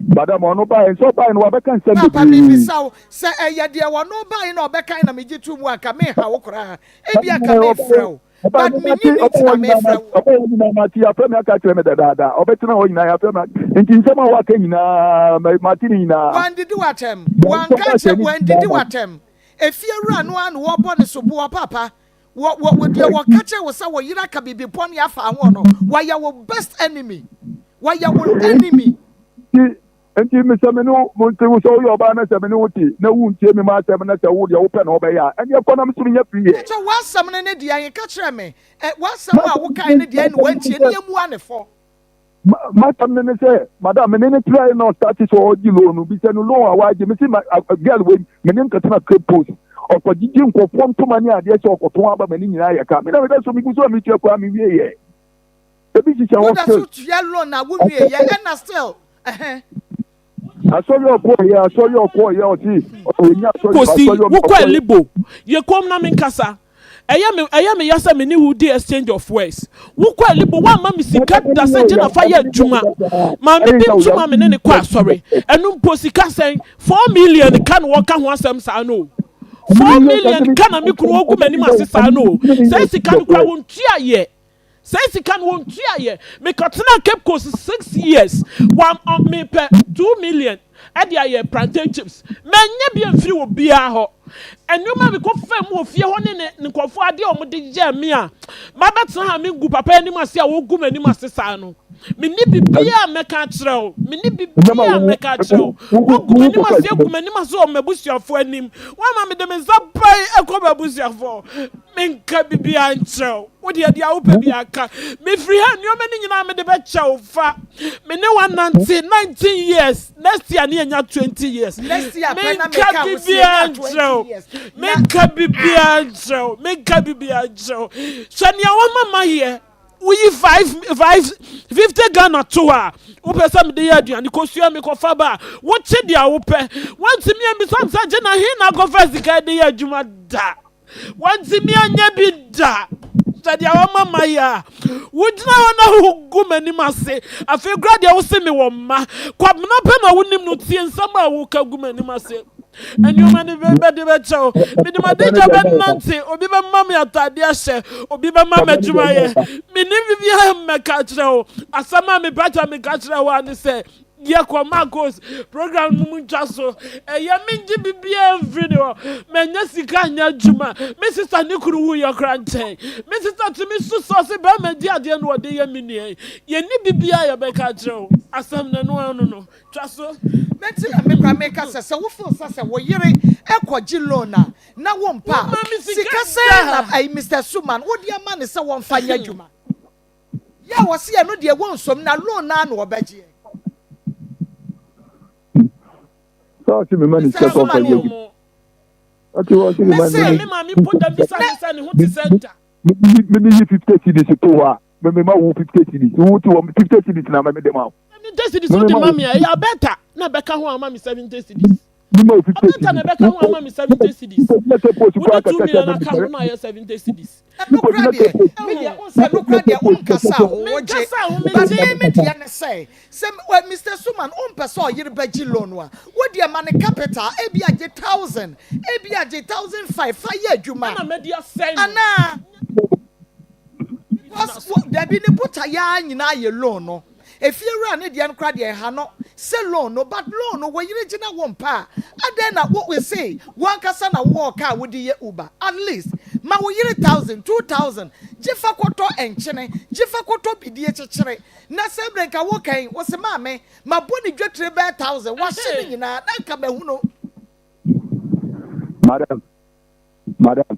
Madam ɔno baeɛ nso ɔbaeɛ no wabɛka nsɛm Papa bebree. mebisa wo sɛ ɛyɛ deɛ ɔno baeɛ na ɔbɛkae na megye too mu a nka menha wo koraa ebia nka mefrɛ wo. Ɔbaa But no me mate ni ne ɔbaa nti na hɔ nyinaa mefrɛ mate wo. ɔbaa hɔ nyinaa mate yɛafrɛ me aka akyerɛ me dadaada ɔbɛtena hɔ nyinaa yɛafrɛ me nti nsɛm a waka nyinaa mate ne nyinaa. Wandidi w'atɛm. Deɛ Wanka nsɛm nkyerɛ ahyɛ ne wandidi nyinaa mate. w'atɛm. Efie wura no ara na wɔbɔ ne soboɔ papa. Wɔ wɔ wɔ deɛ wɔka kyerɛ wo sɛ wo yere aka biribi bɔne afa ho no, wayɛ wo best enemy. Wayɛ wo enemy. Nti Enti me sɛ me ne wo nte wo sɛ woyɛ ɔbaa na sɛ me ne wo te na wontie me m'asɛm na sɛ wo deɛ wopɛ na wobɛyɛ a, ɛnneɛ kɔ na me nso menyɛ free ɛ. Pakyɛ w'asɛm no ne deɛn? Ka kyerɛ me ɛ, w'asɛm a wokae ne deɛn na wantie ne yɛmmua ne fɔ? M'asɛm no ne sɛ, madam, me ne no trae na ɔstarte sɛ ɔregye loan no, bisa no loan a wagye, mese ma girl wei me ne no kɔtena Cape Coast, ɔkɔgyegye nkurɔfoɔ ntoma ne adeɛ sɛ ɔkɔtɔn aba ma ne nyinaa yɛ ka, me na meda so megu so a metua koraa menwieɛ. Ebi hyehyɛ hɔ Woda so still. tua loan a wonwie yɛ ɛna still ɛhɛn. Asɔre ɔkɔɔ yɛ asɔre ɔkɔɔ yɛ ɔsi ɔnya asɔre Kosi, asɔre wokɔ ɔkɔɔ yɛ. Elibo, yɛ komm na menkasa. Ɛyɛ me ɛyɛ me ya sɛ me ne wo di exchange of words. Wokɔ Elibo, woamma me sika da sɛ gye na fa yɛ adwuma. Maame bi nso ma me ne no kɔ asɔre. Ɛno mpo sika sɛn? 4 million ka na wɔka ho asɛm saa no o. 4 million ka na me kunu ogu m'anim ase saa no o. Saa sika no koraa wɔntua yɛ. Saa sika no wɔntua yɛ. Mekɔtenaa Cape Coast 6 years. Wa ɔ mepɛ 2 million ɛde ayɛ plantain chips. Manya bi amfiri obiara hɔ. Nneɛma a mekɔfaa mu wɔ fie hɔ ne ne nkurɔfoɔ adeɛ a wɔde yɛɛ me a mabɛtena ha mengu papa anim ase a wɔgu m'anim ase saa no. Menni biribiara a mɛka akyerɛ wo. Menni biribiara a mɛka akyerɛ wo. Woagu m'anim ase agu m'anim ase wɔ m'abusuafoɔ anim. Woama mede me nsa pae kɔ m'abusuafoɔ. Menka biribiara nkyerɛ wo. Wo deɛ deɛ wopɛ biara ka. Mefiri ha nneɛma no nyinaa mede bɛkyɛ wo fa. Me ne wo anante 19 years. Next year ne yɛnya 20 years. Next year pɛ na Menka meka wo sɛ biribiara yɛnya nkyerɛ wo. 20 years na. Menka biribiara nkyerɛ wo. Menka biribiara nkyerɛ wo. Hwɛ nea wama mayɛ. Woyi five five 50 Ghana to hɔ a wopɛ sɛ mede yɛ aduane kosua mekɔfa ba a wokye deɛ wopɛ. Woantumi ambisa me sɛ gye na he na akɔfa sika de yɛ adwuma da. Wantumi anyɛ bi da. Hwɛ deɛ wama mayɛ a wogyina hɔ na wogu m'anim ase. Afei koraa deɛ wose mewɔ mma. Kwabena pɛ na wonim no tie nsɛm a woka gu m'anim ase. Nneɛma no bɛde bɛkyɛ wo. Mede m'adagya bɛnante. Obi bɛma me atade ahyɛ. Obi bɛma me adwuma yɛ. Mennim biribiara mmɛka akyerɛ wo. Asɛm a mepɛ sɛ meka kyerɛ wo ara ne sɛ yɛkɔ Marcos program no mu ntwa so. Ɛyɛ mengye biribiara mfiri ne hɔ. Manya sika anyɛ adwuma. Me sista ne kunu wuyɛ koraa nkyɛn. Me sista tumi su sɛ ɔse bɛrima di adeɛ na ɔde yɛ me nua yi. Yɛnni biribiara a yɛbɛka akyerɛ wo. Asɛm no ɛno ara no no. Twa so. Mɛnti na me koraa meka sɛ, sɛ wo feel sɛ sɛ wo yere kɔ gye loan a na wo mpɛ a, sika sɛn na ɛyi Mister Suman wo de ama no sɛ wɔnfa nyɛ adwuma? Yɛ a wɔse ɛno deɛ wɔnsom na loan no ara na wɔbɛgyeɛ. Sɛ ɔse mema ne sika sɛ ɔmfa nyɛ adwuma. Ɔte hɔ ɔse mema ne me maame mpo da bisa ne sɛ ne ho te sɛ da. Me yi 50 cedis to hɔ a me mema wo 50 cedis. Wo te hɔ 50 cedis na me de ma wo. 70 cedis wo de ma me a ɛyɛ abɛta na bɛka ho ama me 70 cedis. Mema wo 50 cedis. Abɛta na bɛka ho ama me 70 cedis. Wo de 2 million aka ho na ayɛ 70 cedis. Ɛnokora deɛ, me deɛ wo sɛ nokora deɛ wo nkasa ho wo gye, but me me deɛ ne sɛ, sɛ Mister Suman wo mpɛ sɛ ɔyere bɛgye loan a, wo deɛ ma ne capital, ebi a gye thousand, ebi a gye 1005 fa yɛ adwuma, anaa, because dabi ne botaeɛ ara nyinaa yɛ loan no. Efie wura no deɛ no koraa deɛ ɛha no sɛ loan no but loan no wo yere gye na wo mpɛ a adɛn na wo se wo ankasa na wo wɔ car a wode yɛ uber at least ma wo yere thousand 2000 gye fa kɔtɔ nkyene gye fa kɔtɔ bidie kyekyere na sɛ berɛ nka wo kan wo se maame ma bɔ ne dwatire bɛyɛ thousand wahye ne nyinaa na nka mahunu. Madam madam.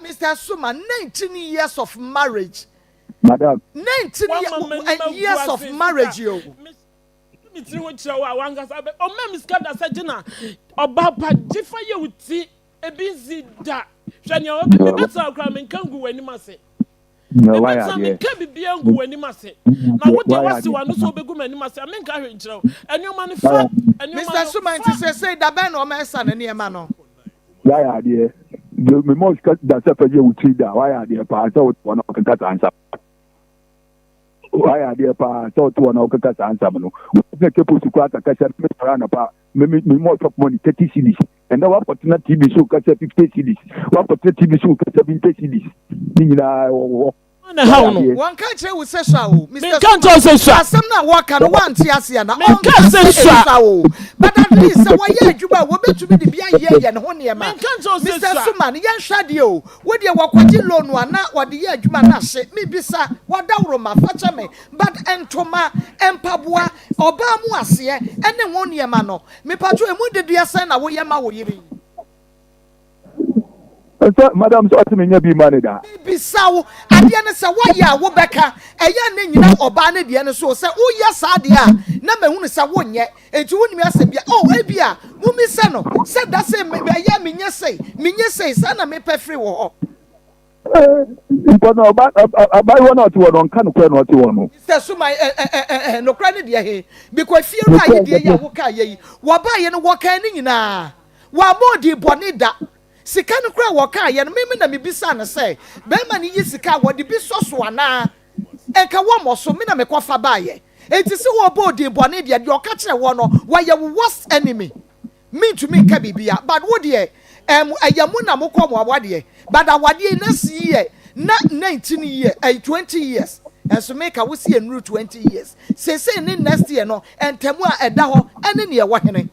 Mister Suma 19 years of marriage Madam. 19 years of marriage o. Me tiri ho kyerɛ wo a wankasa bɛ ɔma me sika da sɛ gye na ɔba pa gye fa yɛ wo ti ebi nsi da hwɛ nea ɔbɛ me bɛtena koraa menka ngu w'anim ase me bɛtena menka biribiara ngu w'anim ase na wo deɛ wasi w'ano sɛ wobɛgu m'anim ase a menka hwee nkyerɛ wo nneɛma no fa nneɛma no Mister Suma nti sesei da bɛn na ɔma ɛsa ne nneɛma no. Wayɛ adeɛ. Deɛ me mɔ sika da sɛ fɛ yɛ wo tiri da. Wayɛ adeɛ paa sɛ wote hɔ na wokeka saa nsɛm. Wayɛ adeɛ paa sɛ wote hɔ na wokeka saa nsɛm no. Wotena kepo so koraa kaka sɛ me sɔre anɔpa me me me mɔ chop money 30 cedis. Ɛnɛ wakɔtena TV so ka sɛ 50 cedis. Wakɔtena TV so ka 70 cedis. Ne nyinaa ɛwɔ hɔ. na ɛhaw no. Wɔnka nkyerɛ wo sɛ sua o. Mister Menka nkyerɛ wo sɛ sua. Asɛm no a wɔka no woante ase ana? Menka Ɔnka sɛ sɛ sua. esua o. But at least sɛ wɔyɛ adwuma a wɔbɛtumi de bi ayɛ yɛn ho nneɛma. Menka nkyerɛ wo sɛ Mister sua. Suman, yɛnhwɛ adeɛ o. Wo deɛ wɔkɔgye loan a na wɔde yɛ adwuma no ahye. Mebisa, w'adaworoma, fa kyɛ me, but ntoma, mpaboa, ɔbaa mu aseɛ ne ho nneɛma no, mepatwo emu dedeɛ sɛn na woyɛ ma wo yere yi? Sɛ madam sɛ ɔse menya bi ma ne da. Mebisa wo, adeɛ no sɛ woayɛ a wobɛka? Ɛyɛ a na nnyina ɔbaa no deɛ no so o, sɛ woyɛ saa deɛ a na mahunu sɛ wonyɛ, enti wonim asɛm bia, oh ebia momisa no sɛ da sei ɛyɛ a menyɛ sei, menyɛ sei, saa na mepɛ firi wo hɔ. Mpo no ɔba abaayewa no a ɔte hɔ no ɔnka nokorɛ na ɔte hɔ no. Mister Suman, eh, eh, eh, eh, eh, nokorɛ ne deɛ he? Because fiewura yi deɛ yi a wokaa yɛ yi, wɔbaeɛ no wɔkaa ne nyinaa, wɔammɔ odin bɔne da. Sika no koraa a wɔkaeɛ no, me me na mebisaa no sɛ, Barima no yi sika a, wɔde bi sɔ so anaa? Nka wɔmmɔ so, me na mekɔfa baeɛ. Enti sɛ wɔrebɔ odin bɔne deɛ, deɛ ɔka kyerɛɛ woɔ no, wɔyɛ wo worst enemy. Mentumi nka biribiara, but wo deɛ, ɛɛm, ɛyɛ mo na mokɔ mo awadeɛ, but awadeɛ yi, next year na 19 year, ɛyi 20 years, nso meka wo se ɛnnuru 20 years. Seesei ne next year no, ntamu a ɛda hɔ ne deɛ ɛwɔ hene?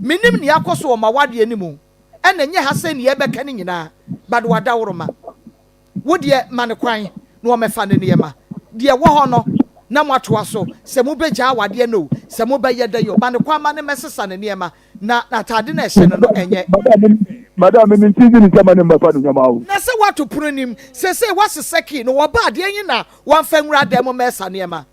Mennim nea akɔ so wɔ m'awadeɛ no mu. Ɛna ɛnyɛ ha sɛ nea ɛbɛka no nyinaa but wadaworoma. Wo deɛ ma no kwan na ɔmɛfa ne nneɛma. Deɛ ɛwɔ hɔ no na moatoa so sɛ mobɛgyaa awadeɛ no o, sɛ mobɛyɛ dɛn o, ma no kwan ma no mmɛsesa ne nneɛma na n'ataade no a ɛhyɛ no no ɛnyɛ. Madam, me mente nsi ne sɛ ma ne mmɛfa ne nneɛma o. Na sɛ woato pono anim, seesei woasesa key no, wɔba a deɛn na wɔmfa nwura dan mu mmɛsa nneɛma?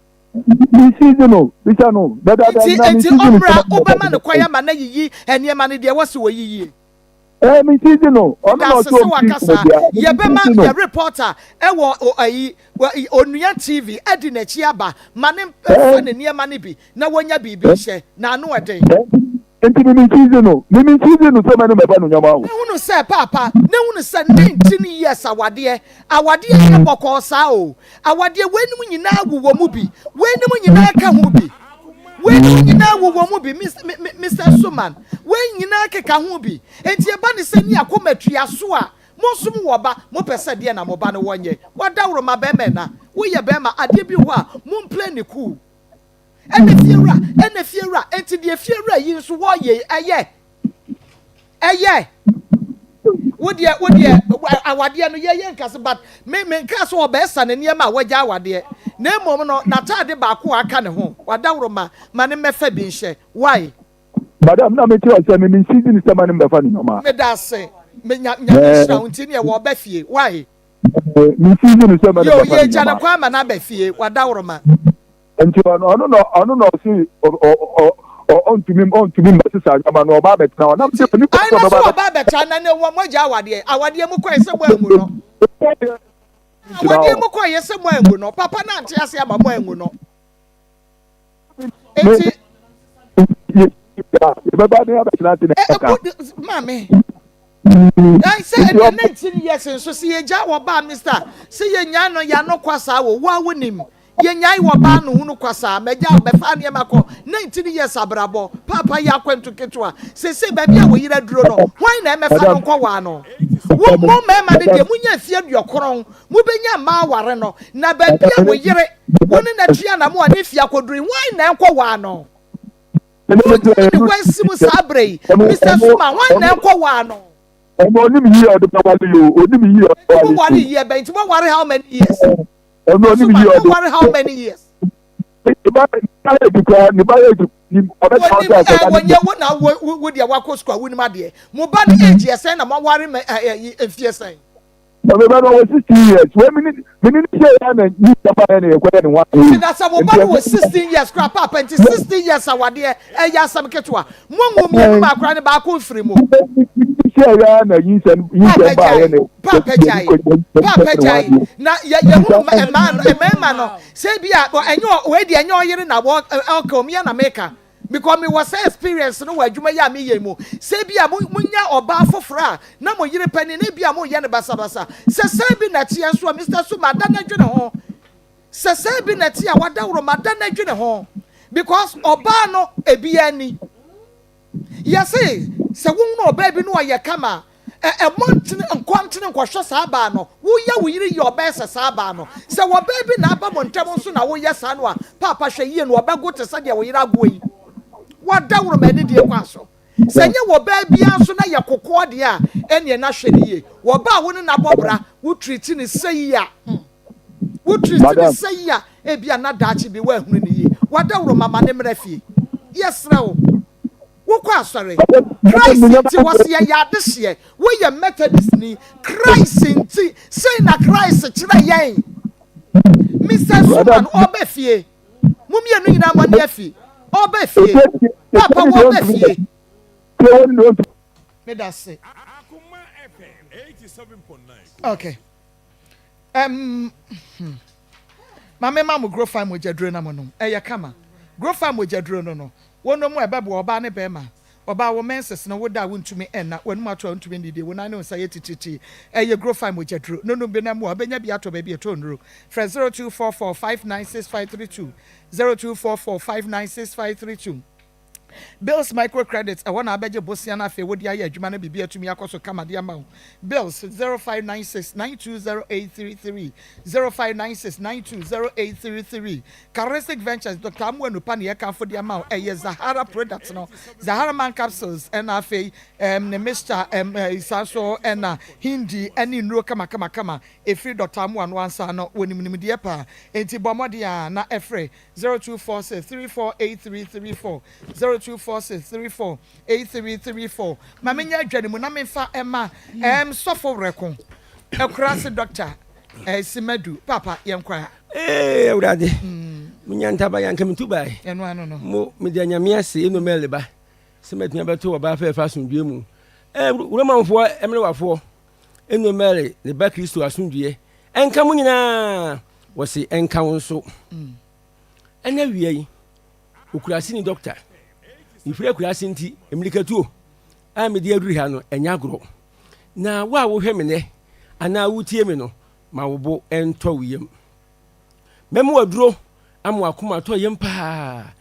Mensizi no, bisa no dadaada Enti, nyinaa enti mensizi no sɛ ɔmmra, ma ne wobɛma mmɛfa no ne kwan nneɛma o. ama no ayiyi nneɛma no deɛ ɛwɔ sɛ ɔyiyi. Ɛɛ mensizi no, ɔno na Medase ɔse sɛ ɔmfiri waka saa. baabiara, me Yɛbɛma mensizi no. yɛ reporter ɛwɔ o ayi wɔ Onua TV adi n'akyi aba ma no mfa Ɛɛ ne nneɛma no bi na wɔnya biribi nhyɛ. N'ano ɛden. Enti me mensizi no, me mensizi no sɛ ma ne mmɛfa ne nneɛma o. Ne hunu sɛ paapa, ne hunu sɛ 19 years awadeɛ, awadeɛ nyɛ bɔkɔɔ saa o. Awadeɛ weinom nyinaa wowɔ mu bi, weinom nyinaa ka ho bi. Weinom nyinaa wowɔ mu bi, Mister Suman, wei nyinaa keka ho bi. Enti ɛba ne sɛ ne akoma tua so a, mo nso mowɔ ba, mopɛ sɛ deɛ na mo ba no wɔnyɛ. Wadaworoma bɛrima ɛna, woyɛ bɛrima, adeɛ bi wɔ hɔ a, momplay ne cool. Ɛna fiewura, ɛna fiewura, enti deɛ fiewura yi nso wɔyɛ yi, ɛyɛ, ɛyɛ. Wo deɛ, wo deɛ, awadeɛ no yɛyɛ nkase but me me nka sɛ ɔbɛsa ne nneɛma a wagya awadeɛ. Na mmom no, n'ataade baako a aka ne ho, wadaworo ma, ma ne mmɛfa bi nhyɛ. Why? Madam na me kyerɛ sɛ me me nsi ne sɛ ma ne mbɛfa ne nneɛma. Meda ase. Me nya nyame nhyira wo nti neɛ wɔ ɔba fie. Why? Me nsi ne sɛ ma ne Yo, mbɛfa ne yɛ gya no nneɛma. kwan ma no aba fie. Wadaworoma. Nti ɔno ɔno na ɔno na ɔsi ɔ ɔ ɔ ɔ ɔntumi ɔntumi mbɛsesa nneɛma no ɔba abɛtena hɔ. Na me Nti sɛ ni kwan ae sɛ na ɔbɛba so abɛtena ɔba abɛtra na ne wɔ mo agya awadeɛ awadeɛ mu kɔɛ sɛ mo angu no. Awadeɛ hɔ. mu kɔɛ sɛ mo angu no. Papa no ante ase ama mo angu no. Enti yɛbɛba ne abɛtena ase na ɛka. Maame. Sɛ ɛdeɛ 19 years nso sɛ yɛgya wɔ baa Mr. Sɛ yɛnya no yɛano kwa saa wɔ wo a wonim yɛnyae wɔ baa no hunu kwa saa mɛgya bɛfa nneɛma kɔ 19 years abrabɔ paapa yɛ akwantu ketewa sese baabi a wɔyere aduro no hwan na ɛmɛfa no nkɔ waa no wo mo mmarima no deɛ monya mfie aduɔkron mobɛnya mmaa aware no na baabi a wo yere wo ne no atua na mo a ne fie akɔduru yi hwan na ɛnkɔ waa no wogyina ne wansi mu saa berɛ yi Mr. Suma hwan na ɛnkɔ waa no Ɔno onim yie ɔde bɛwale yi o onim yie ɔde nti bɛwale mo ware yie bɛn nti mo ware how many years ɔno onim Suma yie mo ɔde ware how many years ne ba ne ba yɛ kura ne ba yɛ nim ɔbɛka wonim ɔsɛ ɛ akɔda ne wɔnyɛ wo na wo wo wo deɛ wakɔ sukuu a wonim adeɛ mo ba ne age yɛ sɛn na mo aware mɛ ɛ ɛ mfie sɛn Na me ba no ɔwɔ 16 years. Wei me ne me ne ne hyɛ ya na ni papa yɛ na yɛkɔyɛ ne ho ade. Nti na sɛ wo ba no wɔ 16 years koraa paapa nti 16 years awadeɛ ɛyɛ asɛm ketewa mo nwo mmienu ma akora no baako mfiri mu. Hyɛ ya na nyinsɛn Paapa nyinsɛn ba yɛ gyae na paapa gyae paapa gyae na yɛ yɛhunu mmaa no mmarima no sɛ bi a ɛnyɛ wei deɛ ɛnyɛ ɔyere na wɔ ɔka omi yɛ na meka Because me wɔ saa experience no wɔ adwuma yi a me yɛ yi mu. Sɛ ebia mo mo nya ɔbaa foforɔ a na mo yere panin na ebia mo yɛ no basabasa. Sɛ saa bi na ɛteɛ nso a Mister Suma da no dwene ho. Sɛ saa bi na ɛteɛ a wadaworo ma da no dwene ho. Because ɔbaa no ebiara ni. Yɛse sɛ wohunu ɔbaa bi na ɔyɛ kama a, Ɛ ɛ mmɔ ntene nkɔ ntene nkɔhwɛ saa baa no. Woyɛ wo yere yie ɔbɛyɛ sɛ saa baa no. Sɛ ɔbaa bi na aba mo ntam nso na woyɛ saa no a, paapa hwɛ yie no ɔbɛgo te sɛ deɛ wo yere agoɔ yi. W'adaworoma anidie kwan so. Sɛ ɛnyɛ wɔ baa biara nso na yɛ kokoɔ deɛ a, ɛnneɛ na hwɛ no yie. Wɔ baa a wo ne no abɔ bra, wo treat no sɛyi a, wo treat no Madam. sɛyi a, ebia na daakye bi woanhunu no yie. W'adaworoma ma no mmra fie. Yɛsrɛ wo. Wokɔ asɔre. Christ nti, wɔse yɛyɛ adehyeɛ. Woyɛ Methodistni. Christ nti, sei na Christ kyerɛ yɛn. Mister Suman, ɔba fie. Mo mmienu nyinaa mo ani afi. Ɔba fie. Papa, wɔba fie. Meda se. Okay. Um, hmm. Ma me ma mo Grofine mogyaduro na monom. Ɛyɛ kama. Grofine mogyaduro no no, wonom a ɛbɛboa ɔbaa ne bɛrima. Ɔbaa wo menses no woda a wontumi nna, w'anum ato a wontumi nnidie, wo nan ne wo nsa yɛ titiritii. Ɛyɛ Grofine mogyaduro. No nom bi na mmoa. Wobɛnya bi atɔ baabi a ɛtɔ nnuro. Frɛ 0244 596532, 0244 596532. Bills Microcredit, ɛhɔ na abɛgye bosea na afei wode ayɛ adwuma na biribi atumi akɔ so kama de ama wo. Bills, 0596 920833, 0596 920833. Charistic Ventures, Doctor Amoah Nupa na yɛkamfo de ama wo. Ɛyɛ Zahara products no, Zahara Man Capsules ɛna afei ɛm ne mixture ɛm ɛɛ saa nso ɛna Hindi ɛne nnuro kamakamakama ɛfiri Doctor Amoah no ansa no wɔnim nimdeɛ paa. Enti bɔ mmɔden a na ɛfrɛ 0246 34 8334, 0246 34 8334. Ma menyɛ adwa no mu na memfa ɛma ɛɛm sɔfo werɛko akurase dɔkta ɛɛ simadu papa yɛnkɔ a. Ee Awurade, menya ntaban anka metu bae. Ɛno ano no. Mo, mede anyame ase eno mɛle ba, sɛ matumi abɛto ɔbaa fɛɛfɛ asomdwoeɛ mu. Ee Romanfoɔ mmerewafoɔ, eno mɛle ne ba Kristo asomdwoeɛ ɛnka mo nyinaa. Wɔse ɛnka wo nso. Ɛna awia yi, okuraseni dɔkta, mefiri akuraase nti, mmirikatuo a mede aduru ha no, ɛnyɛ agorɔ. Na wo a wohwɛ me nɛ anaa wotie me no, ma wo bo ntɔ wo yam. Mɛma waduro ama wakoma atɔ yam paa,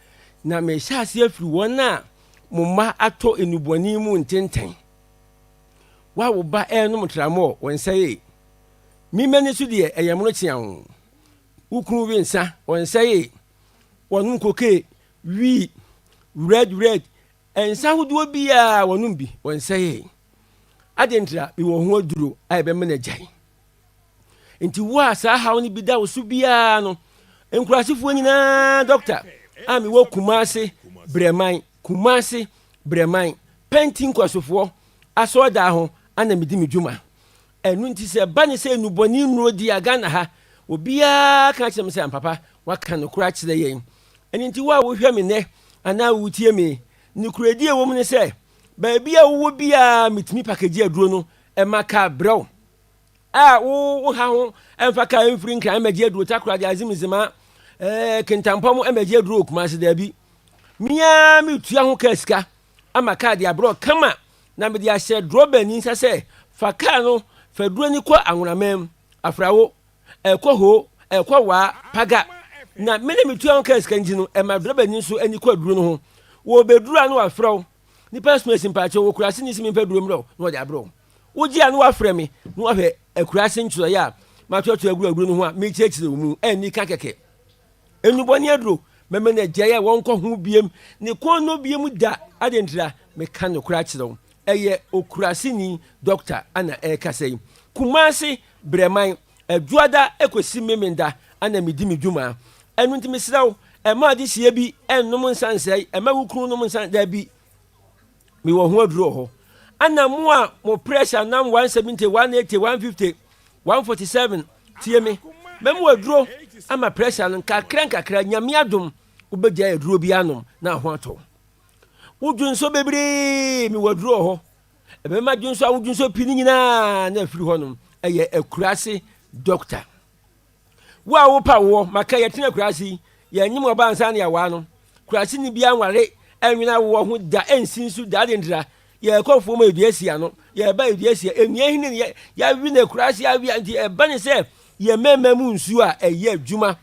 na mehyɛ ase afiri wɔn a mo mma atɔ nnubɔne mu ntentɛn. Wo a wo ba ɛrenom tramɔɔ, wɔnsɛee. Me m'ani so deɛ ɛyɛ mono kyeaw. Wo kunu we nsa, ɔnsɛee. Wɔnom kokee, wii, red red, nsa ahodoɔ biara wɔnom bi, ɔnsɛee. Adɛn ntira? Mewɔ ho aduro a ɛbɛma no agyae. Nti wo a saa haw no bi da wo so biara no, nkurasefoɔ nyinaa dɔkta a mewɔ Kumase Brɛman, Kumase. Brɛman, Pɛnti Nkɔsofoɔ asɔrdaa ho ana medi me dwuma. Ɛno nti sɛ ɛba ne sɛ nnubɔne nnuro di a Ghana ha, obiara ka kyerɛ me sɛ ampapa waka nokorɛ akyerɛ yɛn. Ɛno nti wo a wohwɛ me nnɛ anaa wotie me, nokorɛdie a ɛwɔ mu ne sɛ baabi a wowɔ biara metumi pakagyi aduro no ma kaa brɛ wo. A wo wo ha ho ɛmfa kaa mfiri Nkran mmɛgye aduro Takoradi, Azim Nzema, ɛɛ Kintampo mmɛgye aduro wɔ Kumasi, daabi. Me ara metua ho kaa sika ama kaa de abrɛ wo kama na mede ahyɛ drɔbani nsa sɛ fa kaa no fa duro ni kɔ Anwonaman, Afrawo, ɛkɔ Ho, ɛkɔ Waa, Paga. Na me na metua ho kaa sika nti no, ɛma drɔbani nso ani kɔ aduro no ho. Wɔbɛduru a na wafrɛ wo, nipa asumasi mpaakyɛw, wɔ kurase ni sɛ memfa aduro mmerɛ wo, na wɔde abrɛ wo. Wogye a na wafrɛ me na wahwɛ akuraase nkyerɛwee a matoatoa agu aduro no ho a mekyerɛkyerɛ wo mu anni ka kɛkɛ. Nnubɔne aduro, mɛma no agyae a wɔnkɔ ho biem, ne kɔn nnɔ biem da. Adɛn ntira? Meka nokorɛ akyerɛ wo. Ɛyɛ okuraseni dɔkta na ɛrekasa yi. Kumasi, Brɛman, Adwoada kɔsi Memenda na medi me dwuma. Ɛno nti mesrɛ wo, mma adehyeɛ bi nnom nsa nsɛe, mma wo kunu nnom nsa, dabi. Mewɔ ho aduro wɔ hɔ. Ana mo a mo pressure nam 170, 180, 150, 147 tie me. Mɛmo aduro ama pressure no nkakra nkakra Nyame adom wobɛgyae aduro bi anom na ho atɔ wo. Wo dwonsɔ bebree mewɔ aduro wɔ hɔ. Ɛbɛma dwonsɔ a wodwonsɔ pii no nyinaa na afiri hɔnom. Ɛyɛ akuraase doctor. Wo a wopa woɔ, maka yɛtena akuraase yi, yɛnyem ɔbaa ansa na yɛawaa no. Kuraase ni biara nware ɛnwene awoɔ ho da, ɛnsi nso da, adɛn ntira? Yɛkɔ afuom a yɛdua si ano, yɛba yɛdua si nnua hene ne yɛawe no akuraase awe a, nti ɛba ne sɛ yɛ mmarima mu nsuo a ɛyɛ adwuma.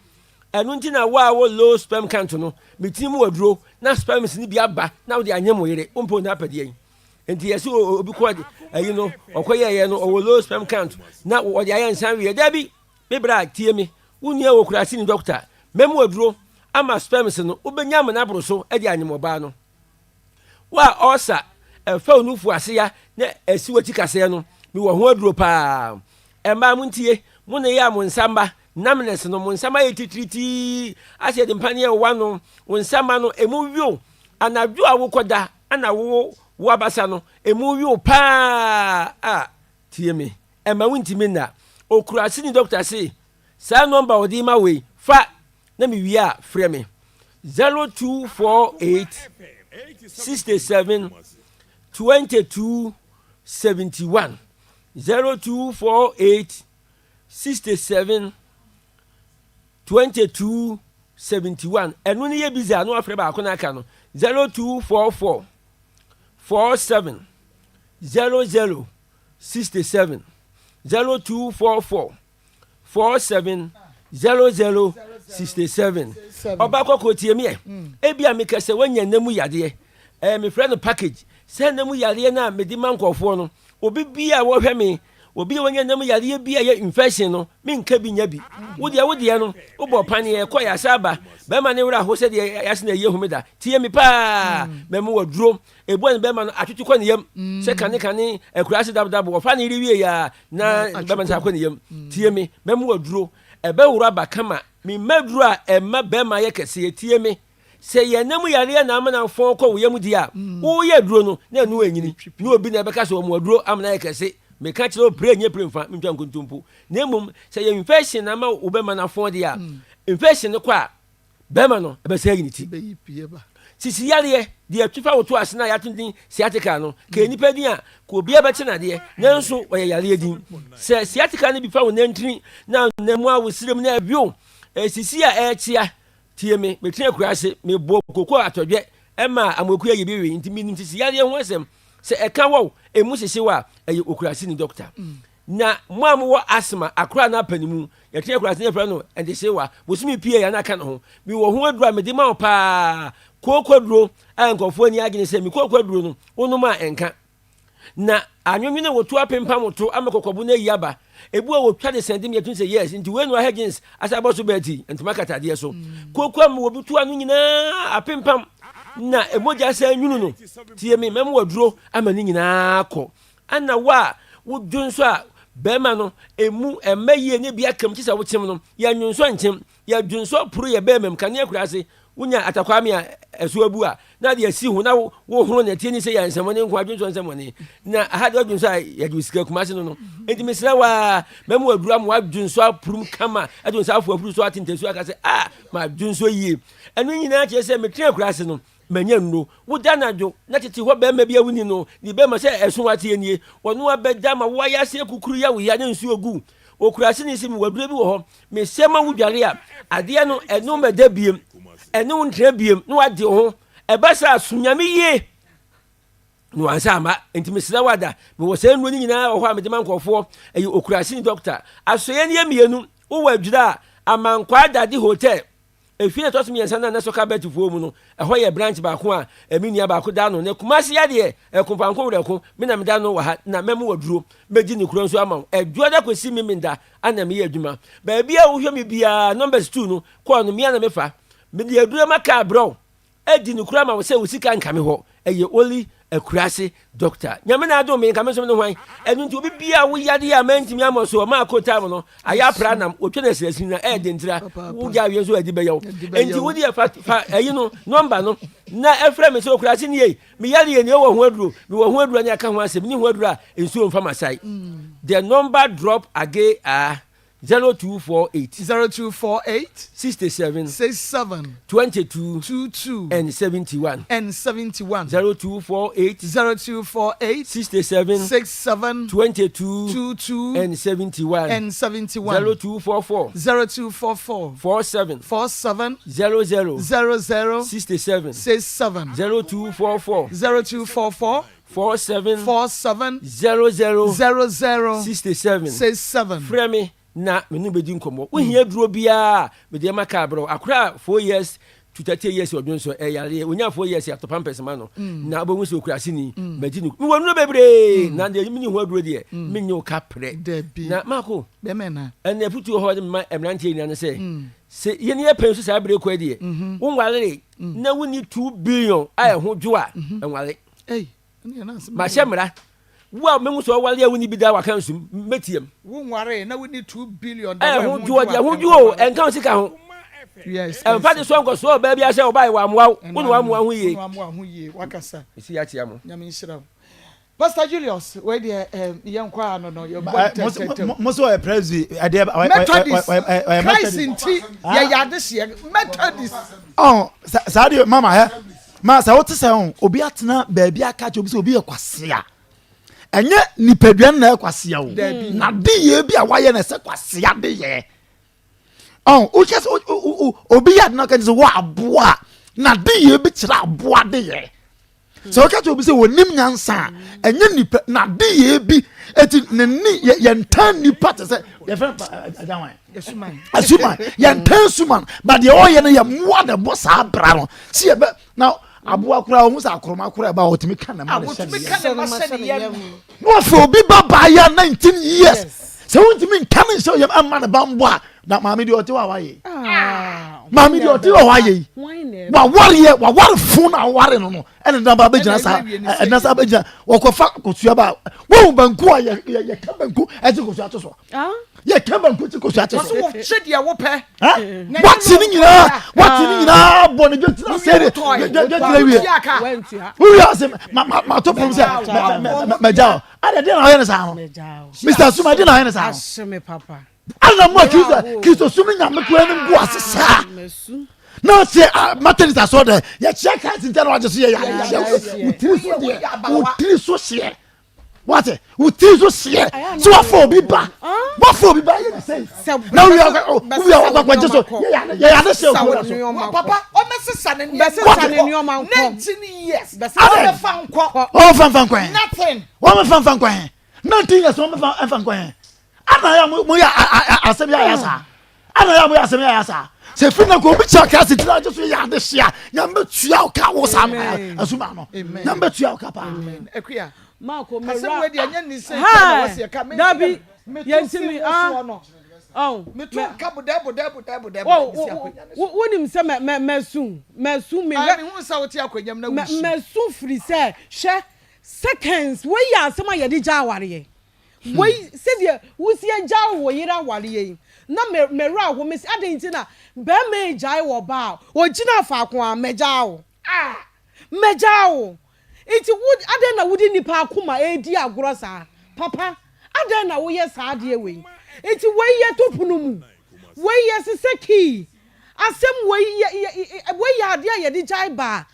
Ɛno nti na wo a wo low sperm count no, metumi mu aduro na sperms no bi aba na wode anyem wo yere, wompɛ onyaa apɛdeɛ yi. Nti yɛsɛ obi kɔ ayi no, ɔkɔyɛɛyɛ no, ɔwɔ low sperm count na wɔde ayɛ nsa weɛ. Dabi! Me bra, tie me, wo nua wɔ kurase ni dɔkta, mɛmu aduro ama sperms no, wobɛnya amena aboro so de anyem ɔbaa no. Wo a ɔɔsa ɛfa wo nufu ase ya na ɛsi w'akyi kaseɛ no, mewɔ ho aduro paa. Mmaa montie, mo na ɛyɛ a mo nsa mma, numbness no, mo nsa mma yɛ titiritii, asɛ yɛde mpaneɛ wɔ w'ano, wo nsa mma no, ɛmu wew, anadwo a wokɔda ana wo wo abasa no, ɛmu wew paa a, tie me. Ɛmma wontumi nna. Okuraseni dɔkta se, Saa nɔmba a wɔde rema wo yi, fa, na mewie a, frɛ me. 0248 67 22 71. 0248 67 22 71. Ɛno ne yɛ busy a, na wafrɛ baako na aka no. 0244 47 00 67 0244 47 00 67 Ɔba kɔkɔɔ tie me ɛ Ebia meka sɛ woanya nna mu yadeɛ ɛɛ mefrɛ no package Sɛ nna mu yadeɛ no a mede ma nkurɔfoɔ no obi bi a wɔhwɛ me obi a wanya nna mu yadeɛ bi a ɛyɛ infection no menka bi nya bi wo deɛ wo deɛ no wobɔ paneɛ kɔ yɛ asa aba bɛrima ne werɛ aho sɛdeɛ yɛase na ɛyɛ homeda tie me paa mɛmo waduro Ebua ne bɛrima no atwetwe kɔ ne yam sɛ kane kane akuraase dabodabo. Ɔfa ne yere wie a na bɛrima no san kɔ ne yam. Tie me, mɛma wo aduro. Ɛbɛworo aba kama. Memma aduro a ɛma bɛrima yɛ kɛseɛ. Tie me, sɛ yɛn nna mu yareɛ na amena fɔn kɔ wo yam deɛ a, woreyɛ aduro no na ɛno anyini. Na obi na ɛbɛka sɛ ɔmo aduro amena ayɛ kɛse. Meka kyerɛ wo pire nyɛ pire mfa mentwa nkontompo. Na mmom sɛ yɛ infection na ama wo bɛrima no afɔn deɛ a, infection no kɔ a, Bɛrima no, ɛbɛsɛ ayi ne ti. Sisi yareɛ, deɛ ɛtwe fa wo to ase no a yɛato din sciatica no, ka nnipa din a, ka obiara bɛte no adeɛ, nanso ɔyɛ yareɛ din. Sɛ sciatica no bi fa wo nantini na nam mu a wo serem na ɛwew, sisi a ɛrekyea, tie me, metena akuraase, mebɔɔ koko atɔdwɛ ɛma amoakua yɛ bi we, nti menim sisi yareɛ ho asɛm. Sɛ ɛka wɔw, emu hyehye wo a, ɛyɛ okuraaseni dɔkta. Na mo a mowɔ asthma, akora anaa panimu, yɛte akuraase no yɛfrɛ no ndehyewa, bosome pii a yɛn aka ne ho. Mewɔ ho aduro a mede ma wo paa, kooko aduro a nkurɔfoɔ ani agye ne sɛ me kooko aduro no, wonom a ɛnka. Na anwenwene woto apempam wo to ama kɔkɔbo no ayi aba. Ebi wɔ wɔtwa de sɛn de me yɛtumi sɛ yes, nti wei no ahɛ jeans asa abɔ so bɛɛti, ntoma katadeɛ so. Kooko ama wɔbi to ano nyinaa apempam na mogya sɛ nwunu no. Tie me, mɛma wo aduro ama ne nyinaa kɔ. Ana wo a wo dwonsɔ a bɛrima no emu ɛmma yie ne bi akam kye sɛ wokyem no, yɛ nwonsɔ nkyem, yɛ dwonsɔ poro yɛ bɛrima mu, kanea kura ase. Wonya atakwame a ɛso abu a, na ade asi ho na wohoro na ɛteɛ ni sɛ yɛ nsɛmmɔne nko adwensɔ nsɛmmɔne. Na aha deɛ ɔdwensɔ a yɛde wo sika Kumase no no. Enti mesrɛ wo a, mɛma waduru ama wadwensɔ apurum kama, ɛde wo nsa afo afuru so ate ntasuo aka sɛ, ah, madwensɔ yie. Ɛno nyinaa kyerɛ sɛ metena akuraase no, manya nnuro. Woda anadwo na tete hɔ barima bi a wonni no, ne bɛrima sɛ ɛso ateɛ nie, ɔno abɛda ma woayɛ aseɛ kukuru yɛ wo ya ne nsuo gu. Okuraaseni se mewɔ aduro bi wɔ hɔ, mesɛ ma wodware a, adeɛ no ɛne wo mmɛda biem, ɛne wo ntena biem na wade wo ho. Ɛba saa som Nyame yie na wansa ama. Nti mesrɛ wo ada, mewɔ saa nnuro no nyinaa wɔ hɔ a mede ma nkurɔfoɔ. Ɛyɛ okuraaseni dɔkta. Asoɛeɛ no yɛ mmienu, wowɔ adwira a, Amankwaa Dade Hotel Efie a ɛtɔ so miensa no a na Soccer Bet foɔ mu no, ɛhɔ yɛ branch baako a me nua baako da ano. Na Kumasi ha deɛ, Ɛkomfanko Werɛko, me na meda ano wɔ ha, na mɛmo waduro, mɛdi ne kuro nso ama wo. Ɛdwoada kɔsi Memenda ana meyɛ adwuma. Baabi a wohwɛ me biara, numbers two no, kɔɔ no, me ara na mefa. Mede aduro ma kaa brɛ wo. Adi no kura ma wo sɛ wo sika nka me hɔ ɛyɛ only akurase doctor nyame na adom me nka me nso me ne hwan ɛno nti obi bia wo yadeɛ a mantumi amɔ so ɔma akɔ time no ayɛ apra nam wɔtwa no asirasini na ɛyɛ dentira wo gya awie nso adi bɛyɛ wo enti wo deɛ fa fa ɛyi no nɔmba no na ɛfrɛ me sɛ okurase nie me yadeɛ nie wɔ ho aduro me wɔ ho aduro ne aka ho asɛm ne ho aduro a nsuo mfa masae the number drop again ah 0248. 0248. 67. 67. 22. 22. And 71. And 71. 0248. 0248. 67. 67. 22. 22. And 71. And 71. 0244. 0244. 47. 47. 00. 00. 67. 67. 0244. 0244. 47. 47. 00. 00. 67. 67. Frɛ me na me ne wo bɛdi nkɔmmɔ. Wohia aduro biara a, mede ma kaa berɛ wo. Akora a 4 years to 30 years ɔdwo nso ɛyareɛ. Ɔnya 4 years atɔ pampers ma no. Na wobɛhu sɛ ɔkura aseni. Magye no. Mewɔ nnuro bebree. Na deɛ menni ho aduro deɛ, mennye wo ka prɛ. Dabi. Na Marco, Bɛmɛ na. ɛnna afutuo hɔ de mema mmeranteɛ nyinaa ne sɛ, sɛ yɛn yɛ pɛn so saa berɛ kɔ deɛ, wonwaree na wonni 2 billion a ɛho dwo a, nware. Ei, ɛne na asɛm. Mahyɛ mmara. Wo a mehu sɛ ɔware a wonni bi da waka nsum, mɛtiam. Wonwaree na wonni 2 billion da wo ɛho dwoɔ deɛ ɛho dwoɔ o, ɛnka wo sika ho. Ɛmfa de soɔ nkɔsoɔ ɔbaa bi sɛ ɔbaa yi wammoa wo, wo na wammoa ho yie. Wo na wammoa ho yie, wakasa. Mesi akyea mo. Nyame nhyira wo. Pastor Julius, wei deɛ eh, yɛn kɔ ano no, yɛbɔ ntɛntɛntɛm. Mo so ɔyɛ presby, ɛdeɛ Methodist, Christ nti yɛyɛ adehyeɛ, Methodist. Ɔn, saa deɛ mama hɛ, ma sɛ wote sɛ ho obi atena baabi aka kyerɛ obi sɛ obi yɛ kwasea ɛnyɛ nipadua no na ɛyɛ kwasea o na de yɛ bi a wayɛ na ɛsɛ kwasea de yɛ ɔn wokyɛ sɛ obi yɛ ade na ɔka kyerɛ sɛ wɔ aboa na de yɛ bi kyerɛ aboa de yɛ sɛ woka kyerɛ obi sɛ wɔnim nyansa a ɛnyɛ nipa na de yɛ bi eti ne ne yɛntan nipa te sɛ yɛfrɛ agya wan asuman yɛntan suman ba deɛ ɔyɛ no yɛ mmoa na ɛbɔ saa bra no si yɛbɛ na aboa koraa ohun sɛ akoroma koraa ɛba ɔtumi ka ne ma ne hyɛ ne yam na wɔfɛ obi ba baayɛ 19 years sɛ wontumi nka ne nhyɛ yam ɛma ne ba mbɔ a na maame deɛ ɔte hɔ a wayɛ ah, maame deɛ ɔte hɔ a wayɛ yi wawareɛ waware fon na aware no no ɛna ɛna ba abɛgyina saa ɛna saa abɛgyina wɔkɔfa kosua ba wɔn banku a yɛ yɛ yɛka banku ɛte kosua to so ah. yɛka banku te kosua to so. wɔsi wɔkye deɛ wopɛ. wɔte ne nyinaa wɔte ne nyinaa bɔ ne dwetira sɛ de dwetira wie wowie ase ma ma ma to pɔm sɛ mɛ mɛ mɛ mɛ gya o ada deɛ na ɔyɛ ne saa no mr suma deɛ na ɔyɛ ne saa no. Ana mo a Kristo Kristo som ne nyame kura no gu ase saa na sɛ ah, Methodist asɔ dɛ yɛkyerɛ Christ nkyɛn na wagye so yɛ yɛ wo tiri so deɛ wo tiri so hyeɛ wate wo tiri so hyeɛ sɛ wafa obi ba wafa obi ba yɛ ne sɛ na wia wia wakɔgye so yɛ yɛ ade hyɛ okura so. Papa ɔmɛsesa ne nneɛma nkɔ 19 years ɔmɛfa nkɔ ɔmɛfa nfa nkɔ yɛn nothing ɔmɛfa nfa nkɔ yɛn 19 years ɔmɛfa nfa nkɔ yɛn. Ana yɛ mo yɛ asɛm yɛ ayɛ saa? Ana yɛ mo yɛ asɛm yɛ ayɛ saa? Sɛ fi na ko obi kyerɛ kasi tena agye so yɛ ade hyia nyame bɛtua wo ka wo saa asuma no nyame bɛtua wo ka paa. Akuya asɛm wei deɛ ɛnyɛ ne sɛ na wɔsi ɛka me dabi meto si wo soɔ no meto nka bodɛ bodɛ bodɛ bodɛ wonim sɛ mɛsu mɛsu mehwɛ mehu sɛ wote akonnwa mu na wusu mɛsu firi sɛ hwɛ seconds wei yɛ asɛm a yɛde gya awareɛ. Wei sɛdeɛ wosi agyae wo yere awareɛ yi na me me werɛ aho me se adɛn nti na barima regyae ɔbaa a ɔgyina faako a mɛgyaa wo ah mɛgyaa wo nti wo adɛn na wode nipa akoma redi agorɔ saa papa adɛn na woyɛ saa adeɛ wei nti wei yɛto pono mu wei yɛsesɛ kii asɛm wei yɛ yɛ wei yɛ adeɛ a yɛde gyae baa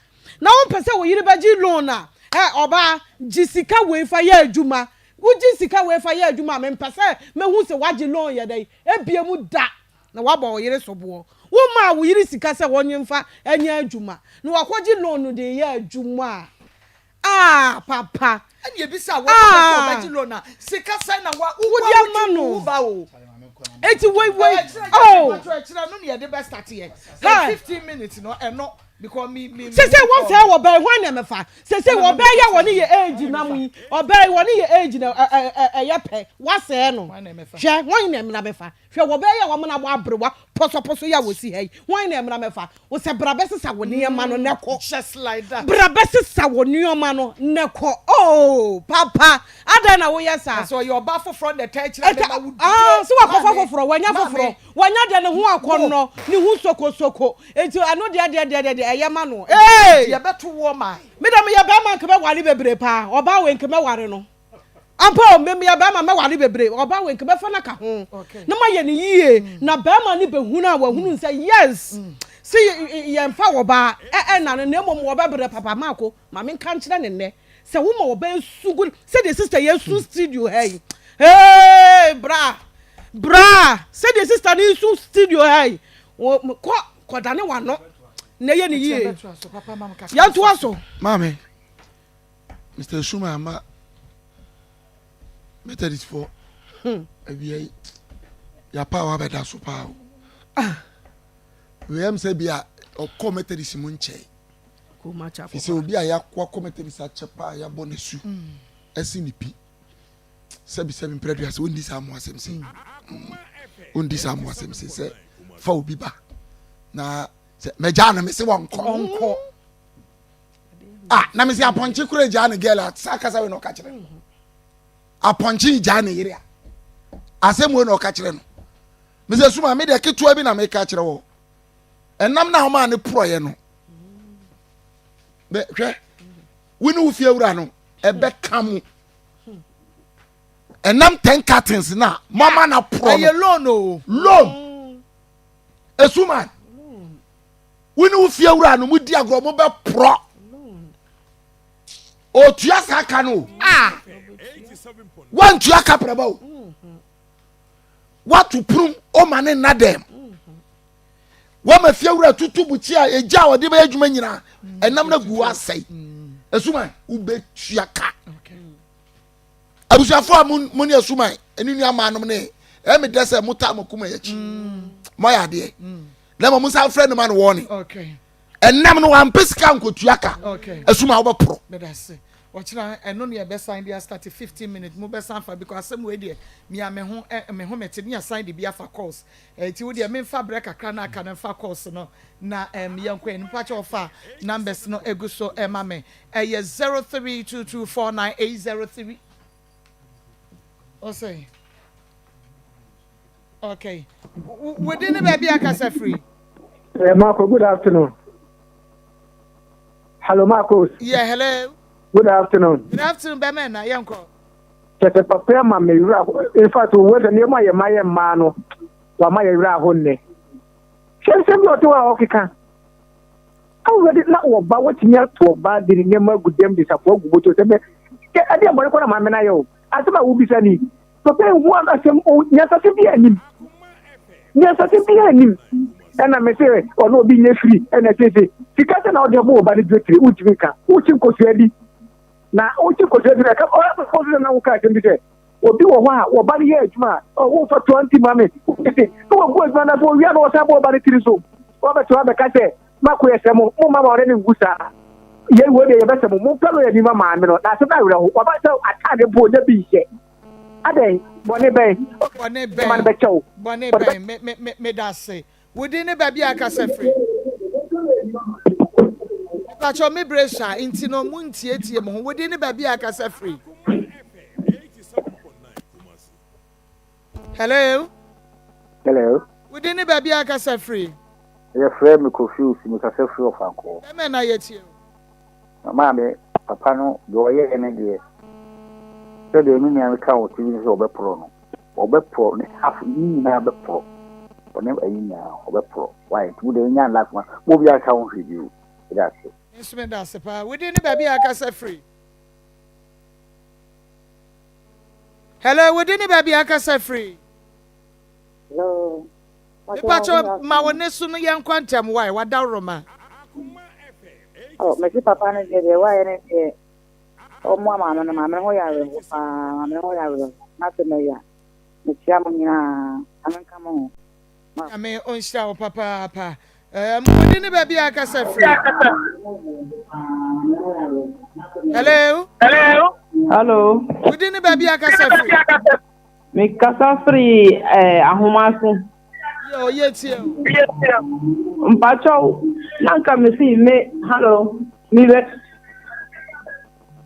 na wompɛ sɛ wo yere bɛgye loan a ɛ ɔbaa gye sika wei fa yɛ adwuma Wogye sika wei fa yɛ adwuma a, mempɛ sɛ mɛhu sɛ woagye loan yɛ dɛn abie mu da na woabɔ wo yere soboɔ. Womaa wo yere sika sɛ ɔnye mfa nyɛ adwuma na wakɔgye loan no de reyɛ adwuma a, ah papa Ɛna ebisa wɔn sɛ ah ɔbɛgye loan a sika sɛn na wa wo wode wa ama wogye no. wo ba o. Enti wei wei Ɛkyerɛ oh. yɛ ɛkyerɛ no na yɛde bɛ start yɛ. Hey. 15 minutes no ɛno because me me. Sese wɔsɛe wɔ bɛn hwan na ɛmɛfa sese wɔ bɛn yɛ wɔne yɛ age nam yi ɔbɛn wɔne yɛ age na ɛyɛ pɛ wasɛe no hwɛ hwan na ɛmena bɛfa hwɛ wɔ bɛn yɛ wɔn na bɔ aberewa pɔsɔpɔsɔ yɛ a wɔsi ha yi hwan na ɛmena bɛfa wosɛ bra bɛsesa wɔ nneɛma no na kɔ Just like that. bra bɛsesa wɔ nneɛma no na kɔ oh papa adan na woyɛ saa. Sɛ ɔyɛ ɔba foforɔ na ɛta akyerɛ Ɛta me ma wo ah sɛ wakɔfa Maame, foforɔ wanya maame. foforɔ wanya deɛ ne ho akɔnnɔ ne ho sokosoko Enti ɛno deɛ deɛ deɛ deɛ ɛyɛ ma no ee. Deɛ bɛto woɔ mae. Me deɛ meyɛ bɛrima nka mɛware bebree paa ɔbaa wei nka mɛware no ampa o me meyɛ bɛrima mɛware bebree ɔbaa wei nka mɛfa no aka ho na mayɛ no yie na bɛrima no bɛhunu a wahunu sɛ yes sɛ yɛmfa ɔbaa ɛna no na mmom wɔbɛbrɛ papa maako ma menka nkyerɛ ne nnɛ sɛ woma ɔbaa su gu sɛdeɛ sister yɛ su studio ha yi hey bra bra sɛdeɛ sister no su studio ha yi kɔ kɔdane wano na ɛyɛ ne yie yɛntoa so. Maame, Mr. Suma ama Methodist fo awia yi yapa a wabɛda so paa o. Ah. Wei am sɛ bi a ɔkɔ Methodist mu nkyɛe. Fi sɛ obi a wakɔ Methodist akyɛ paa yɛabɔ n'asu ɛsi ne pi. Sɛbi sɛbi mprɛdua sɛ ɔndi saa mmoasɛm sei. Ɔndi saa mmoasɛm sei sɛ fa obi ba na sɛ mɛgyaa no mese wɔnkɔ. Ɔnkɔ. Ah, na mese apɔnkye kora gyaa ne girl a saa kasa wei na ɔka kyerɛ no. Apɔnkye gyaa ne yere a asɛm wei na ɔka kyerɛ no. Mese suma me deɛ ketewa bi na meka kyerɛ wɔ. Ɛnam na ɔmaa ne porɔeɛ no. Hwɛ, wo ne wo fie wura no ɛbɛka mo. Ɛnam ten cartons na mama na porɔ no. Ɛyɛ loan o. Loan. Esuman. Wo ne wo fie wura no mo di agorɔ mo bɛ porɔ. Otua saa ka no o. Ah. Wantua ka prɛba o. Wato punum ɔma ne nna dɛm. Wama fie wura tutu bukyi a egya a ɔde bɛyɛ adwuma nyinaa ɛnam na gu asɛe. Esuman wobɛtua ka. Abusuafo a mo ne asuman ne nua maanom ne ɛyɛ me dɛ sɛ mo taa mo kuma akyi. Mo ayɛ adeɛ. Na mmom nsa mfrɛ no ma no wɔne. Ɛnam no wampɛ sika nkotua ka. Asuman wobɛporɔ. Ɔkyena ɛno ne yɛbɛsan de astarte 15 minutes mo bɛsan fa because asɛm wei deɛ mea me ho eh, me ho mete ne yɛsan de bi afa calls nti wo deɛ memfa berɛ kakra na aka no mfa calls no na um, yɛnkɔ yɛn mpakyɛ ɔfa numbers no egu so ɛma me ɛyɛ 03224980 ɔsɛ okay wodi ne baabi akasa firi. Hey, Marco, good afternoon. Hello, Marcos. Yeah, hello. Good afternoon. Good afternoon, Bɛmɛ na yɛn kɔ. Kyɛ sɛ papa ama me wura in fact wo sɛ nneɛma a yɛma yɛ mmaa no wama yɛ wura aho nnɛ. Hwɛ nsɛm bi a ɔte hɔ a ɔkeka. Awurade na wɔba wɔtumi ato ɔbaa de ne nneɛma agu dɛm de safoa agu bɔtɔ sɛ bɛ ɛde ɛbɔne kɔ na maame no ayɛ o. Asɛm a wobisa ni papa ehu asɛm o nyansasɛm bi anim. Nyansasɛm bi anim. Ɛna me se ɔno obi nyɛ firi ɛna sese sika sɛ na ɔde ɔbɔ ɔba no dwetire wontumi nka wokyi nkosua di. Na wokyi nkosua di na ɛka ɔsɛ na woka asɛm bi sɛ obi wɔ hɔ a wɔba no yɛ adwuma a wofa 20 ma me wosese na wagu adwuma no so owia na wɔsan bɔ ɔba no tiri so wɔbɛto abɛka sɛ mako yɛ sɛ mo mo ma ma ɔne ne ngu saa yɛ wɔ deɛ yɛbɛsɛ mo mompɛ no yɛ nima maame no na asɛm no awerɛho wɔba sɛ atade mpo ɔnya bi nhyɛ adɛn bɔne bɛn bɔne ma no bɛn bɛkyɛ wo bɔne bɛn me me me meda ase wo din ne baabi a akasa firi mepakyɛw me bere sua nti no mo ntietie mo ho wo din ne baabi a akasa firi. Hello. Hello. Wo din ne baabi a akasa firi? Yɛfrɛ me Kofi Osi, mekasa firi Ɔfankɔɔ. Bɛmɛ na yɛtie o. Na maame, papa no deɛ ɔyɛɛ ne deɛ, sɛdeɛ me nua no ka wɔ TV no sɛ ɔbɛporɔ no, ɔbɛporɔ ne half ne nyinaa bɛporɔ, ɔne ayi nyinaa ɔbɛporɔ. Why nti mo deɛ nya nla kuma, mo obi anka ho hwee bio. Meda ase. Me nso meda ase paa. Wo din ne baabi a akasa firi? Hello, wo din ne baabi a akasa firi? Hello. Mepakyɛ ma wo ne so no yɛn nkɔ ntɛm wae wadaworoma. Oh, mesi papa no deɛ deɛ wayɛ no deɛ ɔmmoa maame no maame no ho yɛ awerɛho paa maame no ho yɛ awerɛho n'asɛm ɛya mekyia mo nyinaa nyame nka mo ho. Nyame ɔnhyira wo papaapa. Um, wo din ne baabi a akasa firi? Hello. Hello. Hello. Wo din ne baabi a akasa firi? Mekasa firi eh, Ahomase. Yo, yɛtie o. Mpakyɛw, na nka mesi me, hello, me bɛ,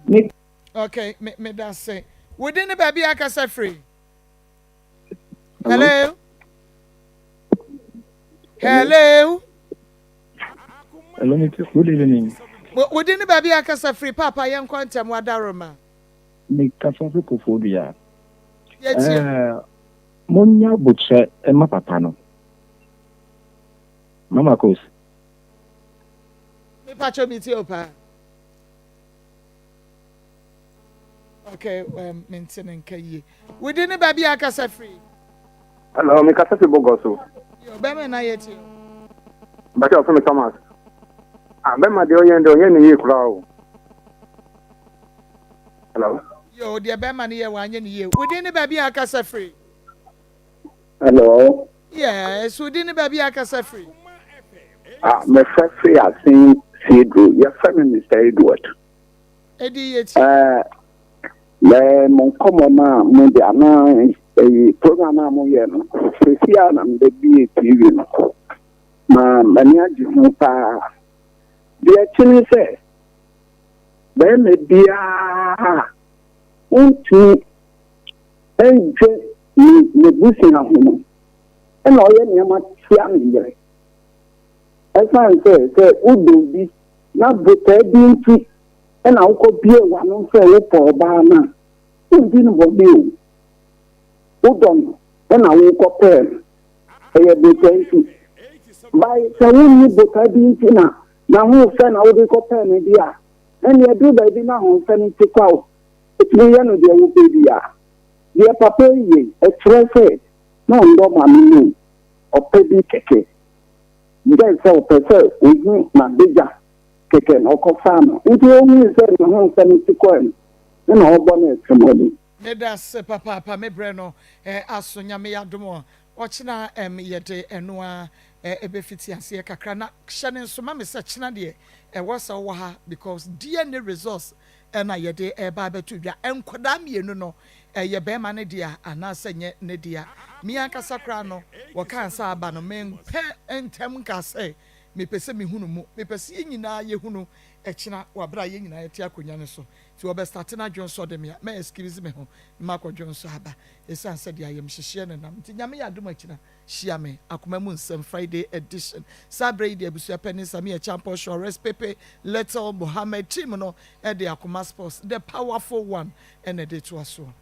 me. Okay, me me da se. Wo din ne baabi a akasa firi? Hello. Hello. Hello, good evening. Wo din ne baabi a akasa firi? Papa, yɛnkɔ ntɛm wadaroma. Me kasa fi Koforidua. Ɛɛ monya abokyerɛ ma papa no. Mama Kos. Me pacho mi tie o paa. Okay, um, me nte ne nka yie. Wodi ne baabi a akasa firi. Hello, me kasa fi Bogoso. Yo, bɛma na yɛ tie. Bàtɛ ɔfɛ mi Thomas. Ah, bɛma deɛ ɔyɛ deɛ ɔnyɛ ne yie koraa o. Hello. Yo, deɛ bɛrima no yɛ wanyɛ ne yie. Wo din ne baabi a akasa firi? Hello. Yes, wo din ne baabi a akasa firi? Ah, mefrɛ firi Asen Sieduro. Yɛfrɛ me Mr. Edward. Edi yɛ ti. Eh, mɛ mo nkɔmmɔ no a mo de anaa ɛyi program a moyɛ no, sɛsi a na mebɛbie TV no. Ma m'ani agye ho paa. Deɛ ɛte ne sɛ, Barima biara a ontumi ndwen n'abusua ho no na ɔyɛ nneɛma tia ne yere. Ɛsiane sɛ sɛ wodɔ obi na botae bi nti na wokɔbue w'ano sɛ wopɛ ɔbaa no a, wondi no bɔne o. Wodɔ no na wokɔpɛɛ no. Ɛyɛ botae nti. By sɛ wonni botae bi nti na N'ahoɔfɛ na wode kɔpɛɛ no deɛ a, ɛnneɛ ɛduru baabi na ahoɔfɛ no te kwa o, wotumi yɛ no deɛ wopɛ biara. Deɛ papa yi yɛ yi, ɛkyerɛ sɛ na ɔnnɔ maame no o, ɔpɛ bi kɛkɛ. Gyae sɛ ɔpɛ sɛ ɔhu n'adagya kɛkɛ na ɔkɔfaa no. Nti ɔhui sɛ n'ahoɔfɛ no te kɔɛ no, ɛna ɔbɔ no atirimuɔden. Medase papaapa me brɛ no aso Nyame yadom o ɔkyena ɛm yɛde ɛno ara ɛbɛfiti aseɛ kakra na hyɛ no nso ma me sɛ kyena deɛ ɛwɔ sɛ wowɔ ha because DNA results ɛna yɛde ɛreba abɛto dwa nkwadaa mmienu no ɛyɛ bɛrima no dea anaasɛ nyɛ ne dea me ankasa koraa no wɔkaa sɛ aba no mempɛ ntɛm nka sɛ mepɛ sɛ mehunu mu mepɛ sɛ yɛn nyinaa yɛhunu ɛkyena wɔ abere a yɛn nyinaa yɛte akonnwa no so nti wɔbɛstate no adwonsɔ de me a mɛ excuse me ho na makɔ dwonsɔ aba ɛsiane sɛ deɛ ayamhyehyeɛ no nam nti Nyame yɛ adom akyina Hyia me Akoma mu Nsɛm Friday edition. Saa berɛ yi deɛ abusua panin Sammy Acheampong Shores Pepe Little Mohammed team no de Akoma Sports the powerful one na ɛde retoa soɔ.